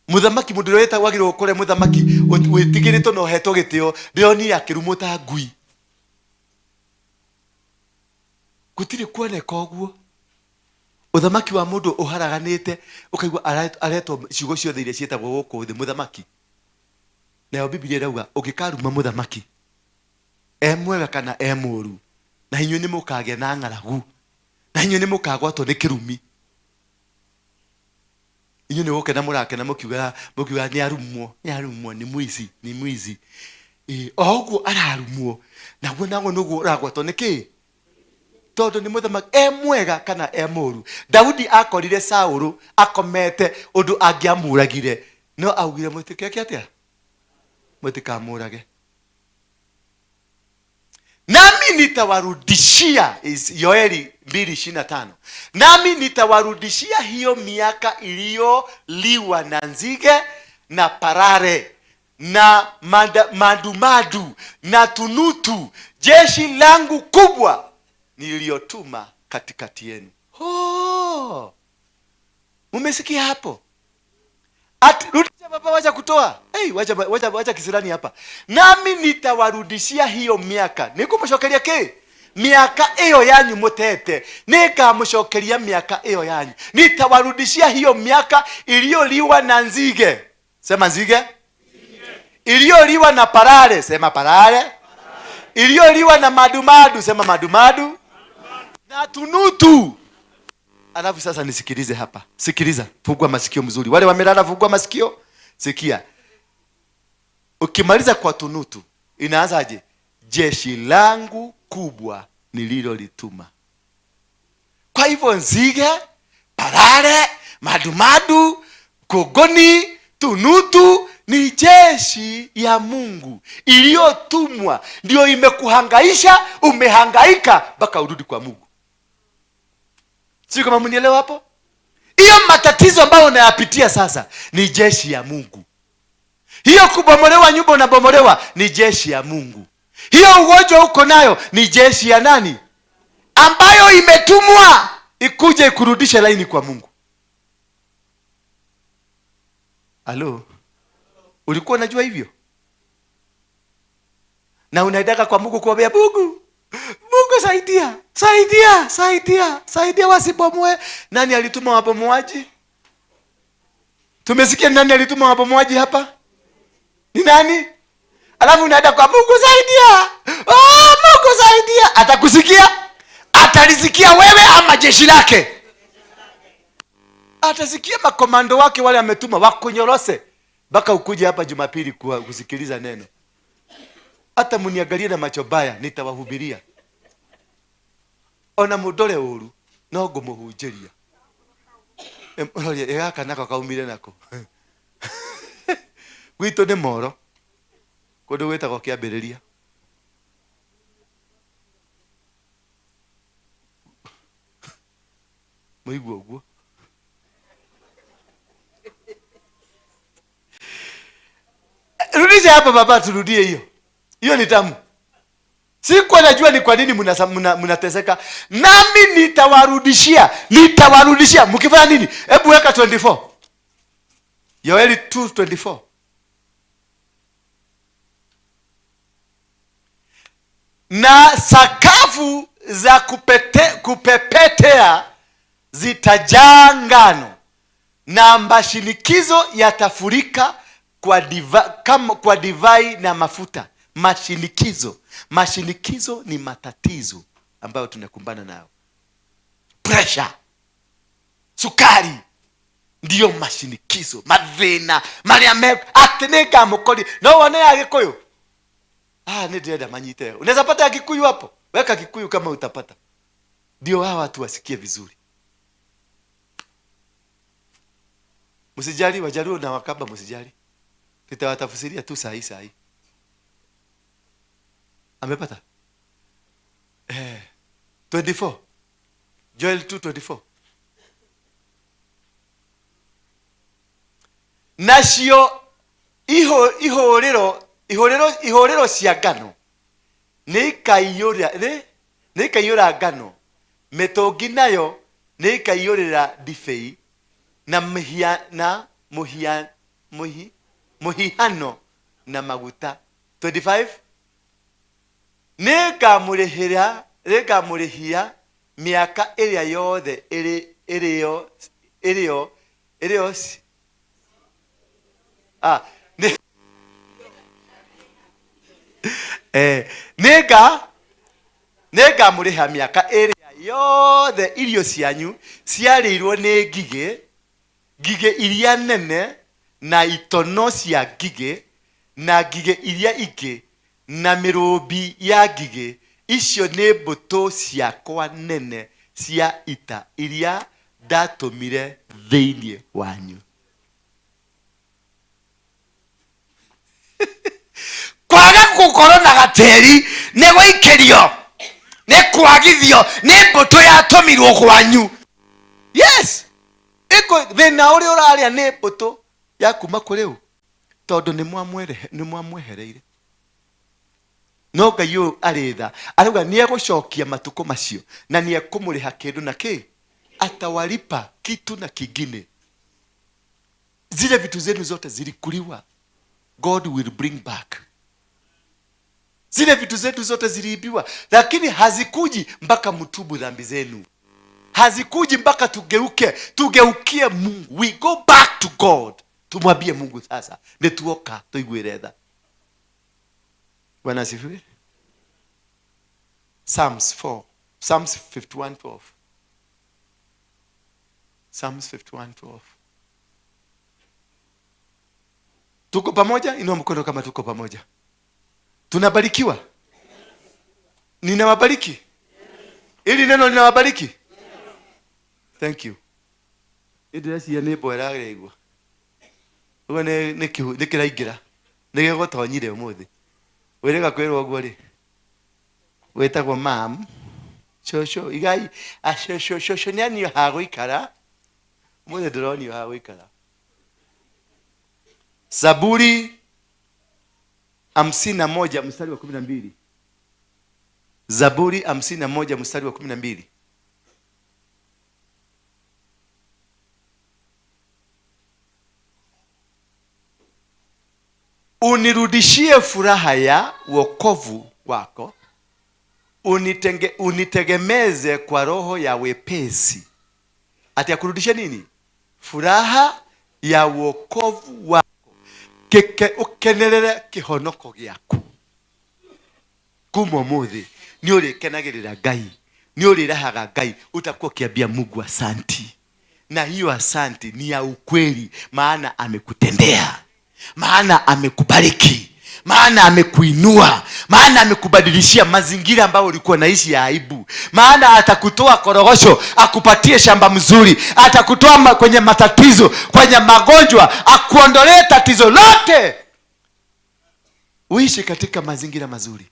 S5: Muthamaki mundu uria wetagwo kure muthamaki witigiritwo na uhetwo gitio ndironire akirumwo ta ngui. Gutiri kuoneka uguo. Uthamaki wa mundu uharaganite ukaigua aretwo ciugo ciothe iria cietagwo guku thi muthamaki. Nayo Biblia irauga ungikaruma muthamaki e mwega kana e muru na inyuĩ nĩ mũkagĩa na ng'aragu na inyuĩ nĩ mũkagwatwo nĩ kĩrumi. Inyuĩ nĩ gũkena mũrakena mũkiuga nĩ arumwo, nĩ arumwo, nĩ mwici, nĩ mwici. O ũguo ararumwo naguo naguo nĩguo ũragwatwo nĩ kĩĩ? Tondũ nĩ mũthamaki e mwega kana e mũru. Daudi akorire Saũlũ akomete ũndũ angĩamũragire no augire mũtikeke atĩa? Mũtikamũrage. Nami nitawarudishia, Yoeli 2:25. Nami nitawarudishia hiyo miaka iliyoliwa na nzige na parare na madumadu na tunutu, jeshi langu kubwa niliyotuma katikati yenu. Oh, mumesikia hapo? Rudisha baba, wacha kutoa. Hey, wacha kisirani hapa. Nami nitawarudishia hiyo miaka. Nikumucokeria ki? Miaka iyo yanyu mutete. Nikamucokeria miaka iyo yanyu. Nitawarudishia hiyo miaka iliyoliwa na nzige. Sema nzige. Iliyoliwa na parare. Sema parare. Iliyoliwa na madumadu. Sema madumadu. Na tunutu. Alafu sasa nisikilize hapa. Sikiliza, fungua masikio mzuri. Wale wamelala fungua masikio. Sikia. Ukimaliza kwa tunutu, inaanzaje? Jeshi langu kubwa nililolituma. Kwa hivyo nzige, parare, madumadu, kogoni, tunutu ni jeshi ya Mungu iliyotumwa. Ndio imekuhangaisha, umehangaika mpaka urudi kwa Mungu. Sio kama mnielewa hapo? Hiyo matatizo ambayo unayapitia sasa ni jeshi ya Mungu. Hiyo kubomolewa nyumba unabomolewa ni jeshi ya Mungu. Hiyo ugonjwa uko nayo ni jeshi ya nani? Ambayo imetumwa ikuje ikurudishe laini kwa Mungu. Halo? Ulikuwa unajua hivyo? Na unaendaka kwa Mungu kuombea Mungu. Mungu saidia, saidia, saidia, saidia wasibomoe. Nani alituma wabomoaji? Tumesikia nani alituma wabomoaji hapa? Ni nani? Alafu unaenda kwa Mungu saidia. Oh, Mungu saidia. Atakusikia? Atalisikia wewe ama jeshi lake? Atasikia makomando wake wale ametuma wakunyorose mpaka ukuje hapa Jumapili kusikiliza neno. Hata muniangalie na macho baya nitawahubiria. Ona mudore uru no ngumuhunjĩria. Ĩroria gaka nako kaumire nako. Gwitũ nĩ moro. Kũndũ gwĩtagwo Kĩambĩrĩria. Mũigua ũguo? Rudisha hapa baba, turudie hiyo. Hiyo ni tamu. Sikuwa najua ni kwa nini mnateseka. Nami nitawarudishia, nitawarudishia. Mkifanya nini? Hebu weka 24. Yoeli 2:24. Na sakafu za kupepetea zitajaa ngano, na mashinikizo yatafurika kwa divai na mafuta. Mashinikizo. Mashinikizo ni matatizo ambayo tunakumbana nayo. Pressure, sukari ndiyo mashinikizo, mathina maria me ati ni ngamukori no wone ya Gikuyu. Ni ndĩrenda manyite. Unaweza pata ya Kikuyu hapo? Weka Kikuyu kama utapata. Ndio hawa watu wasikie vizuri. Msijali Wajaluo na Wakamba, msijali. Tutawatafsiria tu sahi sahi. Amepata? 24. Joel 2:24. Nacio ihũrĩro cia ngano nĩikaiyũra ngano, mĩtũngi nayo nĩikaiyũrĩra ndibei, na mũhihano na maguta. 25. Nĩngamũrĩhia mĩaka ĩrĩa yothe ĩrĩo nĩngamũrĩha mĩaka ĩrĩa yothe irio cianyu ciarĩirwo nĩ ngigĩ, ngigĩ iria nene na itono cia ngigĩ na ngigĩ iria ingĩ na mĩrũmbi ya ngigĩ. Icio nĩ mbũtũ ciakwa nene cia ita iria ndatũmire thĩinĩ wanyu. Kwaga gũkorwo na gatĩri nĩ gũikĩrio, nĩ kwagithio, nĩ mbũtũ yatũmirwo kwanyu. Yes, thĩna ũrĩa ũrarĩa nĩ mbũtũ ya kuma kũrĩ ũ, tondũ nĩ mwamwehereire. No Ngai ũyũ arĩ tha, arauga nĩ egũcokia matukũ macio na nĩ ekũmũrĩha kĩndũ na kĩ, atawalipa kitu na kingine. Zile vitu zenu zote zilikuliwa, God will bring back. Zile vitu zetu zote ziliibiwa, lakini hazikuji mpaka mtubu dhambi zenu. Hazikuji mpaka tugeuke, tugeukie Mungu. We go back to God. Tumwambie Mungu sasa, nituoka tuiguire tha. Bwana asifiwe. Psalms 4, Psalms 51:12. Psalms 51:12. Tuko pamoja? Inua mkono kama tuko pamoja. Tunabarikiwa? Ninawabariki? Ili neno linawabariki? Thank you. Ndĩreciria nĩ mbo ĩraigua. Ũguo nĩ kĩraingĩra. Nĩ gĩgũtonyire ũmũthĩ. Wĩrĩga kwĩrwo ũguo rĩ, wĩtagwo mam, cũcũ, igai, cũcũ, cũcũ nĩanio ha gũikara. Ũmũthĩ ndĩronio ha gũikara. Zaburi 51 mstari wa 12. Zaburi 51 mstari wa 12. Unirudishie furaha ya wokovu wako, unitegemeze kwa roho ya wepesi. Ati akurudishe nini? Furaha ya wokovu wako. Ukenerere kihonoko gĩaku. Kuma ũmũthĩ nĩ ũrĩkenagĩrĩra Ngai, nĩ ũrĩrahaga Ngai, utakuwa ukiambia Mungu asanti. Na hiyo asanti ni ya ukweli, maana amekutendea, maana amekubariki, maana amekuinua, maana amekubadilishia mazingira ambayo ulikuwa naishi ya aibu, maana atakutoa korogosho akupatie shamba mzuri, atakutoa kwenye matatizo, kwenye magonjwa, akuondolee tatizo lote. Uishi katika mazingira mazuri,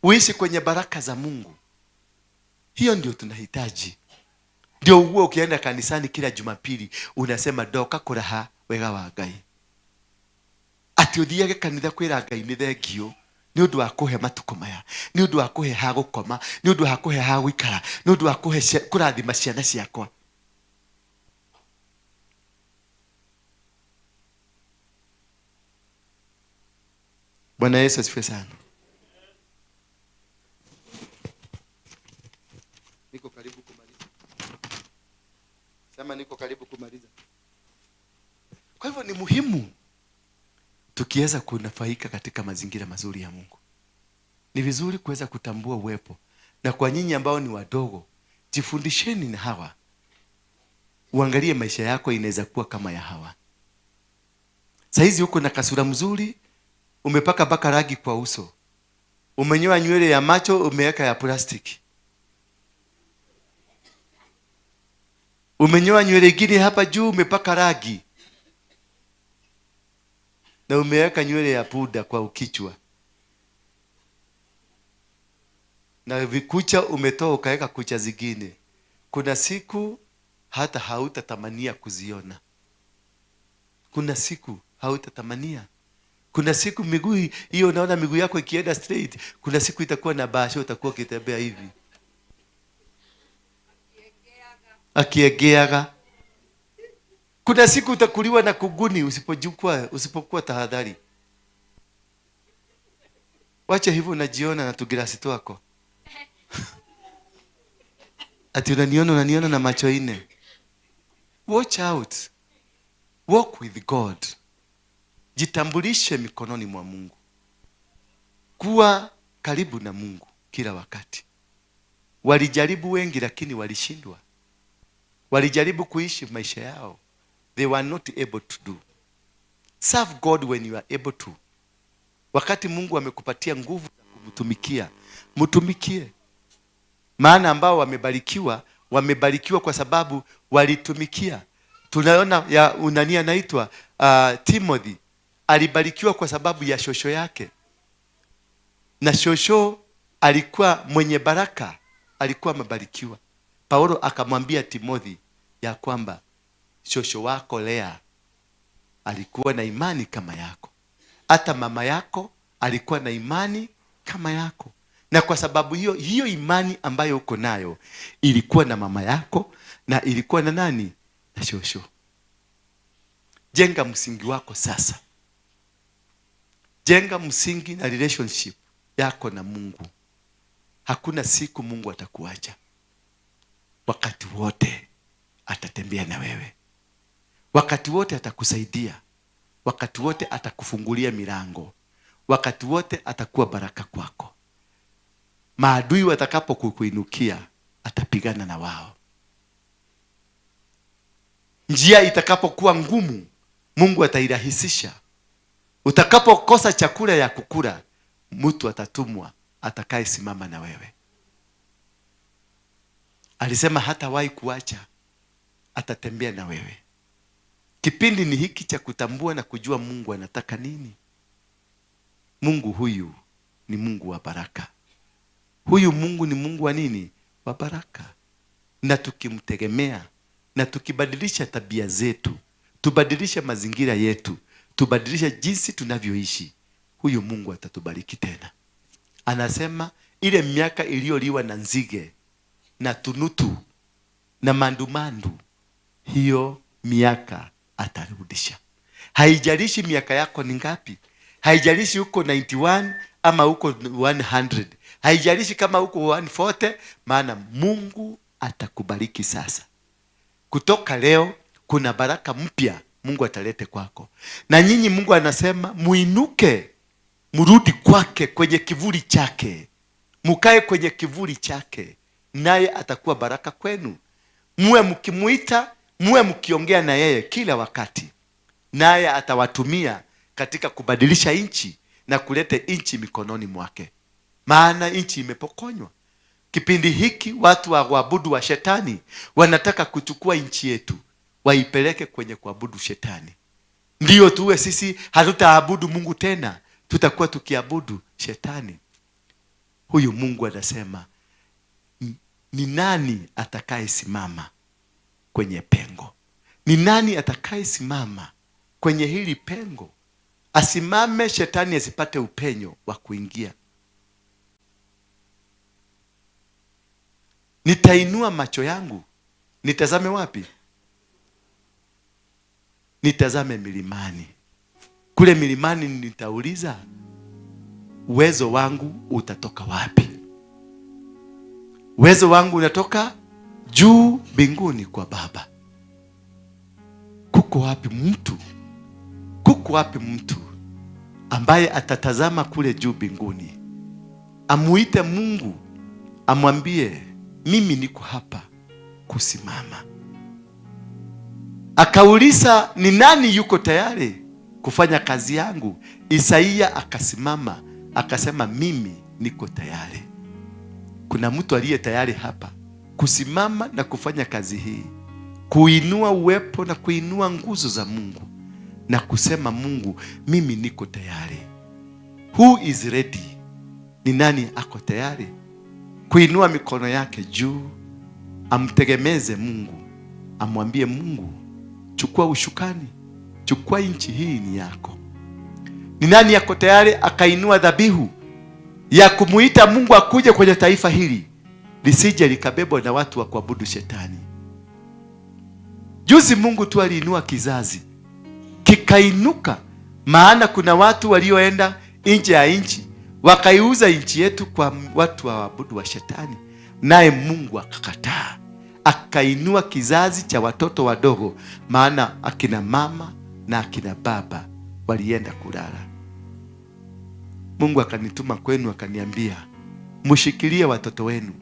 S5: uishi kwenye baraka za Mungu. Hiyo ndio tunahitaji. Ndio uwe ukienda kanisani kila Jumapili unasema ndoka kuraha wega wa Ngai. Ati uthiage kanitha kwira Ngai ni thengio ni undu wa kuhe matuko maya, ni undu wa kuhe ha gukoma, ni undu wa kuhe ha guikara, ni undu wa kuhe kurathima ciana ciakwa. Bwana Yesu asifiwe sana. Niko karibu kumaliza. Sema niko karibu kumaliza. Kwa hivyo ni muhimu Tukiweza kunufaika katika mazingira mazuri ya Mungu. Ni vizuri kuweza kutambua uwepo. Na kwa nyinyi ambao ni wadogo, jifundisheni na hawa. Uangalie maisha yako inaweza kuwa kama ya hawa. Saizi uko na kasura mzuri, umepaka baka rangi kwa uso. Umenyoa nywele ya macho, umeweka ya plastiki. Umenyoa nywele ingine hapa juu, umepaka rangi. Na umeweka nywele ya puda kwa ukichwa. Na vikucha umetoa ukaweka kucha zingine. Kuna siku hata hautatamania kuziona. Kuna siku hautatamania. Kuna siku miguu hiyo, unaona miguu yako ikienda straight, kuna siku itakuwa na basho, utakuwa ukitembea hivi. Akiegeaga. Kuna siku utakuliwa na kuguni usipokuwa tahadhari. Wacha hivyo unajiona na tugirasi twako. Ati unaniona na macho ine. Watch out. Walk with God. Jitambulishe mikononi mwa Mungu. Kuwa karibu na Mungu kila wakati. Walijaribu wengi lakini walishindwa. Walijaribu kuishi maisha yao. They were not able to do. Serve God when you are able to. Wakati Mungu amekupatia nguvu za kumtumikia, mtumikie. Maana ambao wamebarikiwa, wamebarikiwa kwa sababu walitumikia. Tunaona ya unani anaitwa Timothy alibarikiwa kwa sababu ya shosho yake. Na shosho alikuwa mwenye baraka, alikuwa amebarikiwa. Paulo akamwambia Timothy ya kwamba shosho wako Lea alikuwa na imani kama yako. Hata mama yako alikuwa na imani kama yako. Na kwa sababu hiyo imani ambayo uko nayo ilikuwa na mama yako na ilikuwa na nani? Na shosho. Jenga msingi wako sasa. Jenga msingi na relationship yako na Mungu. Hakuna siku Mungu atakuacha. Wakati wote atatembea na wewe. Wakati wote atakusaidia. Wakati wote atakufungulia milango. Wakati wote atakuwa baraka kwako. Maadui watakapo kukuinukia, atapigana na wao. Njia itakapokuwa ngumu, Mungu atairahisisha. Utakapokosa chakula ya kukula, mtu atatumwa atakayesimama na wewe. Alisema hatawahi kuacha, atatembea na wewe. Kipindi ni hiki cha kutambua na kujua Mungu anataka nini. Mungu huyu ni Mungu wa baraka. Huyu Mungu ni Mungu wa nini? Wa baraka. Na tukimtegemea, na tukibadilisha tabia zetu, tubadilishe mazingira yetu, tubadilishe jinsi tunavyoishi, huyu Mungu atatubariki tena. Anasema ile miaka iliyoliwa na nzige na tunutu na mandumandu, hiyo miaka atarudisha. Haijalishi miaka yako ni ngapi. Haijalishi uko 91 ama uko 100. Haijalishi kama uko 140, maana Mungu atakubariki sasa. Kutoka leo kuna baraka mpya Mungu atalete kwako. Na nyinyi Mungu anasema muinuke, murudi kwake kwenye kivuli chake. Mukae kwenye kivuli chake, naye atakuwa baraka kwenu. Muwe mkimuita, muwe mkiongea na yeye kila wakati. Naye atawatumia katika kubadilisha nchi na kuleta nchi mikononi mwake. Maana nchi imepokonywa. Kipindi hiki watu wa kuabudu wa shetani wanataka kuchukua nchi yetu waipeleke kwenye kuabudu shetani. Ndiyo tuwe sisi hatutaabudu Mungu tena, tutakuwa tukiabudu shetani. Huyu Mungu anasema ni nani atakayesimama kwenye pengo? Ni nani atakayesimama kwenye hili pengo? Asimame, shetani asipate upenyo wa kuingia. Nitainua macho yangu, nitazame wapi? Nitazame milimani. Kule milimani nitauliza, uwezo wangu utatoka wapi? Uwezo wangu unatoka juu mbinguni kwa Baba. Kuko wapi mtu? Kuko wapi mtu ambaye atatazama kule juu mbinguni, amuite Mungu, amwambie mimi niko hapa kusimama. Akauliza, ni nani yuko tayari kufanya kazi yangu? Isaia akasimama akasema, mimi niko tayari. Kuna mtu aliye tayari hapa kusimama na kufanya kazi hii, kuinua uwepo na kuinua nguzo za Mungu na kusema, Mungu mimi niko tayari. Who is ready? Ni nani ako tayari kuinua mikono yake juu, amtegemeze Mungu, amwambie Mungu, chukua ushukani, chukua nchi hii ni yako. Ni nani ako tayari akainua dhabihu ya kumuita Mungu akuje kwenye taifa hili lisije likabebwa na watu wa kuabudu shetani? Juzi Mungu tu aliinua kizazi kikainuka, maana kuna watu walioenda nje ya nchi wakaiuza nchi yetu kwa watu wa waabudu wa shetani, naye Mungu akakataa, akainua kizazi cha watoto wadogo, maana akina mama na akina baba walienda kulala. Mungu akanituma kwenu akaniambia, mshikilie watoto wenu,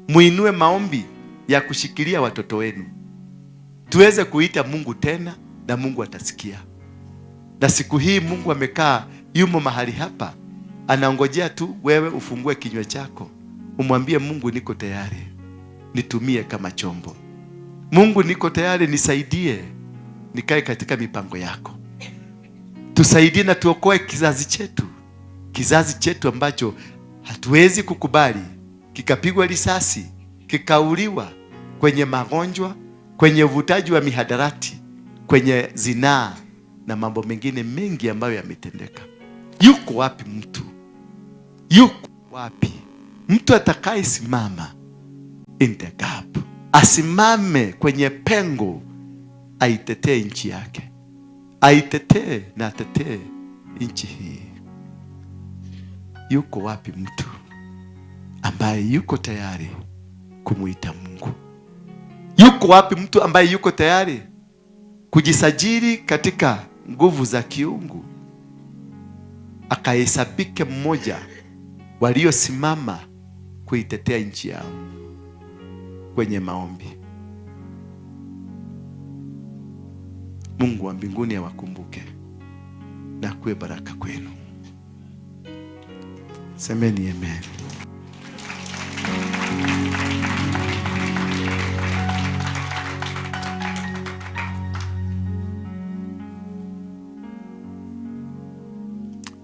S5: muinue maombi ya kushikilia watoto wenu, tuweze kuita Mungu tena na Mungu atasikia. Na siku hii Mungu amekaa yumo mahali hapa, anaongojea tu wewe ufungue kinywa chako umwambie Mungu, niko tayari, nitumie kama chombo. Mungu niko tayari, nisaidie nikae katika mipango yako. Tusaidie na tuokoe kizazi chetu, kizazi chetu ambacho hatuwezi kukubali kikapigwa risasi, kikauliwa kwenye magonjwa, kwenye uvutaji wa mihadarati, kwenye zinaa na mambo mengine mengi ambayo yametendeka. Yuko wapi mtu? Yuko wapi mtu atakayesimama in the gap, asimame kwenye pengo, aitetee nchi yake, aitetee na atetee nchi hii? Yuko wapi mtu ambaye yuko tayari kumuita Mungu? Yuko wapi mtu ambaye yuko tayari kujisajili katika nguvu za kiungu, akahesabike mmoja waliosimama kuitetea nchi yao kwenye maombi? Mungu wa mbinguni awakumbuke na kuwe baraka kwenu. Semeni amen.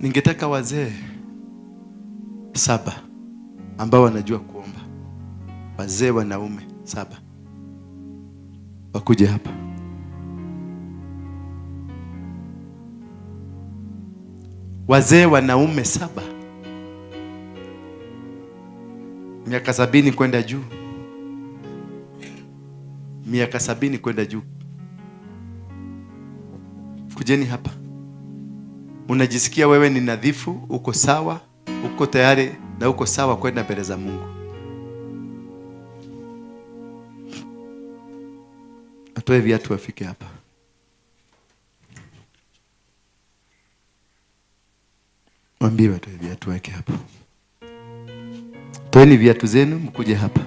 S5: Ningetaka wazee 7 ambao wanajua kuomba, wazee wanaume 7 wakuje hapa. Wazee wanaume 7, miaka 70 kwenda juu, miaka 70 kwenda juu, kujeni hapa. Unajisikia wewe ni nadhifu, uko sawa, uko tayari na uko sawa kwenda mbele za Mungu. Atoe viatu afike hapa. Mwambie watoe viatu wake hapa. Toeni viatu zenu mkuje hapa.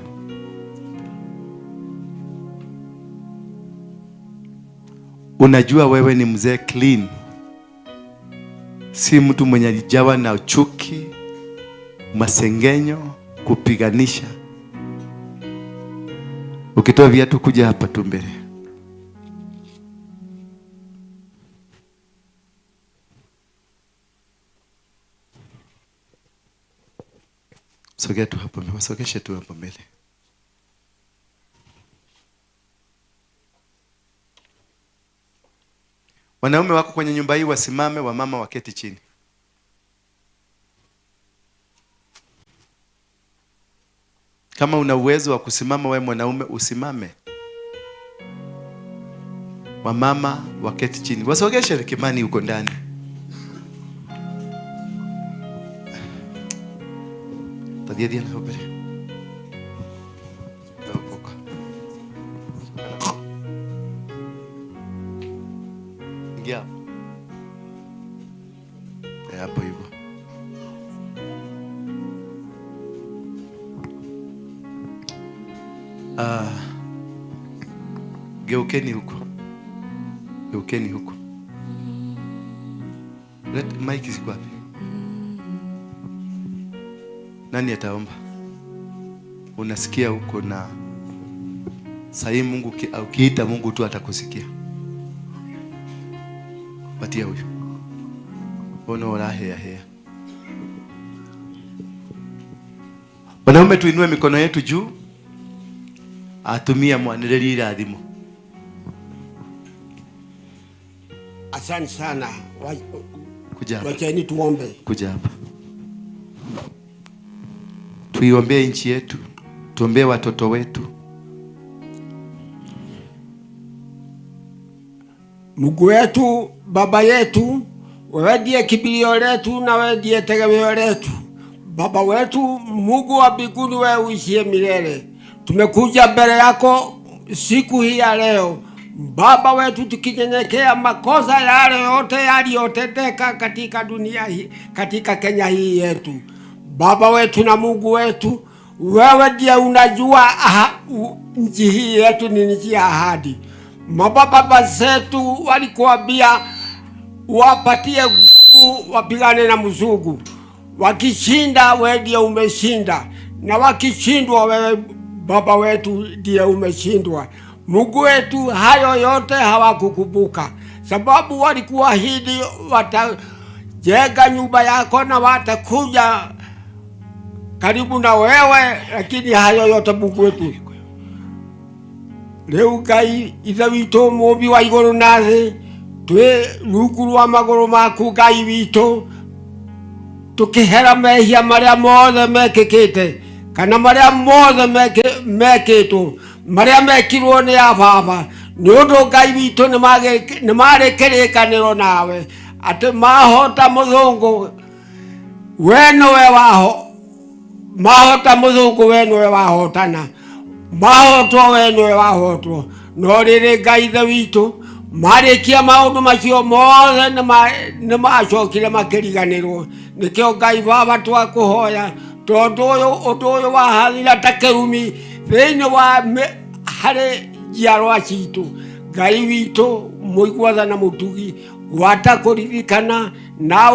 S5: Unajua wewe ni mzee clean, si mtu mwenye alijawa na chuki, masengenyo, kupiganisha. Ukitoa viatu kuja hapa tu mbele. Sogea tu hapo mbele, sogeshe tu hapo mbele. Wanaume wako kwenye nyumba hii wasimame, wamama waketi chini. Kama una uwezo wa kusimama wewe mwanaume usimame. Wamama waketi chini. Wasogeshe Kimani huko ndani. Tadia dia na hopere. Ingia. Geukeni huko. Geukeni huko. Let mic ziko wapi? Nani ataomba? Unasikia huko na sahi Mungu ukiita Mungu tu atakusikia. Patia huyo. Ono ora hea hea. Wanaume tuinue mikono yetu juu. Atumia mwanireri irathimo.
S15: Asante sana. Wacheni tuombe.
S5: Kuja hapa. Tuiombee nchi yetu. Tuombee watoto wetu.
S15: Mungu wetu, baba yetu, wewe ndiye kimbilio letu na wewe ndiye tegemeo letu. Baba wetu, Mungu wa mbinguni, wewe uishie milele. Tumekuja mbele yako siku hii ya leo, Baba wetu, tukinyenyekea makosa yale yote yaliyotendeka katika dunia hii, katika Kenya hii yetu. Baba wetu na Mungu wetu, wewe ndiye unajua nchi hii yetu ni nchi ya ahadi. Mababa zetu walikuambia wapatie nguvu wapigane na mzungu. Wakishinda wewe ndiye umeshinda, na wakishindwa wewe baba wetu ndiye umeshindwa. Mungu wetu, hayo yote hawakukumbuka, sababu walikuahidi watajenga nyumba yako na watakuja karibu na wewe, lakini hayo yote Mungu wetu leo Ngai ithe witũ mũmbi wa igũrũ na thĩ, twĩ rungu rwa magũrũ maku Ngai witũ, tukihera mehia marĩa mothe mekĩkĩte kana marĩa mothe mekĩtwo, marĩa mekirwo nĩ ababa, nĩ ũndũ Ngai witũ nĩ marĩ kĩrĩkanĩro nawe atĩ mahota mũthũngũ we nĩwe waho, mahota mũthũngũ we nĩwe wahotana, mahotwo we nĩwe wahotwo. No rĩrĩ Ngai ithe witũ, marĩkia maũndũ macio mothe nĩ macokire makĩriganĩrwo. Nĩkĩo Ngai baba twakũhoya, tondũ ũyũ ũndũ ũyũ wahathira ta kĩrumi thĩinĩ wa harĩ njiarwa citũ. Ngai witũ mũiguatha na mũtugi, gwata kũririkana na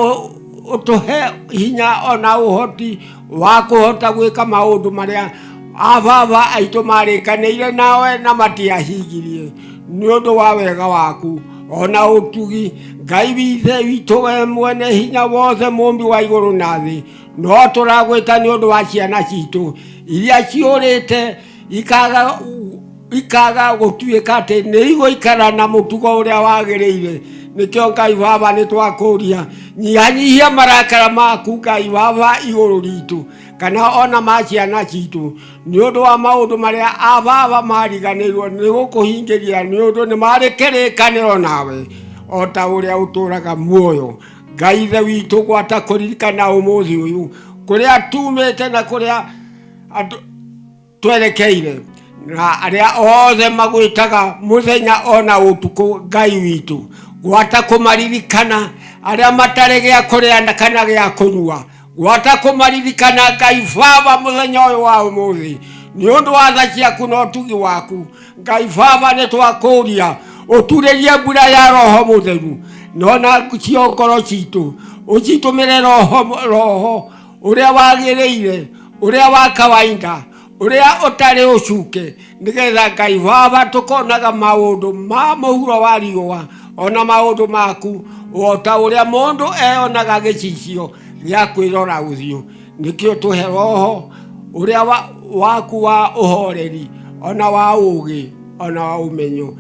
S15: ũtũhe hinya ona ũhoti wa kũhota gwĩka maũndũ marĩa ababa aitũ marĩkanĩire nawe na matiahingirie, nĩ ũndũ wa wega waku ona ũtugi. Ngai withe witũ, we mwene hinya wothe, mũmbi wa igũrũ na thĩ, no tũragwĩta nĩ ũndũ wa ciana citũ iria ciũrĩte ikaga gũtuĩka atĩ nĩ igũikara na mũtugo ũrĩa wagĩrĩire. Nĩkĩo Ngai baba nĩ twakũria, nyihanyihia marakara maku Ngai baba igũrũ ritũ kana ona ma ciana citũ, nĩ ũndũ wa maũndũ marĩa ababa mariganĩirwo nĩ gũkũhingĩria, nĩ ũndũ nĩ marĩ kĩrĩkanĩro nawe o ta ũrĩa ũtũũraga muoyo. Ngai ithe witũ, gwata kũririkana ũmũthĩ ũyũ kũrĩa tumĩte na kũrĩa twerekeire, na arĩa othe magwĩtaga mũthenya ona ũtukũ. Ngai witũ, gwata kũmaririkana arĩa matarĩ gĩa kũrĩa na kana gĩa kũnyua, gwata kũmaririkana Ngai baba mũthenya ũyũ wa ũmũthĩ, nĩ ũndũ wa tha ciaku na ũtugi waku. Ngai baba nĩ twakũria ũturĩrie mbura ya Roho Mũtheru nona cio ngoro citũ, ũcitũmĩre roho ũrĩa wagĩrĩire, ũrĩa wa kawaida, ũrĩa ũtarĩ ũcuke, nĩgetha Ngai baba tũkonaga maũndũ ma mũhuro wa riũa ona maũndũ maku o ta ũrĩa mũndũ eonaga gĩcicio gĩa kwĩrora ũthiũ. Nĩkĩo tũhe roho ũrĩa waku wa ũhoreri ona wa ũũgĩ ona wa ũmenyo,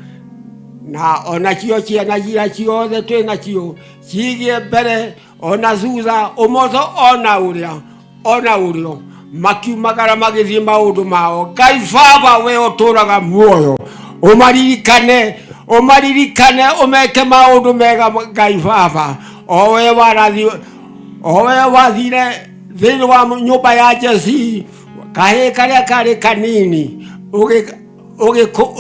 S15: na ona cio ciana iria ciothe twĩ nacio cigie mbere ona thutha, ũmotho ona ũrĩa ona ũrĩo, makiumagara magĩthiĩ maũndũ mao. Ngai baba we ũtũũraga muoyo, ũmaririkane, ũmaririkane, ũmeke maũndũ mega Ngai baba, o we warathi, o we wathire thĩinĩ wa nyũmba ya Jesii, kahĩĩ karĩa karĩ kanini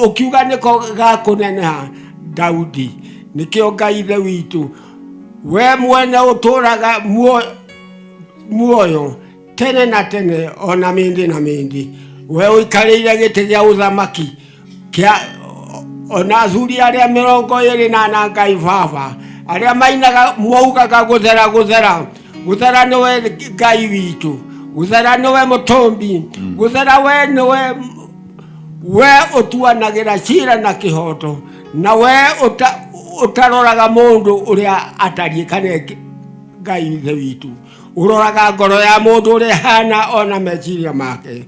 S15: ũkiuga nĩko gakũneneha Daudi. Nĩkĩo Ngai ithe witũ, we mwene ũtũũraga muoyo tene na tene ona mĩndĩ na mĩndĩ, We ũikarĩire gĩtĩ gĩa ũthamaki kĩa ona athuri arĩa 24 Ngai Baba arĩa mainaga maugaga gũthera gũthera gũthera nĩwe Ngai witũ, gũthera nĩwe mũtũmbi, gũthera we nĩwe we ũtuanagĩra cira na kĩhoto, na we ũtaroraga mũndũ ũrĩa atariĩ kana Ngai Ithe witũ ũroraga ngoro ya mũndũ ũrĩa hana ona meciria make.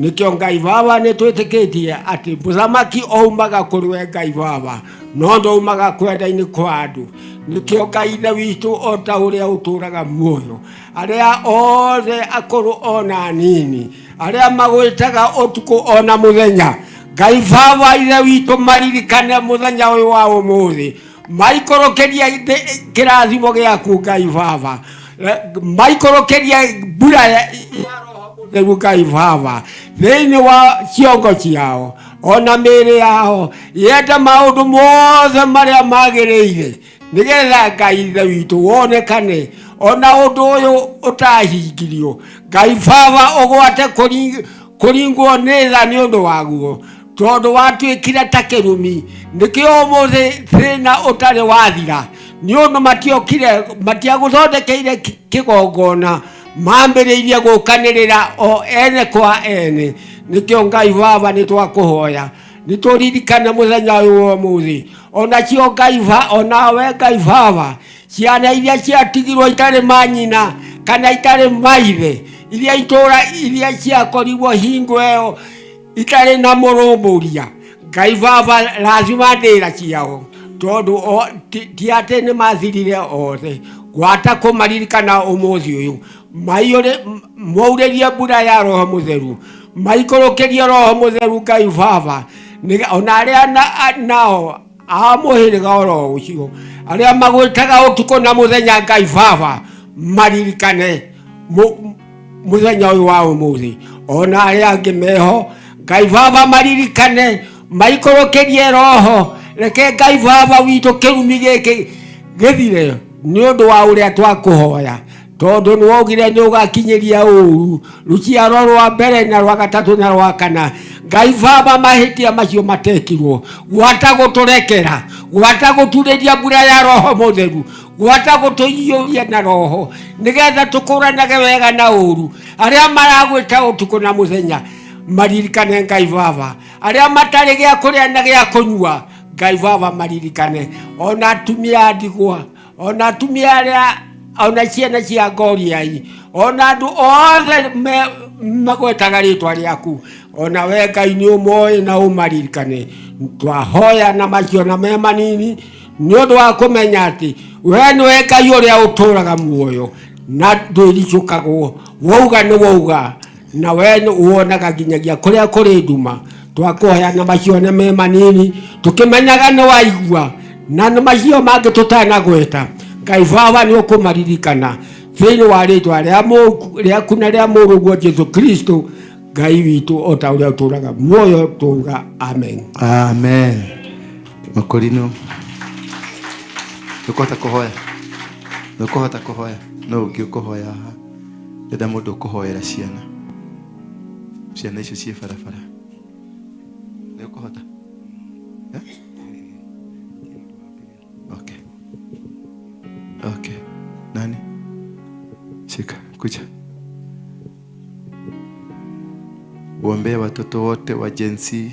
S15: Nĩkĩo Ngai Baba nĩtwĩtĩkĩtie atĩ mũthamaki aumaga kũrĩ we Ngai Baba no ndaumaga kwenda-inĩ kwa andũ. Nĩkĩo Ngai Ithe witũ o ta ũrĩa ũtũũraga muoyo, arĩa othe akũrũ ona anini, arĩa magwĩtaga ũtukũ ona mũthenya, Ngai Baba Ithe witũ maririkane mũthenya ũyũ wa ũmũthĩ, maikũrũkĩrie kĩrathimo gĩaku Ngai Baba, maikũrũkĩrie mbura ya Roho Ngai Baba thĩinĩ wa ciongo ciao ona mĩĩrĩ yao, yenda maũndũ mothe marĩa magĩrĩire nĩgetha Ngai Ithe witũ wonekane ona ũndũ ũyũ ũtahingirio. Ngai Baba ũgwate kũringwo nĩ tha nĩ ũndũ waguo, tondũ watuĩkire ta kĩrumi. Nĩkĩo ũmũthĩ thĩna ũtarĩ wathira, nĩ ũndũ matiokire matiagũthondekeire kĩgongona, mambĩrĩirie gũkanĩrĩra o ene kwa ene. Nĩkĩo Ngai Baba nĩtwakũhoya nĩtũririkane mũthenya ũyũ wa ũmũthĩ, onacio Ngai onawe Ngai Baba ciana iria ciatigirwo itarĩ manyina kana itarĩ maithe, iria itũra iria ciakorirwo hingo ĩyo itarĩ na mũrũmbũria, Ngai Baba lazima ndĩra ciao, tondũ ti atĩ nĩ mathirire othe. Gwata kũmaririkana ũmũthĩ ũyũ, maurĩrie mbura ya Roho Mũtheru, maikũrũkĩrie Roho Mũtheru Ngai Baba, ona arĩa nao a mũhĩrĩga oro ũcio arĩa magwĩtaga ũtukũ na mũthenya Ngai Baba maririkane mũthenya ũyũ wa ũmũthĩ, ona arĩa angĩ meho Ngai Baba maririkane, maikũrũkĩrie Roho. Reke Ngai Baba witũ kĩrumi gĩkĩ gĩthire nĩ ũndũ wa ũrĩa twakũhoya, tondũ nĩwaugire nĩũgakinyĩria ũũru rũciaro rwa mbere na rwa gatatũ na rwa kana. Ngai Baba mahĩtia macio matekirwo, gwata gũtũrekera, gwata gũturĩria mbura ya Roho Mũtheru, gwata gũtũiyũria na Roho nĩgetha tũkũranage wega na ũũru. Arĩa maragwĩta ũtukũ na mũthenya maririkane Ngai Baba, arĩa matarĩ gĩa kũrĩa na gĩa kũnyua Ngai Baba maririkane, ona atumia a ndigwa, ona atumia arĩa, ona ciana cia ngoriai, ona andũ othe magwetaga rĩtwa rĩaku, ona we Ngai nĩ ũmoĩ na ũmaririkane. Twahoya na macio na me manini nĩ ũndũ wa kũmenya atĩ we nĩwe Ngai ũrĩa ũtũũraga muoyo na ndwĩricũkagwo, wauga nĩ wauga, na we wonaga nginyagia kũrĩa kũrĩ nduma. Twakũhoya na macio na me manini tũkĩmenyaga nĩ waigua, na nĩ macio mangĩ tũtanagweta Ngai Baba nĩ ũkũmaririkana thĩinĩ wa rĩtwa rĩaku na rĩa mũrũguo Jesũ Kristo Ngai witũ o ta ũrĩa ũtũũraga muoyo tũuga amen.
S5: Amen. Makorino ndũkũhota kũhoya, ndũkũhota kũhoya, no ũngĩ ũkũhoya haha. Ndĩrenda mũndũ ũkũhoera ciana, ciana icio ciĩ barabara. Nĩ ũkũhota? Okay. Okay. Nani? Shika, kuja. Uombee watoto wote wa Gen Z,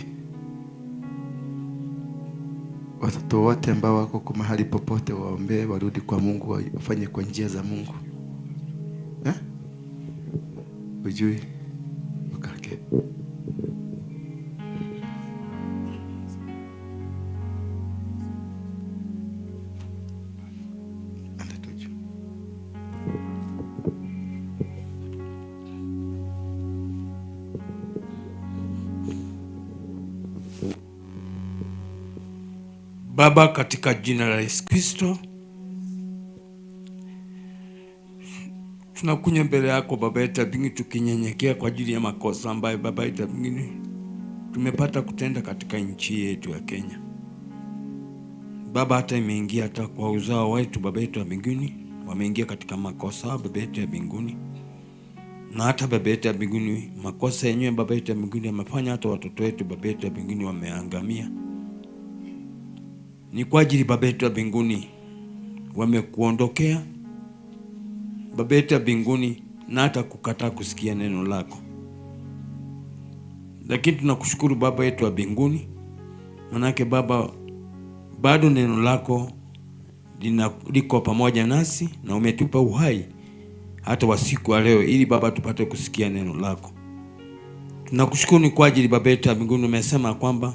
S5: watoto wote ambao wako kwa mahali popote, waombee warudi kwa Mungu, wafanye kwa njia za Mungu. Ujui? Okay.
S8: Baba, katika jina la Yesu Kristo, tunakuja mbele yako Baba yetu mbinguni tukinyenyekea kwa ajili ya makosa ambayo Baba yetu mbinguni tumepata kutenda katika nchi yetu ya Kenya. Baba, hata imeingia hata kwa uzao wetu Baba yetu wa mbinguni, wameingia katika makosa Baba yetu ya mbinguni. Na hata Baba yetu ya mbinguni, makosa yenyewe Baba yetu ya mbinguni amefanya, hata watoto wetu Baba yetu ya mbinguni wameangamia. Ni kwa ajili Baba yetu ya mbinguni wamekuondokea Baba yetu ya mbinguni, na hata kukataa kusikia neno lako. Lakini tunakushukuru Baba yetu wa mbinguni, manake Baba bado neno lako liko pamoja nasi na umetupa uhai hata wa siku ya leo, ili Baba tupate kusikia neno lako. Tunakushukuru kwa ajili Baba yetu ya mbinguni, umesema kwamba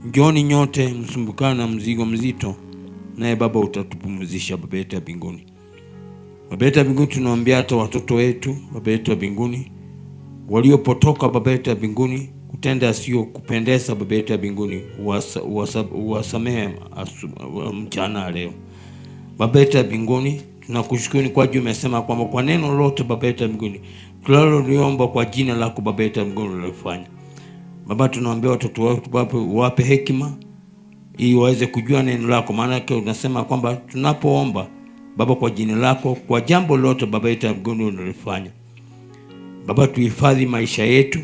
S8: njooni nyote msumbukao na mzigo mzito, naye Baba utatupumzisha. Baba yetu ya mbinguni, Baba yetu ya mbinguni, tunaombea hata watoto wetu Baba yetu ya mbinguni waliopotoka Baba yetu ya mbinguni kutenda sio kupendeza Baba yetu ya mbinguni, uwasamehe mchana leo. Baba yetu ya mbinguni, tunakushukuru kwa ajili umesema kwamba kwa neno lote Baba yetu ya mbinguni tunaloliomba kwa jina lako Baba yetu ya mbinguni ulifanya. Baba, tunaombea watoto wetu Baba, uwape hekima ili waweze kujua neno lako, maana unasema kwamba tunapoomba Baba kwa jina lako kwa jambo lote Baba yetu ya mbinguni unalifanya. Baba, tuhifadhi maisha yetu,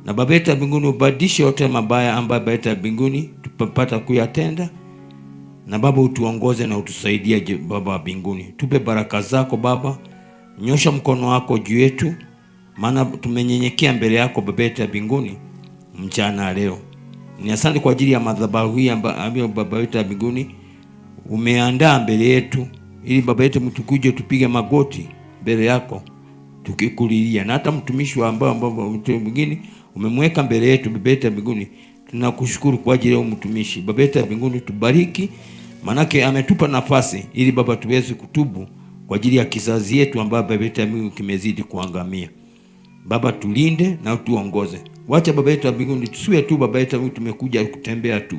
S8: na Baba yetu ya mbinguni ubadilishe yote mabaya ambayo Baba yetu ya mbinguni tupata kuyatenda, na Baba utuongoze na utusaidie. Baba wa mbinguni, tupe baraka zako Baba, nyosha mkono wako juu yetu, maana tumenyenyekea mbele yako Baba yetu ya mbinguni mchana leo. Ni asante kwa ajili ya madhabahu hii ambayo Baba yetu ya mbinguni umeandaa mbele yetu, ili Baba yetu mtukuje tupige magoti mbele yako tukikulilia, na hata mtumishi wa ambao mtu mwingine umemweka mbele yetu Baba yetu ya mbinguni, tunakushukuru kwa ajili ya mtumishi. Baba yetu ya mbinguni, tubariki, manake ametupa nafasi ili Baba tuweze kutubu kwa ajili ya kizazi yetu ambayo Baba yetu ya mbinguni kimezidi kuangamia. Baba, tulinde na utuongoze. Wacha Baba yetu ya mbinguni tusiwe tu Baba yetu ya mbinguni tumekuja kutembea tu,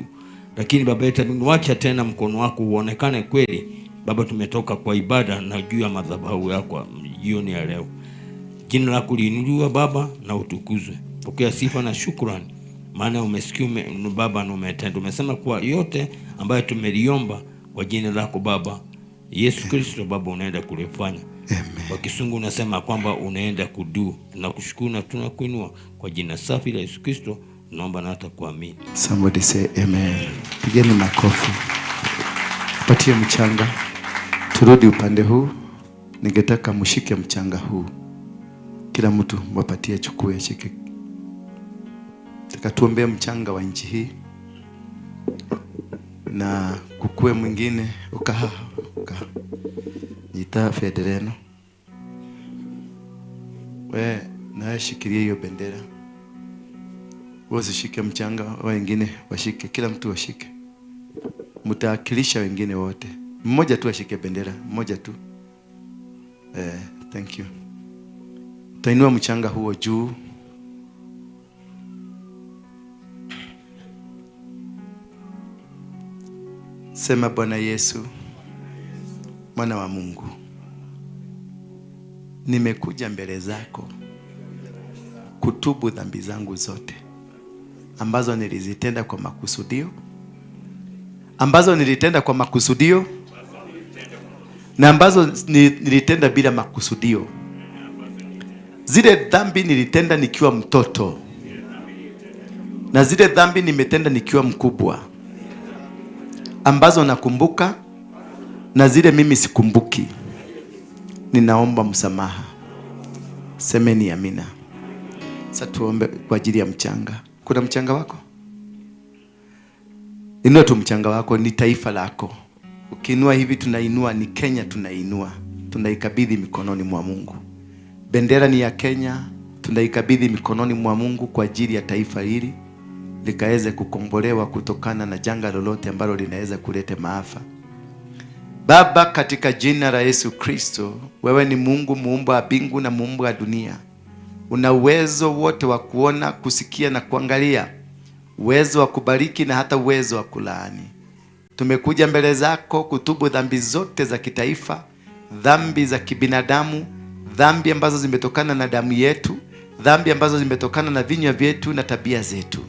S8: lakini Baba yetu ya mbinguni wacha tena mkono wako uonekane kweli. Baba, tumetoka kwa ibada na juu ya madhabahu yako jioni ya leo. Jina lako liinuliwe Baba na utukuzwe. Pokea sifa na shukrani, maana umesikia Baba na umetenda. Umesema kwa yote ambayo tumeliomba kwa jina lako Baba Yesu Kristo, Baba unaenda kulifanya. Kwa Kisungu unasema kwamba unaenda kudu. Tunakushukuru na tunakuinua kwa jina safi la Yesu Kristo, tunaomba na hata kuamini.
S5: Somebody say amen. Pigeni makofi. Patie mchanga. Turudi upande huu. Ningetaka mshike mchanga huu. Kila mtu mwapatie, chukue, shike. Tuombe mchanga wa nchi hii, na kukue mwingine ukaha nita federeno we na shikilia hiyo bendera, wasishike mchanga, wengine washike, kila mtu washike, mtaakilisha wengine wote. Mmoja tu ashike bendera, mmoja tu. Thank you. Tainua mchanga huo juu. Sema, Bwana Yesu, Mwana wa Mungu, nimekuja mbele zako kutubu dhambi zangu zote ambazo nilizitenda kwa makusudio, ambazo nilitenda kwa makusudio na ambazo nilitenda bila makusudio. Zile dhambi nilitenda nikiwa mtoto na zile dhambi nimetenda nikiwa mkubwa, ambazo nakumbuka na zile mimi sikumbuki, ninaomba msamaha. Semeni amina. Sasa tuombe kwa ajili ya mchanga. Kuna mchanga wako? Inua tu mchanga wako, ni taifa lako. Ukiinua hivi tunainua, ni Kenya tunainua. Tunaikabidhi mikononi mwa Mungu. Bendera ni ya Kenya, tunaikabidhi mikononi mwa Mungu kwa ajili ya taifa hili likaweze kukombolewa kutokana na janga lolote ambalo linaweza kuleta maafa. Baba, katika jina la Yesu Kristo, wewe ni Mungu muumba wa mbingu na muumba wa dunia. Una uwezo wote wa kuona, kusikia na kuangalia, uwezo wa kubariki na hata uwezo wa kulaani. Tumekuja mbele zako kutubu dhambi zote za kitaifa, dhambi za kibinadamu, dhambi ambazo zimetokana na damu yetu, dhambi ambazo zimetokana na vinywa vyetu na tabia zetu.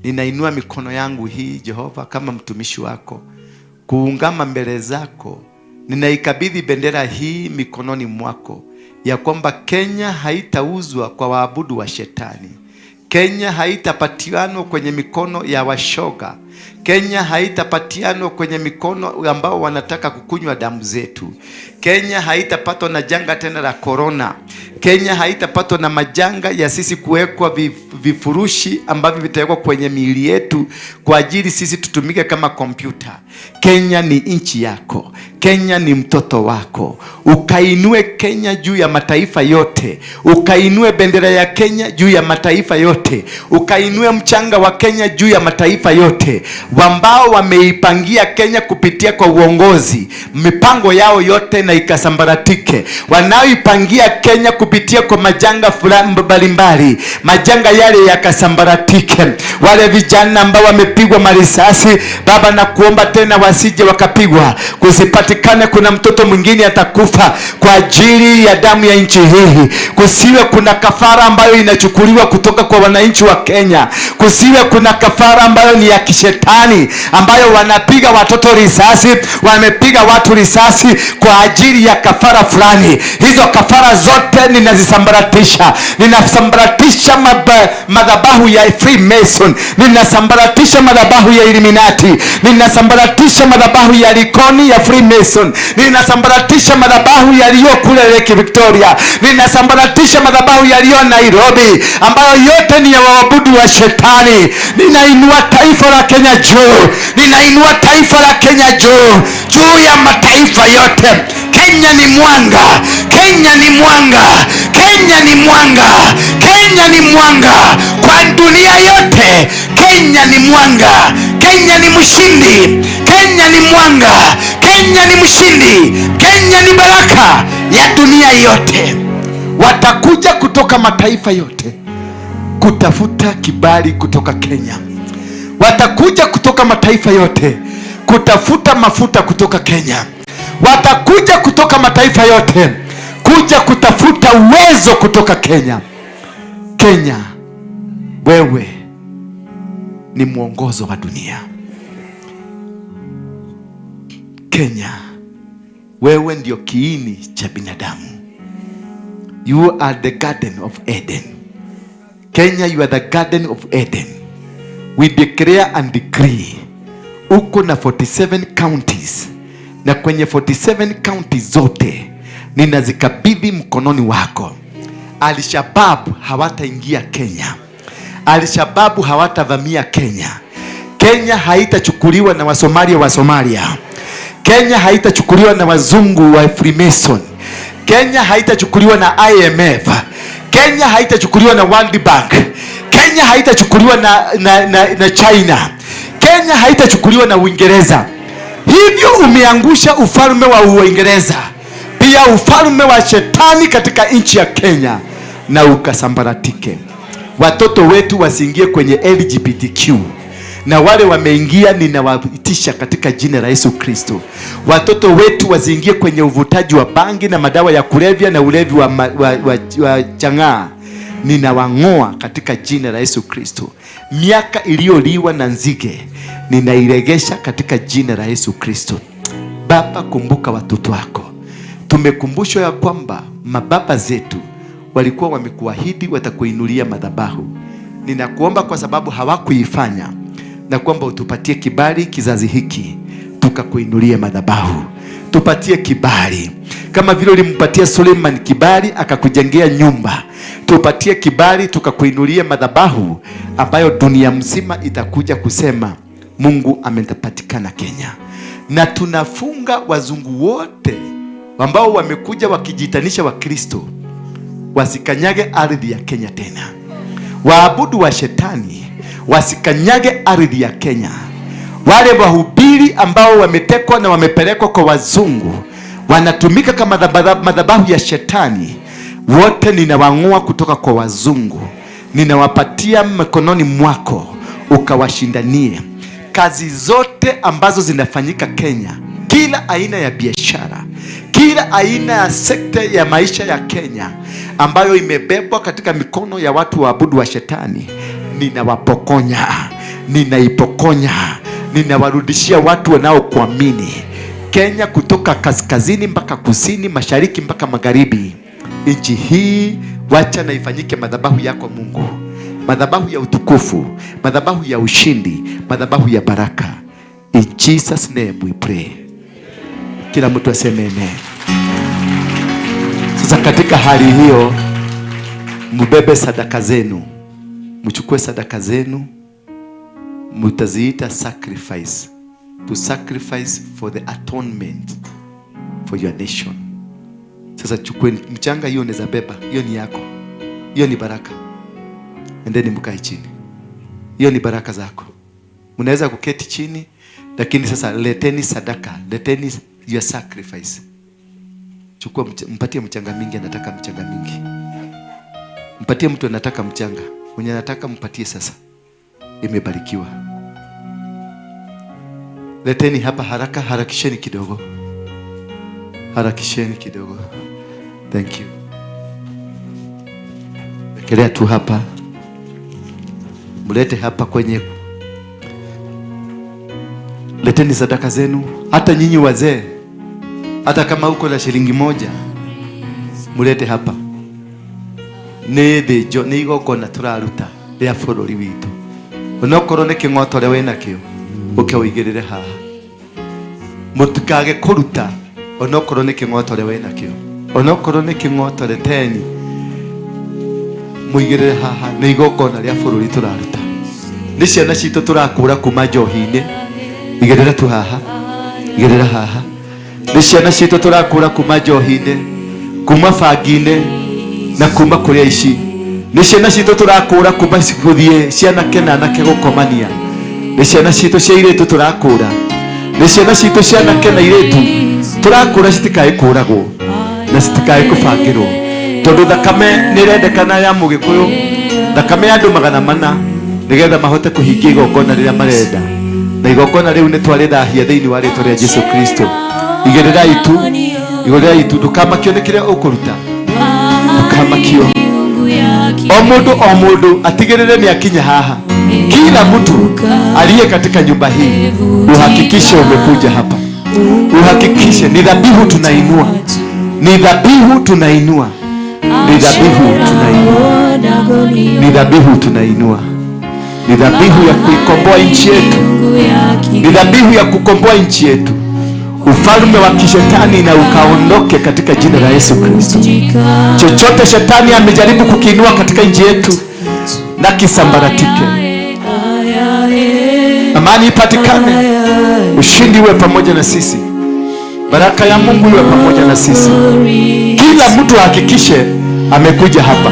S5: Ninainua mikono yangu hii Jehova, kama mtumishi wako, kuungama mbele zako. Ninaikabidhi bendera hii mikononi mwako, ya kwamba Kenya haitauzwa kwa waabudu wa shetani. Kenya haitapatianwa kwenye mikono ya washoga. Kenya haitapatianwa kwenye mikono ambao wanataka kukunywa damu zetu. Kenya haitapatwa na janga tena la korona. Kenya haitapatwa na majanga ya sisi kuwekwa vifurushi ambavyo vitawekwa kwenye miili yetu kwa ajili sisi tutumike kama kompyuta. Kenya ni nchi yako. Kenya ni mtoto wako. Ukainue Kenya juu ya mataifa yote. Ukainue bendera ya Kenya juu ya mataifa yote. Ukainue mchanga wa Kenya juu ya mataifa yote. Ambao wameipangia Kenya kupitia kwa uongozi, mipango yao yote na ikasambaratike. Wanaoipangia Kenya kupitia kwa majanga fulani mbalimbali, majanga yale yakasambaratike. Wale vijana ambao wamepigwa marisasi, Baba na kuomba tena wasije wakapigwa, kusipatikane kuna mtoto mwingine atakufa kwa ajili ya damu ya nchi hii. Kusiwe kuna kafara ambayo inachukuliwa kutoka kwa wananchi wa Kenya. Kusiwe kuna kafara ambayo ni ya kishetani, ambayo wanapiga watoto risasi, wamepiga watu risasi kwa ajili ya kafara fulani. Hizo kafara zote ninazisambaratisha. Ninasambaratisha madhabahu ya Freemason, ninasambaratisha madhabahu ya Illuminati, ninasambaratisha madhabahu ya Likoni ya Freemason, ninasambaratisha madhabahu yaliyo kule Lake Victoria, ninasambaratisha madhabahu yaliyo Nairobi, ambayo yote ni ya waabudu wa shetani. Ninainua taifa la Kenya juu, ninainua taifa la Kenya juu, juu ya mataifa yote. Kenya ni mwanga, Kenya ni mwanga, Kenya ni mwanga, Kenya ni mwanga kwa dunia yote. Kenya ni mwanga, Kenya ni mshindi, Kenya ni mwanga, Kenya ni mshindi, Kenya ni baraka ya dunia yote. Watakuja kutoka mataifa yote kutafuta kibali kutoka Kenya. Watakuja kutoka mataifa yote kutafuta mafuta kutoka Kenya. Watakuja kutoka mataifa yote kuja kutafuta uwezo kutoka Kenya. Kenya, wewe ni mwongozo wa dunia. Kenya, wewe ndio kiini cha binadamu. You are the garden of Eden. Kenya, you are the garden of Eden. We declare and decree, uko na 47 counties, na kwenye 47 counties zote ninazikabidhi mkononi wako. Al-Shabaab hawataingia Kenya. Al-Shabaab hawatavamia Kenya. Kenya haitachukuliwa na Wasomalia wa Somalia. Kenya haitachukuliwa na wazungu wa Freemason. Kenya haitachukuliwa na IMF. Kenya haitachukuliwa na World Bank. Kenya haitachukuliwa na China. Kenya haitachukuliwa na Uingereza. Hivyo umeangusha ufalme wa Uingereza, pia ufalme wa shetani katika nchi ya Kenya, na ukasambaratike. Watoto wetu wasiingie kwenye LGBTQ, na wale wameingia ninawaitisha katika jina la Yesu Kristo. Watoto wetu wasiingie kwenye uvutaji wa bangi na madawa ya kulevya na ulevi wa chang'aa. Ninawang'oa katika jina la Yesu Kristo. Miaka iliyoliwa na nzige ninairegesha katika jina la Yesu Kristo. Baba, kumbuka watoto wako. Tumekumbushwa ya kwamba mababa zetu walikuwa wamekuahidi watakuinulia madhabahu. Ninakuomba kwa sababu hawakuifanya, na kwamba utupatie kibali kizazi hiki tukakuinulie madhabahu. Tupatie kibali kama vile ulimpatia Suleiman kibali akakujengea nyumba. Tupatie kibali tukakuinulie madhabahu ambayo dunia mzima itakuja kusema Mungu amepatikana Kenya. Na tunafunga wazungu wote ambao wamekuja wakijitanisha wa Kristo wasikanyage ardhi ya Kenya tena. Waabudu wa shetani wasikanyage ardhi ya Kenya. Wale wahubiri ambao wametekwa na wamepelekwa kwa wazungu wanatumika kama madhabahu ya shetani, wote ninawang'oa kutoka kwa wazungu. Ninawapatia mkononi mwako ukawashindanie. Kazi zote ambazo zinafanyika Kenya, kila aina ya biashara, kila aina ya sekta ya maisha ya Kenya ambayo imebebwa katika mikono ya watu waabudu wa shetani, ninawapokonya, ninaipokonya, ninawarudishia watu wanaokuamini. Kenya kutoka kaskazini mpaka kusini, mashariki mpaka magharibi, Nchi hii wacha na ifanyike madhabahu yako Mungu, madhabahu ya utukufu, madhabahu ya ushindi, madhabahu ya baraka. In Jesus name we pray. Kila mtu aseme amen. Sasa katika hali hiyo, mbebe sadaka zenu, mchukue sadaka zenu, mtaziita sacrifice, to sacrifice for the atonement for your nation. Sasa chukue mchanga hiyo, unaweza beba, hiyo ni yako, hiyo ni baraka. Endeni mkae chini, hiyo ni baraka zako. Mnaweza kuketi chini, lakini sasa leteni sadaka, leteni your sacrifice. Chukua, mpatie mchanga mingi, anataka mchanga mingi. Mpatie mtu anataka mchanga, mwenye anataka mpatie sasa. Imebarikiwa. Leteni hapa haraka, harakisheni kidogo. Harakisheni kidogo. Thank you. Wekelea tu hapa. Mlete hapa kwenye. Leteni sadaka zenu. Hata nyinyi wazee, hata kama uko na shilingi 1, mulete hapa. Nĩ thĩnjo, nĩ igongona tũraruta rĩa bũrũri witũ. Onokorwo nĩ kĩng'oto ũrĩa wĩna kĩo, ũke ũigĩrĩre haha. Mũtikage kũruta onokorwo nĩ kĩng'oto ũrĩa wĩna kĩo, onokorwo nĩ kĩng'oto reteni, mũigĩrĩre haha. Nĩ igongona rĩa bũrũri tũraruta. Nĩ ciana citũ tũrakũra kuma njohi-inĩ. Igĩrĩra tu haha, igĩrĩra haha. Nĩ ciana citũ tũrakũra kuma njohi-inĩ, kuma bangi-inĩ, na kuma kũrĩa ici. Nĩ ciana citũ tũrakũra kuma gũthiĩ cianake na anake gũkomania. Nĩ ciana citũ cia airĩtu tũrakũra. Nĩ ciana citũ cia anake na airĩtu tũrakũra, citikae kũragwo na citikae kũbangĩrwo, tondũ thakame nĩ ĩrendekana ya Mũgĩkũyũ, thakame ya andũ 400, nĩgetha mahote kũhingia igongona rĩrĩa marenda. Na igongona rĩu nĩ twarĩthahia thĩinĩ wa rĩtwa rĩa Jesu Kristo. Igĩrĩra itu, igĩrĩra itu, ndũkamakio nĩ kĩrĩa ũkũruta, ndũkamakio. O mũndũ o mũndũ atigĩrĩre nĩ akinya haha. Kila mtu aliye katika nyumba hii uhakikishe umekuja hapa, uhakikishe ni dhabihu tunainua, ni dhabihu tunainua, ni dhabihu tunainua, ni dhabihu tunainua, ni dhabihu ya kuikomboa nchi yetu, ni dhabihu ya kukomboa nchi yetu. Ufalme wa kishetani na ukaondoke katika jina la Yesu Kristo. Chochote shetani amejaribu kukiinua katika nchi yetu na kisambaratike. Amani ipatikane, ushindi uwe pamoja na sisi, baraka ya Mungu iwe pamoja na sisi. Kila mtu ahakikishe amekuja hapa.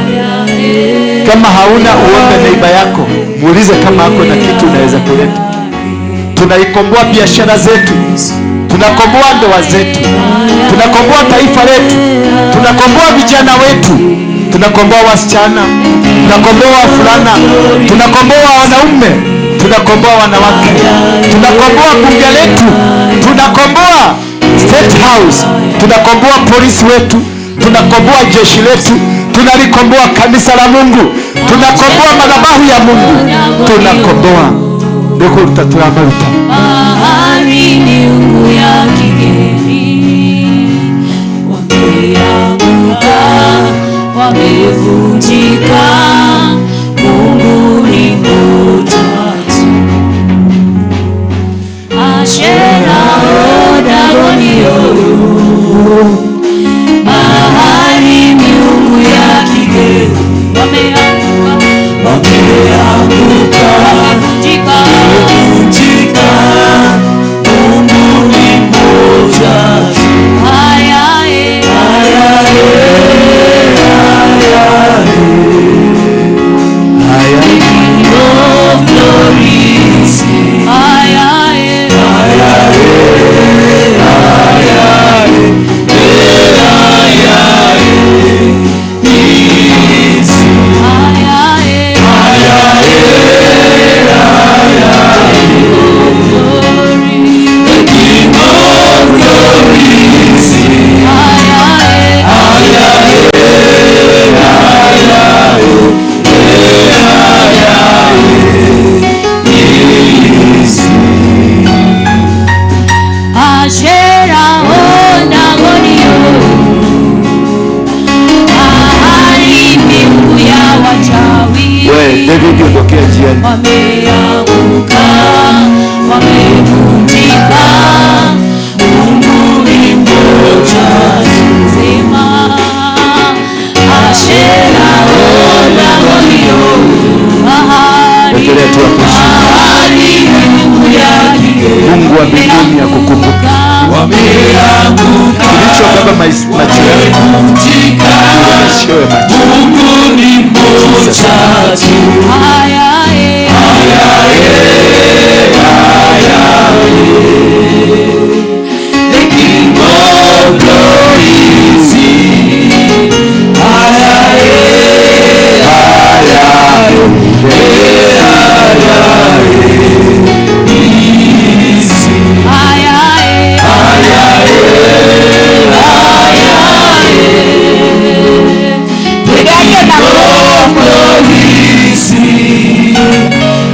S5: Kama hauna, uombe neiba yako, muulize kama hako na kitu unaweza kuleta. Tunaikomboa biashara zetu, tunakomboa ndoa zetu, tunakomboa taifa letu, tunakomboa vijana wetu, tunakomboa wasichana, tunakomboa wavulana, tunakomboa wanaume, tunakomboa wanawake, tunakomboa bunge letu, tunakomboa State House, tunakomboa polisi wetu, tunakomboa jeshi letu, tunalikomboa kanisa la Mungu, tunakomboa madhabahu ya Mungu, tunakomboa ndiko tutatuamaruta.
S2: Bahari miungu ya kigeni wameanguka, wamevunjika, Mungu ni mtatu. Ashera odagonio, bahari miungu ya kigeni wameanguka, wameanguka, wamevunjika, wamevunjika, Mungu ni mtatu. Ayae, ayae, ayae, ayae. King of glory.
S5: Mungu wa mbinguni akukumbuke. Kilicho baba macho yako urejeshewe macho.
S2: Mungu ni mmoja tu. The King of Glory is here. The King of Glory is here.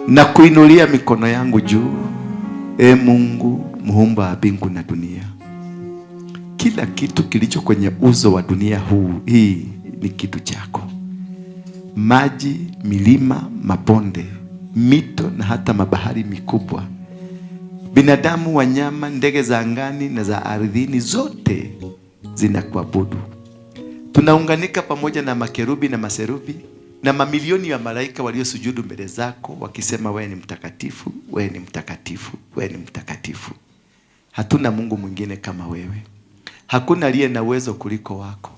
S5: Na kuinulia mikono yangu juu, e Mungu muumba wa mbingu na dunia. Kila kitu kilicho kwenye uso wa dunia hii ni kitu chako. Maji, milima, mabonde, mito na hata mabahari mikubwa, binadamu, wanyama, ndege za angani na za ardhini, zote zinakuabudu. Tunaunganika pamoja na makerubi na maserubi na mamilioni ya malaika waliosujudu mbele zako wakisema, wewe ni mtakatifu, wewe ni mtakatifu, wewe ni mtakatifu. Hatuna Mungu mwingine kama wewe. Hakuna aliye na uwezo kuliko wako.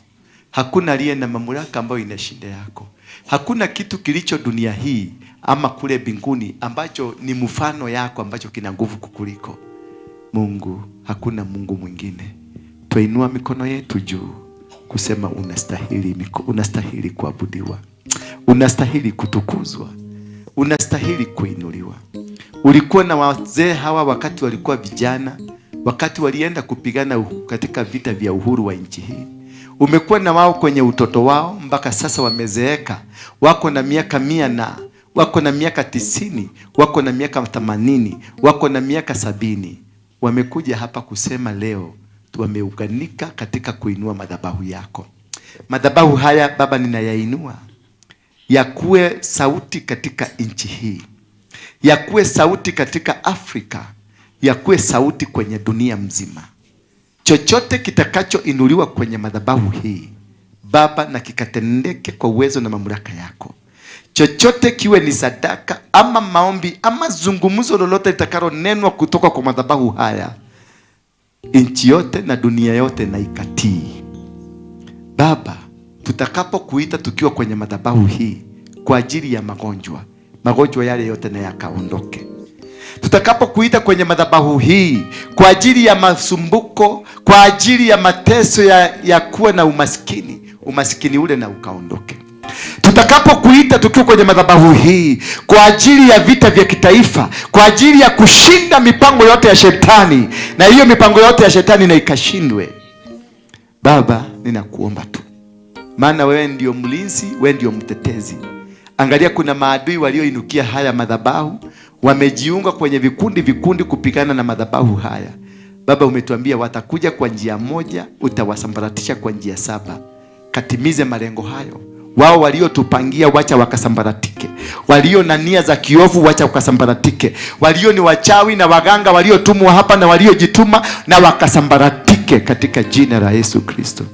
S5: Hakuna aliye na mamlaka ambayo inashinda yako. Hakuna kitu kilicho dunia hii ama kule mbinguni ambacho ni mfano yako, ambacho kina nguvu kukuliko. Mungu, hakuna Mungu mwingine. Tuinua mikono yetu juu kusema unastahili, unastahili kuabudiwa. Unastahili kutukuzwa. Unastahili kuinuliwa. Ulikuwa na wazee hawa wakati walikuwa vijana, wakati walienda kupigana katika vita vya uhuru wa nchi hii. Umekuwa na wao kwenye utoto wao mpaka sasa wamezeeka. Wako na miaka 100 na wako na miaka 90, wako na miaka 80, wako na miaka 70. Wamekuja hapa kusema leo wameunganika katika kuinua madhabahu yako. Madhabahu haya Baba ninayainua yakuwe sauti katika nchi hii, yakuwe sauti katika Afrika, yakuwe sauti kwenye dunia mzima. Chochote kitakachoinuliwa kwenye madhabahu hii Baba, na kikatendeke kwa uwezo na mamlaka yako. Chochote kiwe ni sadaka ama maombi ama zungumzo lolote litakalonenwa kutoka kwa madhabahu haya, nchi yote na dunia yote na ikatii. Baba, tutakapokuita tukiwa kwenye madhabahu hii kwa ajili ya magonjwa, magonjwa yale yote na yakaondoke. Tutakapokuita kwenye madhabahu hii kwa ajili ya masumbuko, kwa ajili ya mateso ya kuwa na umaskini, umaskini ule na ukaondoke. Tutakapokuita tukiwa kwenye madhabahu hii kwa ajili ya vita vya kitaifa, kwa ajili ya kushinda mipango yote ya shetani, na hiyo mipango yote ya shetani na ikashindwe. Baba, ninakuomba tu, maana wewe ndio mlinzi, wewe ndio mtetezi. Angalia, kuna maadui walioinukia haya madhabahu, wamejiunga kwenye vikundi vikundi kupigana na madhabahu haya. Baba, umetuambia watakuja kwa njia moja, utawasambaratisha kwa njia 7. Katimize malengo hayo. Wao waliotupangia wacha wakasambaratike. Walio na nia za kiovu wacha wakasambaratike. Walio ni wachawi na waganga waliotumwa hapa na waliojituma na wakasambaratike katika jina la Yesu Kristo.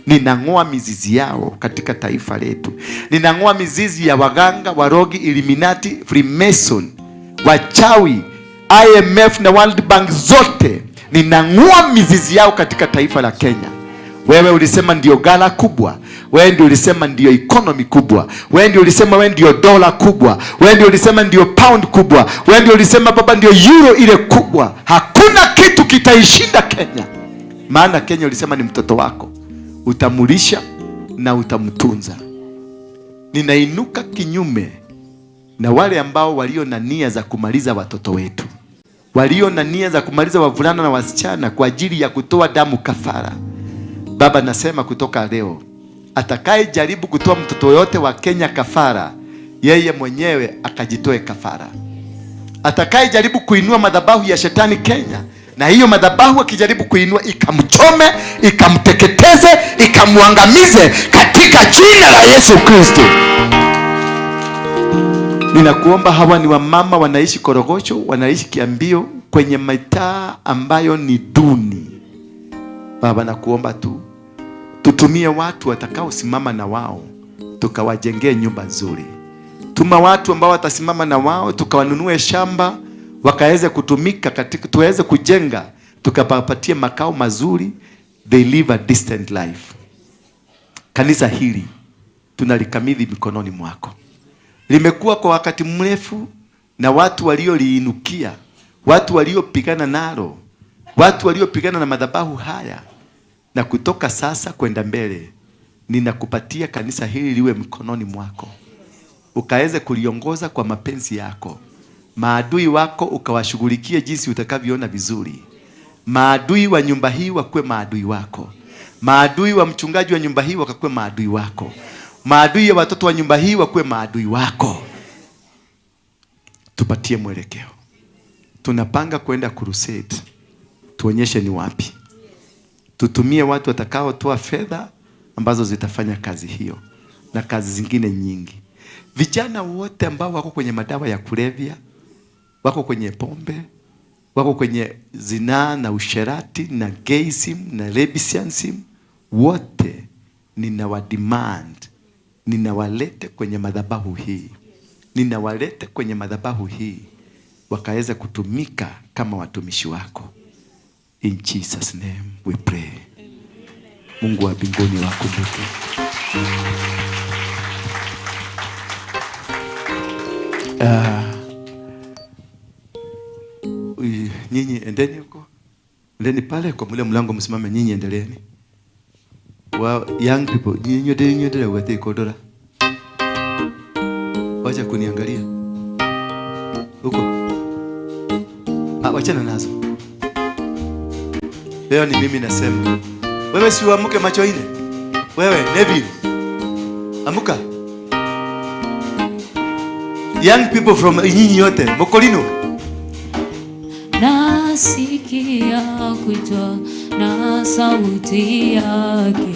S5: Ninang'oa mizizi yao katika taifa letu. Ninang'oa mizizi ya waganga, warogi, Illuminati, Freemason, wachawi, IMF na World Bank zote. Ninang'oa mizizi yao katika taifa la Kenya. Wewe ulisema ndio gala kubwa. Wewe ndio ulisema ndio economy kubwa. Wewe ndio ulisema wewe ndio dola kubwa. Wewe ndio ulisema ndio pound kubwa. Wewe ndio ulisema Baba ndio euro ile kubwa. Hakuna kitu kitaishinda Kenya. Maana Kenya ulisema ni mtoto wako. Utamulisha na utamtunza. Ninainuka kinyume na wale ambao walio na nia za kumaliza watoto wetu, walio na nia za kumaliza wavulana na wasichana kwa ajili ya kutoa damu kafara. Baba, nasema kutoka leo, atakaye jaribu kutoa mtoto yote wa Kenya kafara, yeye mwenyewe akajitoe kafara. Atakaye jaribu kuinua madhabahu ya shetani Kenya, na hiyo madhabahu akijaribu kuinua ikamchome, ikamteketeze, ikamuangamize katika jina la Yesu Kristo. Ninakuomba, hawa ni wamama wanaishi Korogosho, wanaishi Kiambio, kwenye mitaa ambayo ni duni. Baba, nakuomba tu Tutumie watu watakaosimama na wao, tukawajengee nyumba nzuri. Tuma watu ambao watasimama na wao, tukawanunue shamba, wakaweze kutumika katika, tuweze kujenga, tukapatie makao mazuri. They live a distant life. Kanisa hili tunalikabidhi mikononi mwako. Limekuwa kwa wakati mrefu na watu walioliinukia, watu waliopigana nalo, watu waliopigana na madhabahu haya. Na kutoka sasa kwenda mbele, ninakupatia kanisa hili liwe mikononi mwako, ukaweze kuliongoza kwa mapenzi yako. Maadui wako ukawashughulikie jinsi utakavyoona vizuri. Maadui wa nyumba hii wakuwe maadui wako. Maadui wa mchungaji wa nyumba hii wakakuwe maadui wako. Maadui ya watoto wa nyumba hii wakuwe maadui wako. Tupatie mwelekeo. Tunapanga kwenda crusade. Tuonyeshe ni wapi. Tutumie watu watakaotoa fedha ambazo zitafanya kazi hiyo na kazi zingine nyingi. Vijana wote ambao wako kwenye madawa ya kulevya, wako kwenye pombe, wako kwenye zinaa na usherati na gayism na lesbianism, wote ninawademand, ninawalete kwenye madhabahu hii. Ninawalete kwenye madhabahu hii wakaweza kutumika kama watumishi wako. In Jesus name we pray. Mungu wa mbinguni wakumbuke. Nyinyi endeni huko. Endeni pale kwa mle mlango msimame, nyinyi endeleeni. Wa young people, nyinyi endelee wote ikodora. Wacha kuniangalia. Huko. Wachana nazo. Leo ni mimi nasema. Wewe si uamke macho ine. Wewe Neville. Amuka. Young people from nyinyi yote, Mokolino.
S16: Nasikia kuitwa na sauti yake.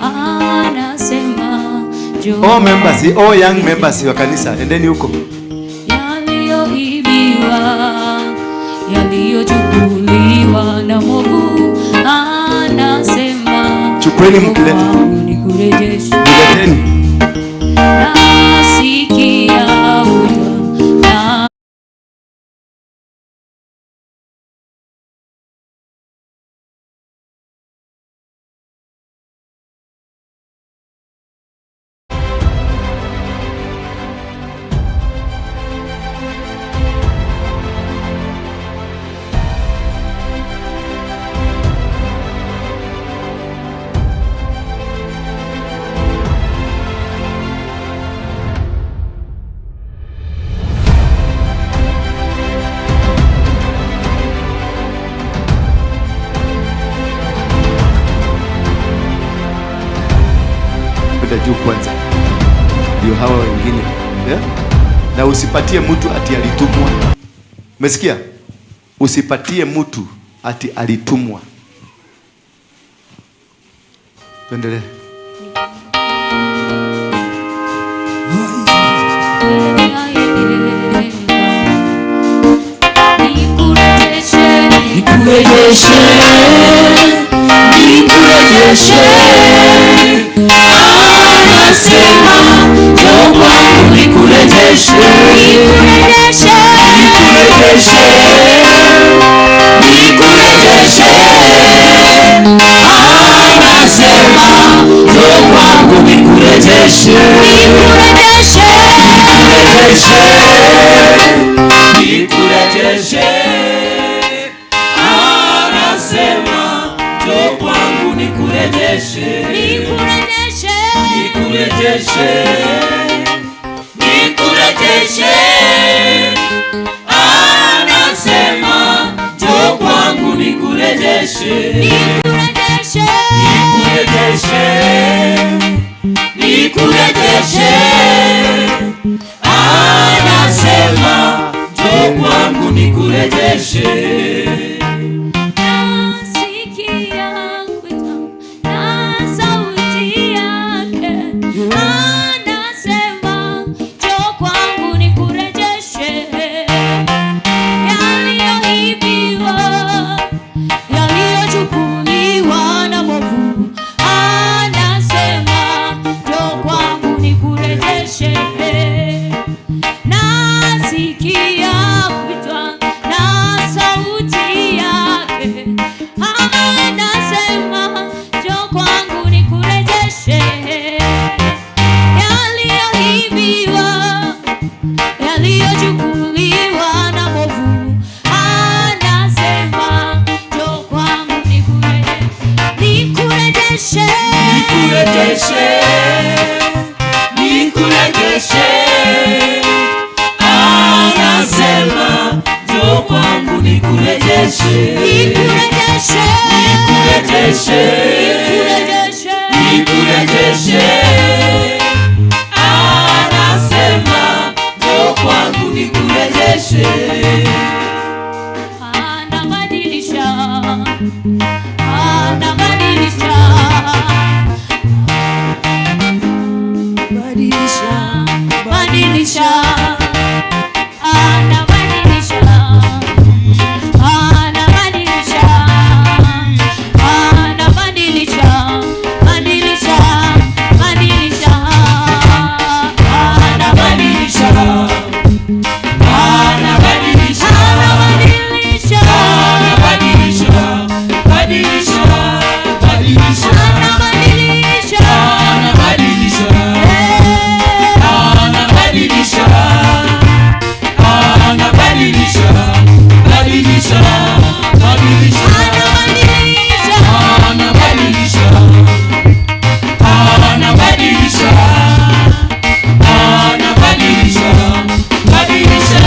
S16: Anasema njoo.
S5: All members, all young members wa kanisa, endeni huko.
S16: Yaliyoibiwa, yaliyochukuliwa na mwovu, anasema
S5: chukueni mkilete.
S16: Nikurejeshe.
S5: Nileteni.
S16: Nasikia kuitwa na
S5: juu kwanza, ndio hawa wengine, yeah? Na usipatie mtu ati alitumwa. Umesikia? Usipatie mtu ati alitumwa. Tuendelee.
S2: Nikurejeshe, nikurejeshe. Anasema njoo kwangu nikurejeshe, nikurejeshe, nikurejeshe. Anasema njoo kwangu nikurejeshe, nikurejeshe, nikurejeshe. Anasema njoo kwangu nikurejeshe,
S16: nikurejeshe,
S2: nikurejeshe, nikurejeshe. Anasema njoo kwangu nikurejeshe,
S16: nikurejeshe,
S2: nikurejeshe, nikurejeshe. Anasema njoo kwangu nikurejeshe.
S16: Nasikia kuitwa na sauti yake. Anasema njoo kwangu nikurejeshe. Yaliyoibiwa, yaliyochukuliwa na mwovu,
S2: Nikurejeshe, nikurejeshe. Anasema njoo kwangu nikurejeshe,
S16: Nikurejeshe,
S2: nikurejeshe,
S16: nikurejeshe,
S2: nikurejeshe. Anasema njoo kwangu nikurejeshe.
S16: Anabadilisha, anabadilisha, badilisha, badilisha, anabadilisha, anabadilisha, anabadilisha, badilisha, badilisha,
S2: Anabadilisha, anabadilisha,
S16: anabadilisha,
S2: anabadilisha, badilisha, badilisha,
S16: anabadilisha,
S2: anabadilisha, anabadilisha, anabadilisha, badilisha, badilisha,
S16: anabadilisha,
S2: anabadilisha, anabadilisha, anabadilisha, badilisha,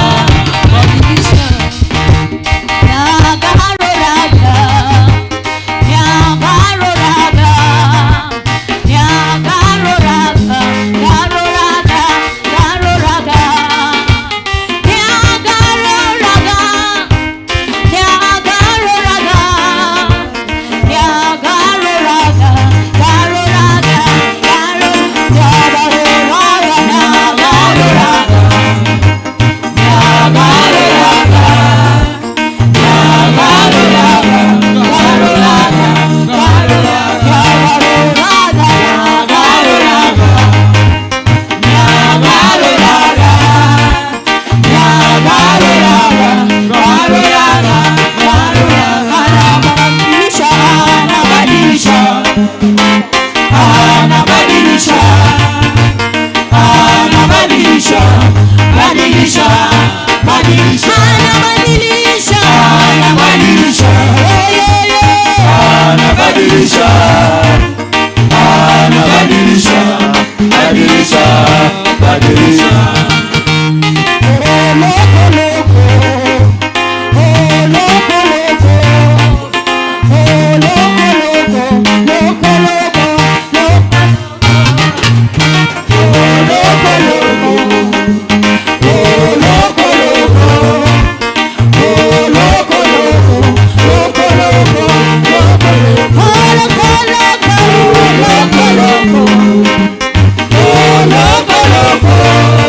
S2: badilisha.
S16: Nyagaroraga, nyagaroraga, nyagaroraga, garoraga, garoraga. Nyagaroraga, nyagaroraga, nyagaroraga, garoraga, nyagaroraga, nyagaroraga.
S2: Anabadilisha, anabadilisha, anabadilisha, badilisha, badilisha,
S16: Anabadilisha,
S2: anabadilisha, anabadilisha, anabadilisha, badilisha, badilisha. Loco, loco, loco.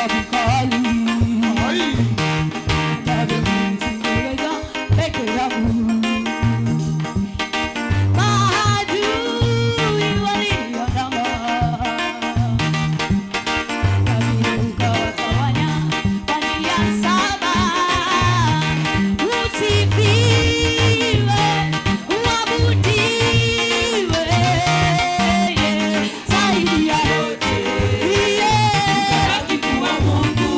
S16: vita vikali, siweza peke yangu. Maadui waliniandama, lakini ukawatawanya kwa njia saba. Usifiwe, uabudiwe, zaidi ya yote. Utabaki kuwa Mungu.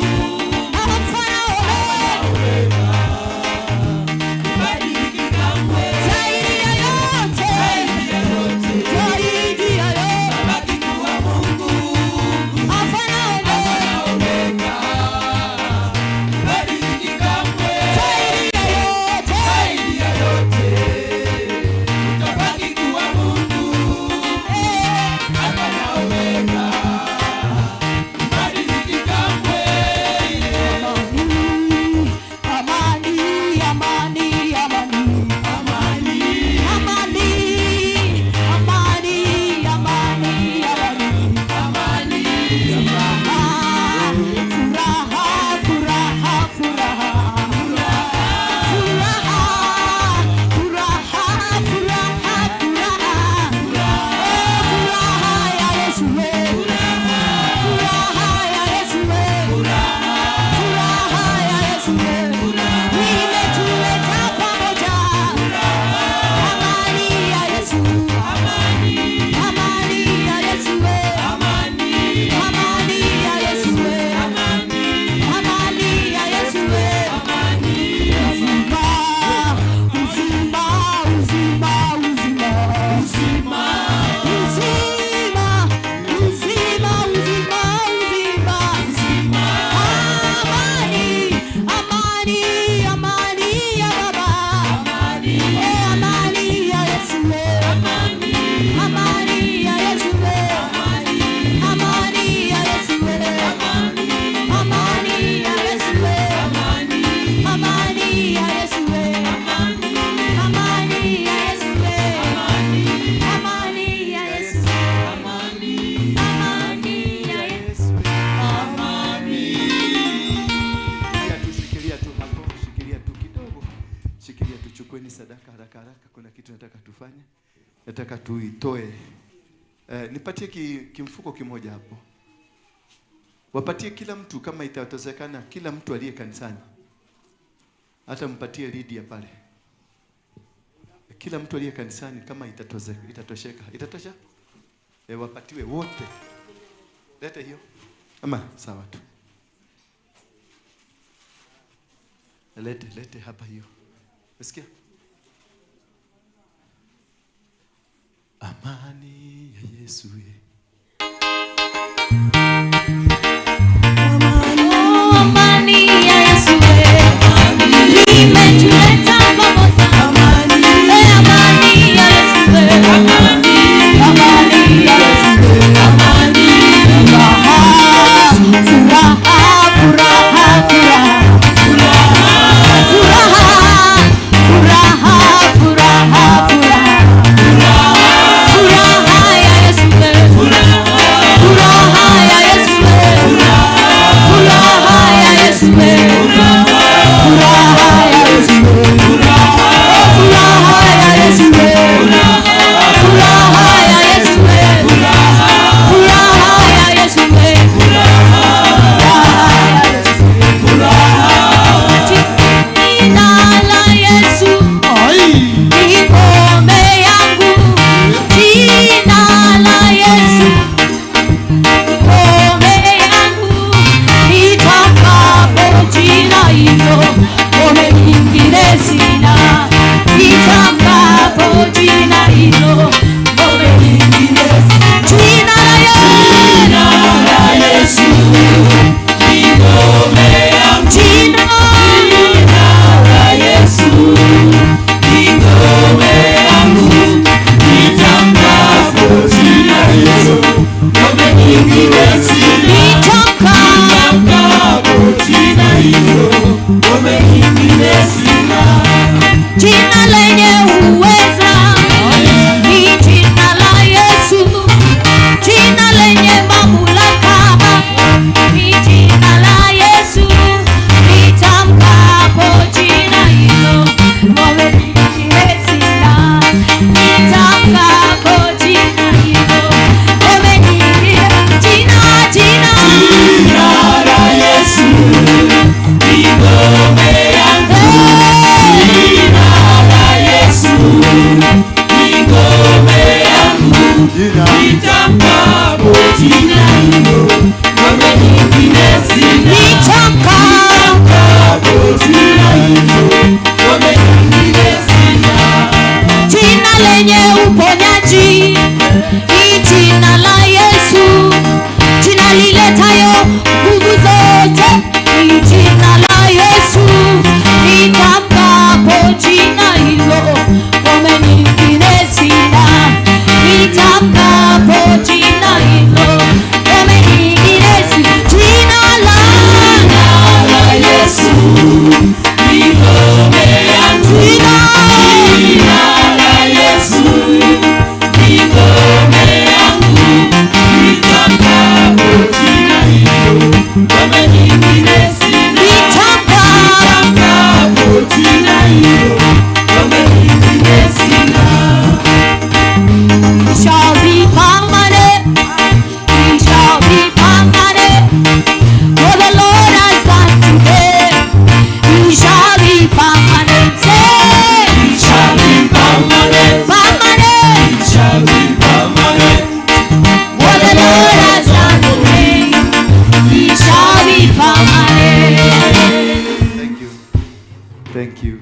S16: Zaidi ya yote, zaidi ya yote, utabaki kuwa Mungu. Alfa na Omega. Zaidi ya yote, zaidi ya yote, utabaki kuwa Mungu. Alfa na Omega. Hubadiliki kamwe. Amani, amani, amani, amani, amani, amani, amani, amani, amani, furaha, furaha, furaha, furaha, furaha, furaha, furaha, furaha ya Yesu, furaha ya Yesu, furaha ya Yesu, imetuleta pamoja. Amani ya Yesu, amani ya Yesu, amani ya Yesu, amani ya Yesu, uzima, uzima, uzima, uzima, uzima, uzima, uzima, uzima, amani, amani, amani ya Baba, eh, amani ya Yesu, amani ya Yesu, amani ya Yesu, amani ya Yesu, amani ya Yesu, amani ya Yesu, amani ya Yesu, amani ya Yesu,
S5: Shikilia tu, shikilia tu hapo, shikilia tu kidogo, shikilia tu. Chukueni sadaka haraka haraka, kuna kitu nataka tufanye, nataka tuitoe. Nipatie kimfuko kimoja hapo, wapatie kila mtu kama itawezekana, kila mtu aliye kanisani, hata mpatie Lydia pale, kila mtu aliye kanisani kama itatosheka, itatosha. Wapatiwe wote. Lete hiyo ama sawa tu. Lete, lete hapa hiyo. Umesikia? Amani ya Yesu.
S16: Amani ya Yesu imetuleta pamoja. Amani ya Yesu, amani ya Yesu, furaha, furaha, furaha, furaha, furaha, furaha, furaha, furaha ya Yesu, furaha ya Yesu. Jina la Yesu, nitamkapo jina hilo, ngome nyingine sina. Nitamkapo jina hilo, ngome nyingine sina. Jina la Yesu ni ngome yangu. Jina la Yesu ni ngome yangu. Nitamkapo jina hilo, ngome nyingine sina. Nitamkapo jina hilo, ngome nyingine sina. It shall be permanent. It shall be permanent. What the Lord has done today, it shall be permanent. Say, it shall be permanent. Permanent. It shall be permanent. What the Lord has done today, it shall be permanent.
S5: Thank you. Thank you.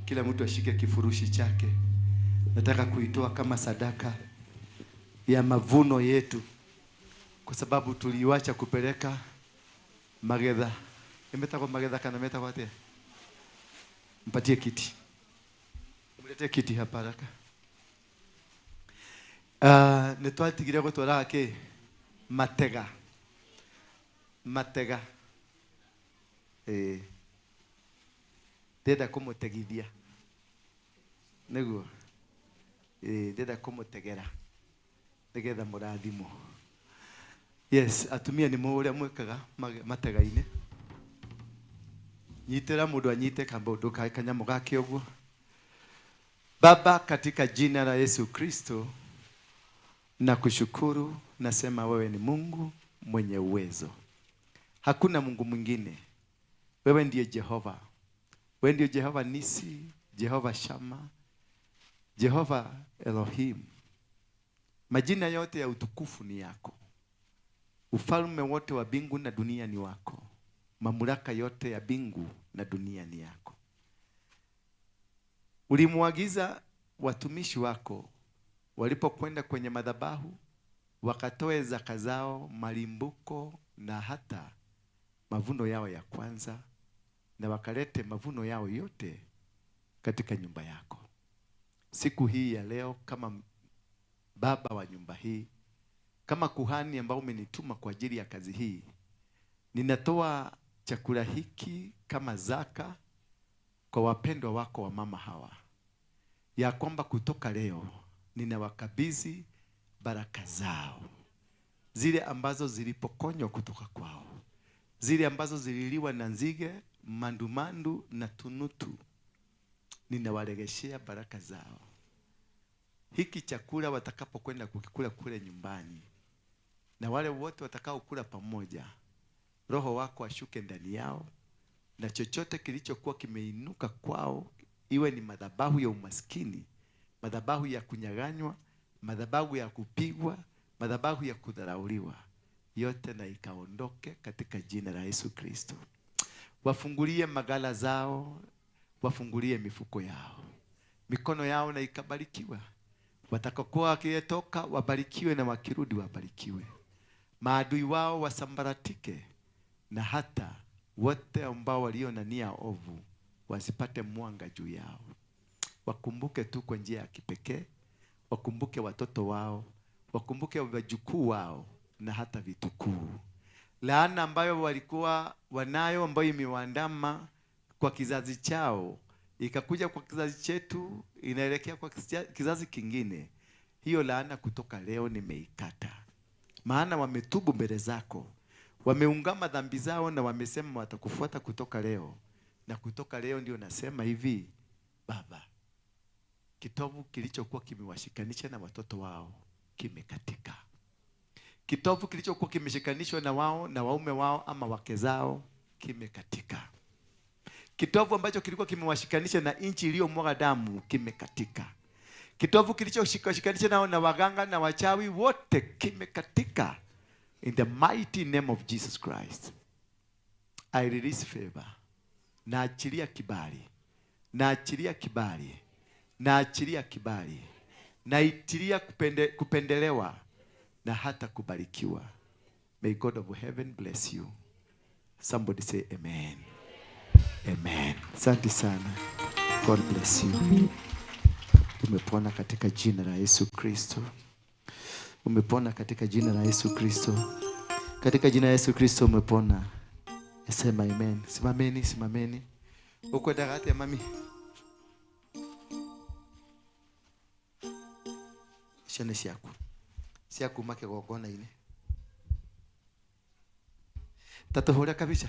S5: Kila mtu ashike kifurushi chake. Nataka kuitoa kama sadaka ya mavuno yetu, kwa sababu tuliwacha kupeleka magetha. Imetagwo magetha kana metagwo atia? Mpatie kiti. Mletee kiti hapa haraka. Nĩ twatigire gũtwaraga kĩ matega. Matega. Ndĩrenda kũmũtegithia. Nĩguo. Ndĩrenda kũmũtegera nĩgetha mũrathimwo. Yes, atumia nĩ mũĩ ũrĩa mwĩkaga matega-inĩ. Nyitĩra mũndũ anyite kaũndũ kanyamũ gake ũguo. Baba, katika jina la Yesu Kristo, nakushukuru, nasema wewe ni Mungu mwenye uwezo. Hakuna Mungu mwingine. Wewe ndiye Jehova. Wewe ndiye Jehova Nisi, Jehova Shama, Jehova Elohim. Majina yote ya utukufu ni yako. Ufalme wote wa mbingu na dunia ni wako. Mamlaka yote ya mbingu na dunia ni yako. Ulimuagiza watumishi wako walipokwenda kwenye madhabahu wakatoe zaka zao, malimbuko na hata mavuno yao ya kwanza, na wakalete mavuno yao yote katika nyumba yako. Siku hii ya leo, kama baba wa nyumba hii, kama kuhani ambao umenituma kwa ajili ya kazi hii, ninatoa chakula hiki kama zaka kwa wapendwa wako wa mama hawa, ya kwamba kutoka leo ninawakabidhi baraka zao, zile ambazo zilipokonywa kutoka kwao, zile ambazo zililiwa na nzige, mandumandu na tunutu, ninawaregeshea baraka zao. Hiki chakula watakapokwenda kukikula kule nyumbani, na wale wote watakao kula pamoja, Roho wako ashuke ndani yao, na chochote kilichokuwa kimeinuka kwao, iwe ni madhabahu ya umaskini, madhabahu ya kunyaganywa, madhabahu ya kupigwa, madhabahu ya kudharauliwa, yote na ikaondoke katika jina la Yesu Kristo. Wafungulie magala zao, wafungulie mifuko yao, mikono yao na ikabarikiwa. Watakapokuwa wakitoka wabarikiwe, na wakirudi wabarikiwe. Maadui wao wasambaratike, na hata wote ambao walio na nia ovu wasipate mwanga juu yao. Wakumbuke tu kwa njia ya kipekee, wakumbuke watoto wao, wakumbuke wajukuu wao na hata vitukuu. Laana ambayo walikuwa wanayo, ambayo imewaandama kwa kizazi chao, ikakuja kwa kizazi chetu, inaelekea kwa kizazi kingine, hiyo laana kutoka leo nimeikata. Maana wametubu mbele zako, wameungama dhambi zao na wamesema watakufuata kutoka leo. Na kutoka leo ndio nasema hivi, Baba, kitovu kilichokuwa kimewashikanisha na watoto wao kimekatika. Kitovu kilichokuwa kimeshikanishwa na wao na waume wao ama wake zao kimekatika. Kitovu ambacho kilikuwa kimewashikanisha na nchi iliyomwaga damu kimekatika. Kitovu kilichoshikanisha nao na waganga na wachawi wote kimekatika. In the mighty name of Jesus Christ, I release favor. Naachilia kibali. Naachilia kibali. Naachilia kibali. Naitilia kupendelewa na hata kubarikiwa. May God of heaven bless you. Somebody say amen. Amen. Asante sana. God bless you. Umepona katika jina la Yesu Kristo. Umepona katika jina la Yesu Kristo. Katika jina la Yesu Kristo umepona. Sema amen. Simameni, simameni. Ukwenda gati ya mami. Ciana ciaku. Ciaku make gongona-inĩ. Ta tũhũre kabisa.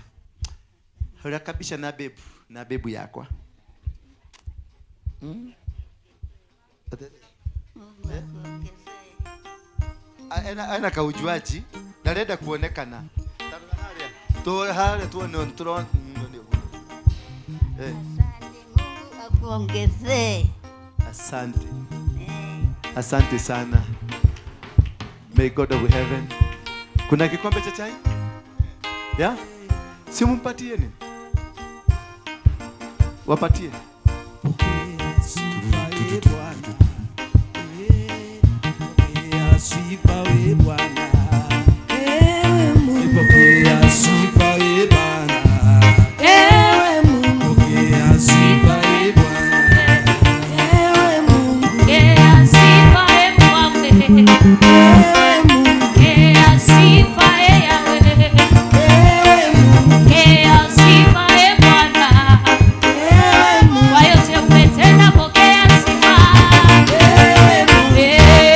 S5: Hũra kabisa na bebu, na bebu yakwa. Ena kaujuaji, ndarenda kuonekana. Harĩa tuone tuone.
S9: Mungu akuongezee.
S5: Asante. Asante sana. May God of heaven. Kuna kikombe cha chai? Yeah? Si mumpatie ni? Wapatie.
S10: Pokea sifa e Bwana. Pokea sifa e Bwana. Pokea sifa e Bwana.
S16: Ewe Mungu.
S10: Pokea sifa e Bwana.
S16: Ewe Mungu. Pokea sifa e Bwana. Ewe Mungu. Pokea sifa e Yahweh. Ewe Mungu. Pokea sifa e Bwana. Ewe Mungu. Kwa yote umetenda, pokea sifa. Ewe Mungu.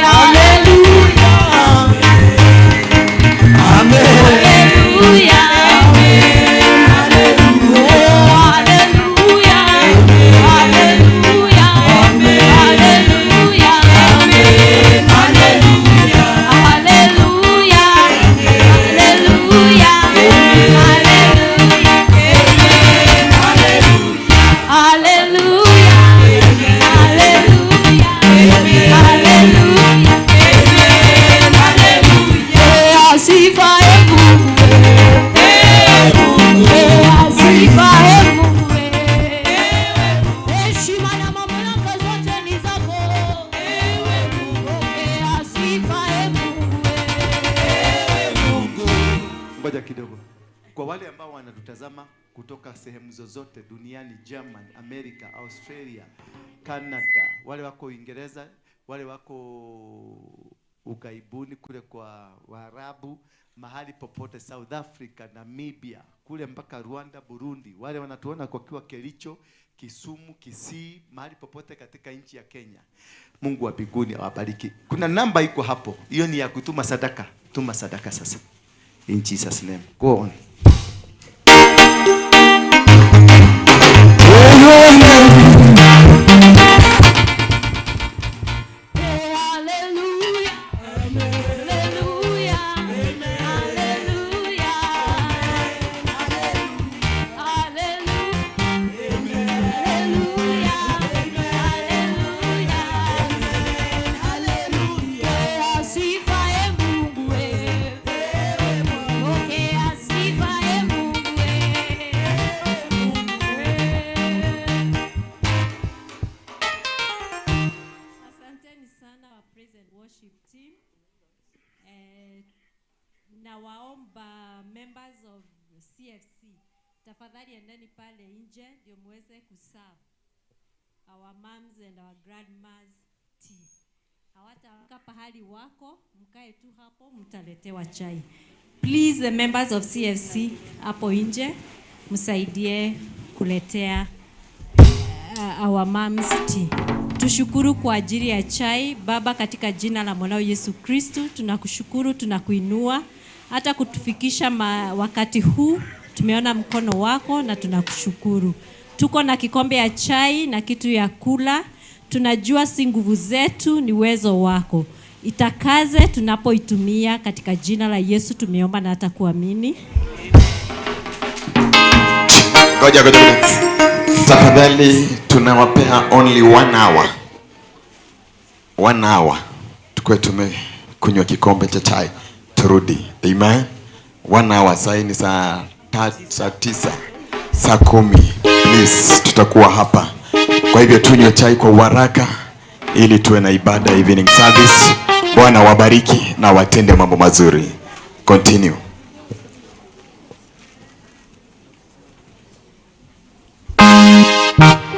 S16: Hallelujah.
S10: Amen.
S16: Hallelujah. Hallelujah. Hallelujah. Hallelujah. Hallelujah. Hallelujah. Hallelujah. Hallelujah. Hallelujah. Sifa e Mungu. Sifa e Mungu. Heshima na mamlaka zote ni zako. Pokea sifa e Mungu.
S5: Ngoja kidogo. Kwa wale ambao wanatutazama kutoka sehemu zozote duniani, German, America, Australia, Canada, wale wako Uingereza, wale wako ugaibuni kule kwa Waarabu, mahali popote, South Africa, Namibia, kule mpaka Rwanda, Burundi, wale wanatuona kwa Kericho, Kisumu, Kisii, mahali popote katika nchi ya Kenya. Mungu wa mbinguni awabariki. Kuna namba iko hapo. Hiyo ni ya kutuma sadaka. Tuma sadaka sasa. In Jesus name. Go on.
S16: Hallelujah. Hallelujah. Hallelujah. Hallelujah. Sifa e Mungu. Pokea sifa e Mungu.
S4: Asanteni sana wa praise and worship team. Nawaomba members of CFC, tafadhali endeni pale nje ndio muweze kuserve our moms and our grandmas tea. Hawatawaka pahali wako, mkae tu hapo, mtaletewa chai. Please the members of CFC hapo nje msaidie kuletea our moms tea. Tushukuru kwa ajili ya chai. Baba, katika jina la mwanao Yesu Kristo, tunakushukuru, tunakuinua hata kutufikisha wakati huu. Tumeona mkono wako na tunakushukuru. Tuko na kikombe ya chai na kitu ya kula. Tunajua si nguvu zetu, ni uwezo wako. Itakaze tunapoitumia, katika jina la Yesu tumeomba na hata kuamini.
S1: Ngoja ngoja. Tafadhali tunawapea only 1 hour. 1 hour. Tukue tumekunywa kikombe cha chai turudi. Amen. 1 hour. Saa hii ni saa 9, saa 10. Please tutakuwa hapa. Kwa hivyo tunywe chai kwa uharaka ili tuwe na ibada evening service. Bwana wabariki na watende mambo mazuri. Continue.
S2: Thank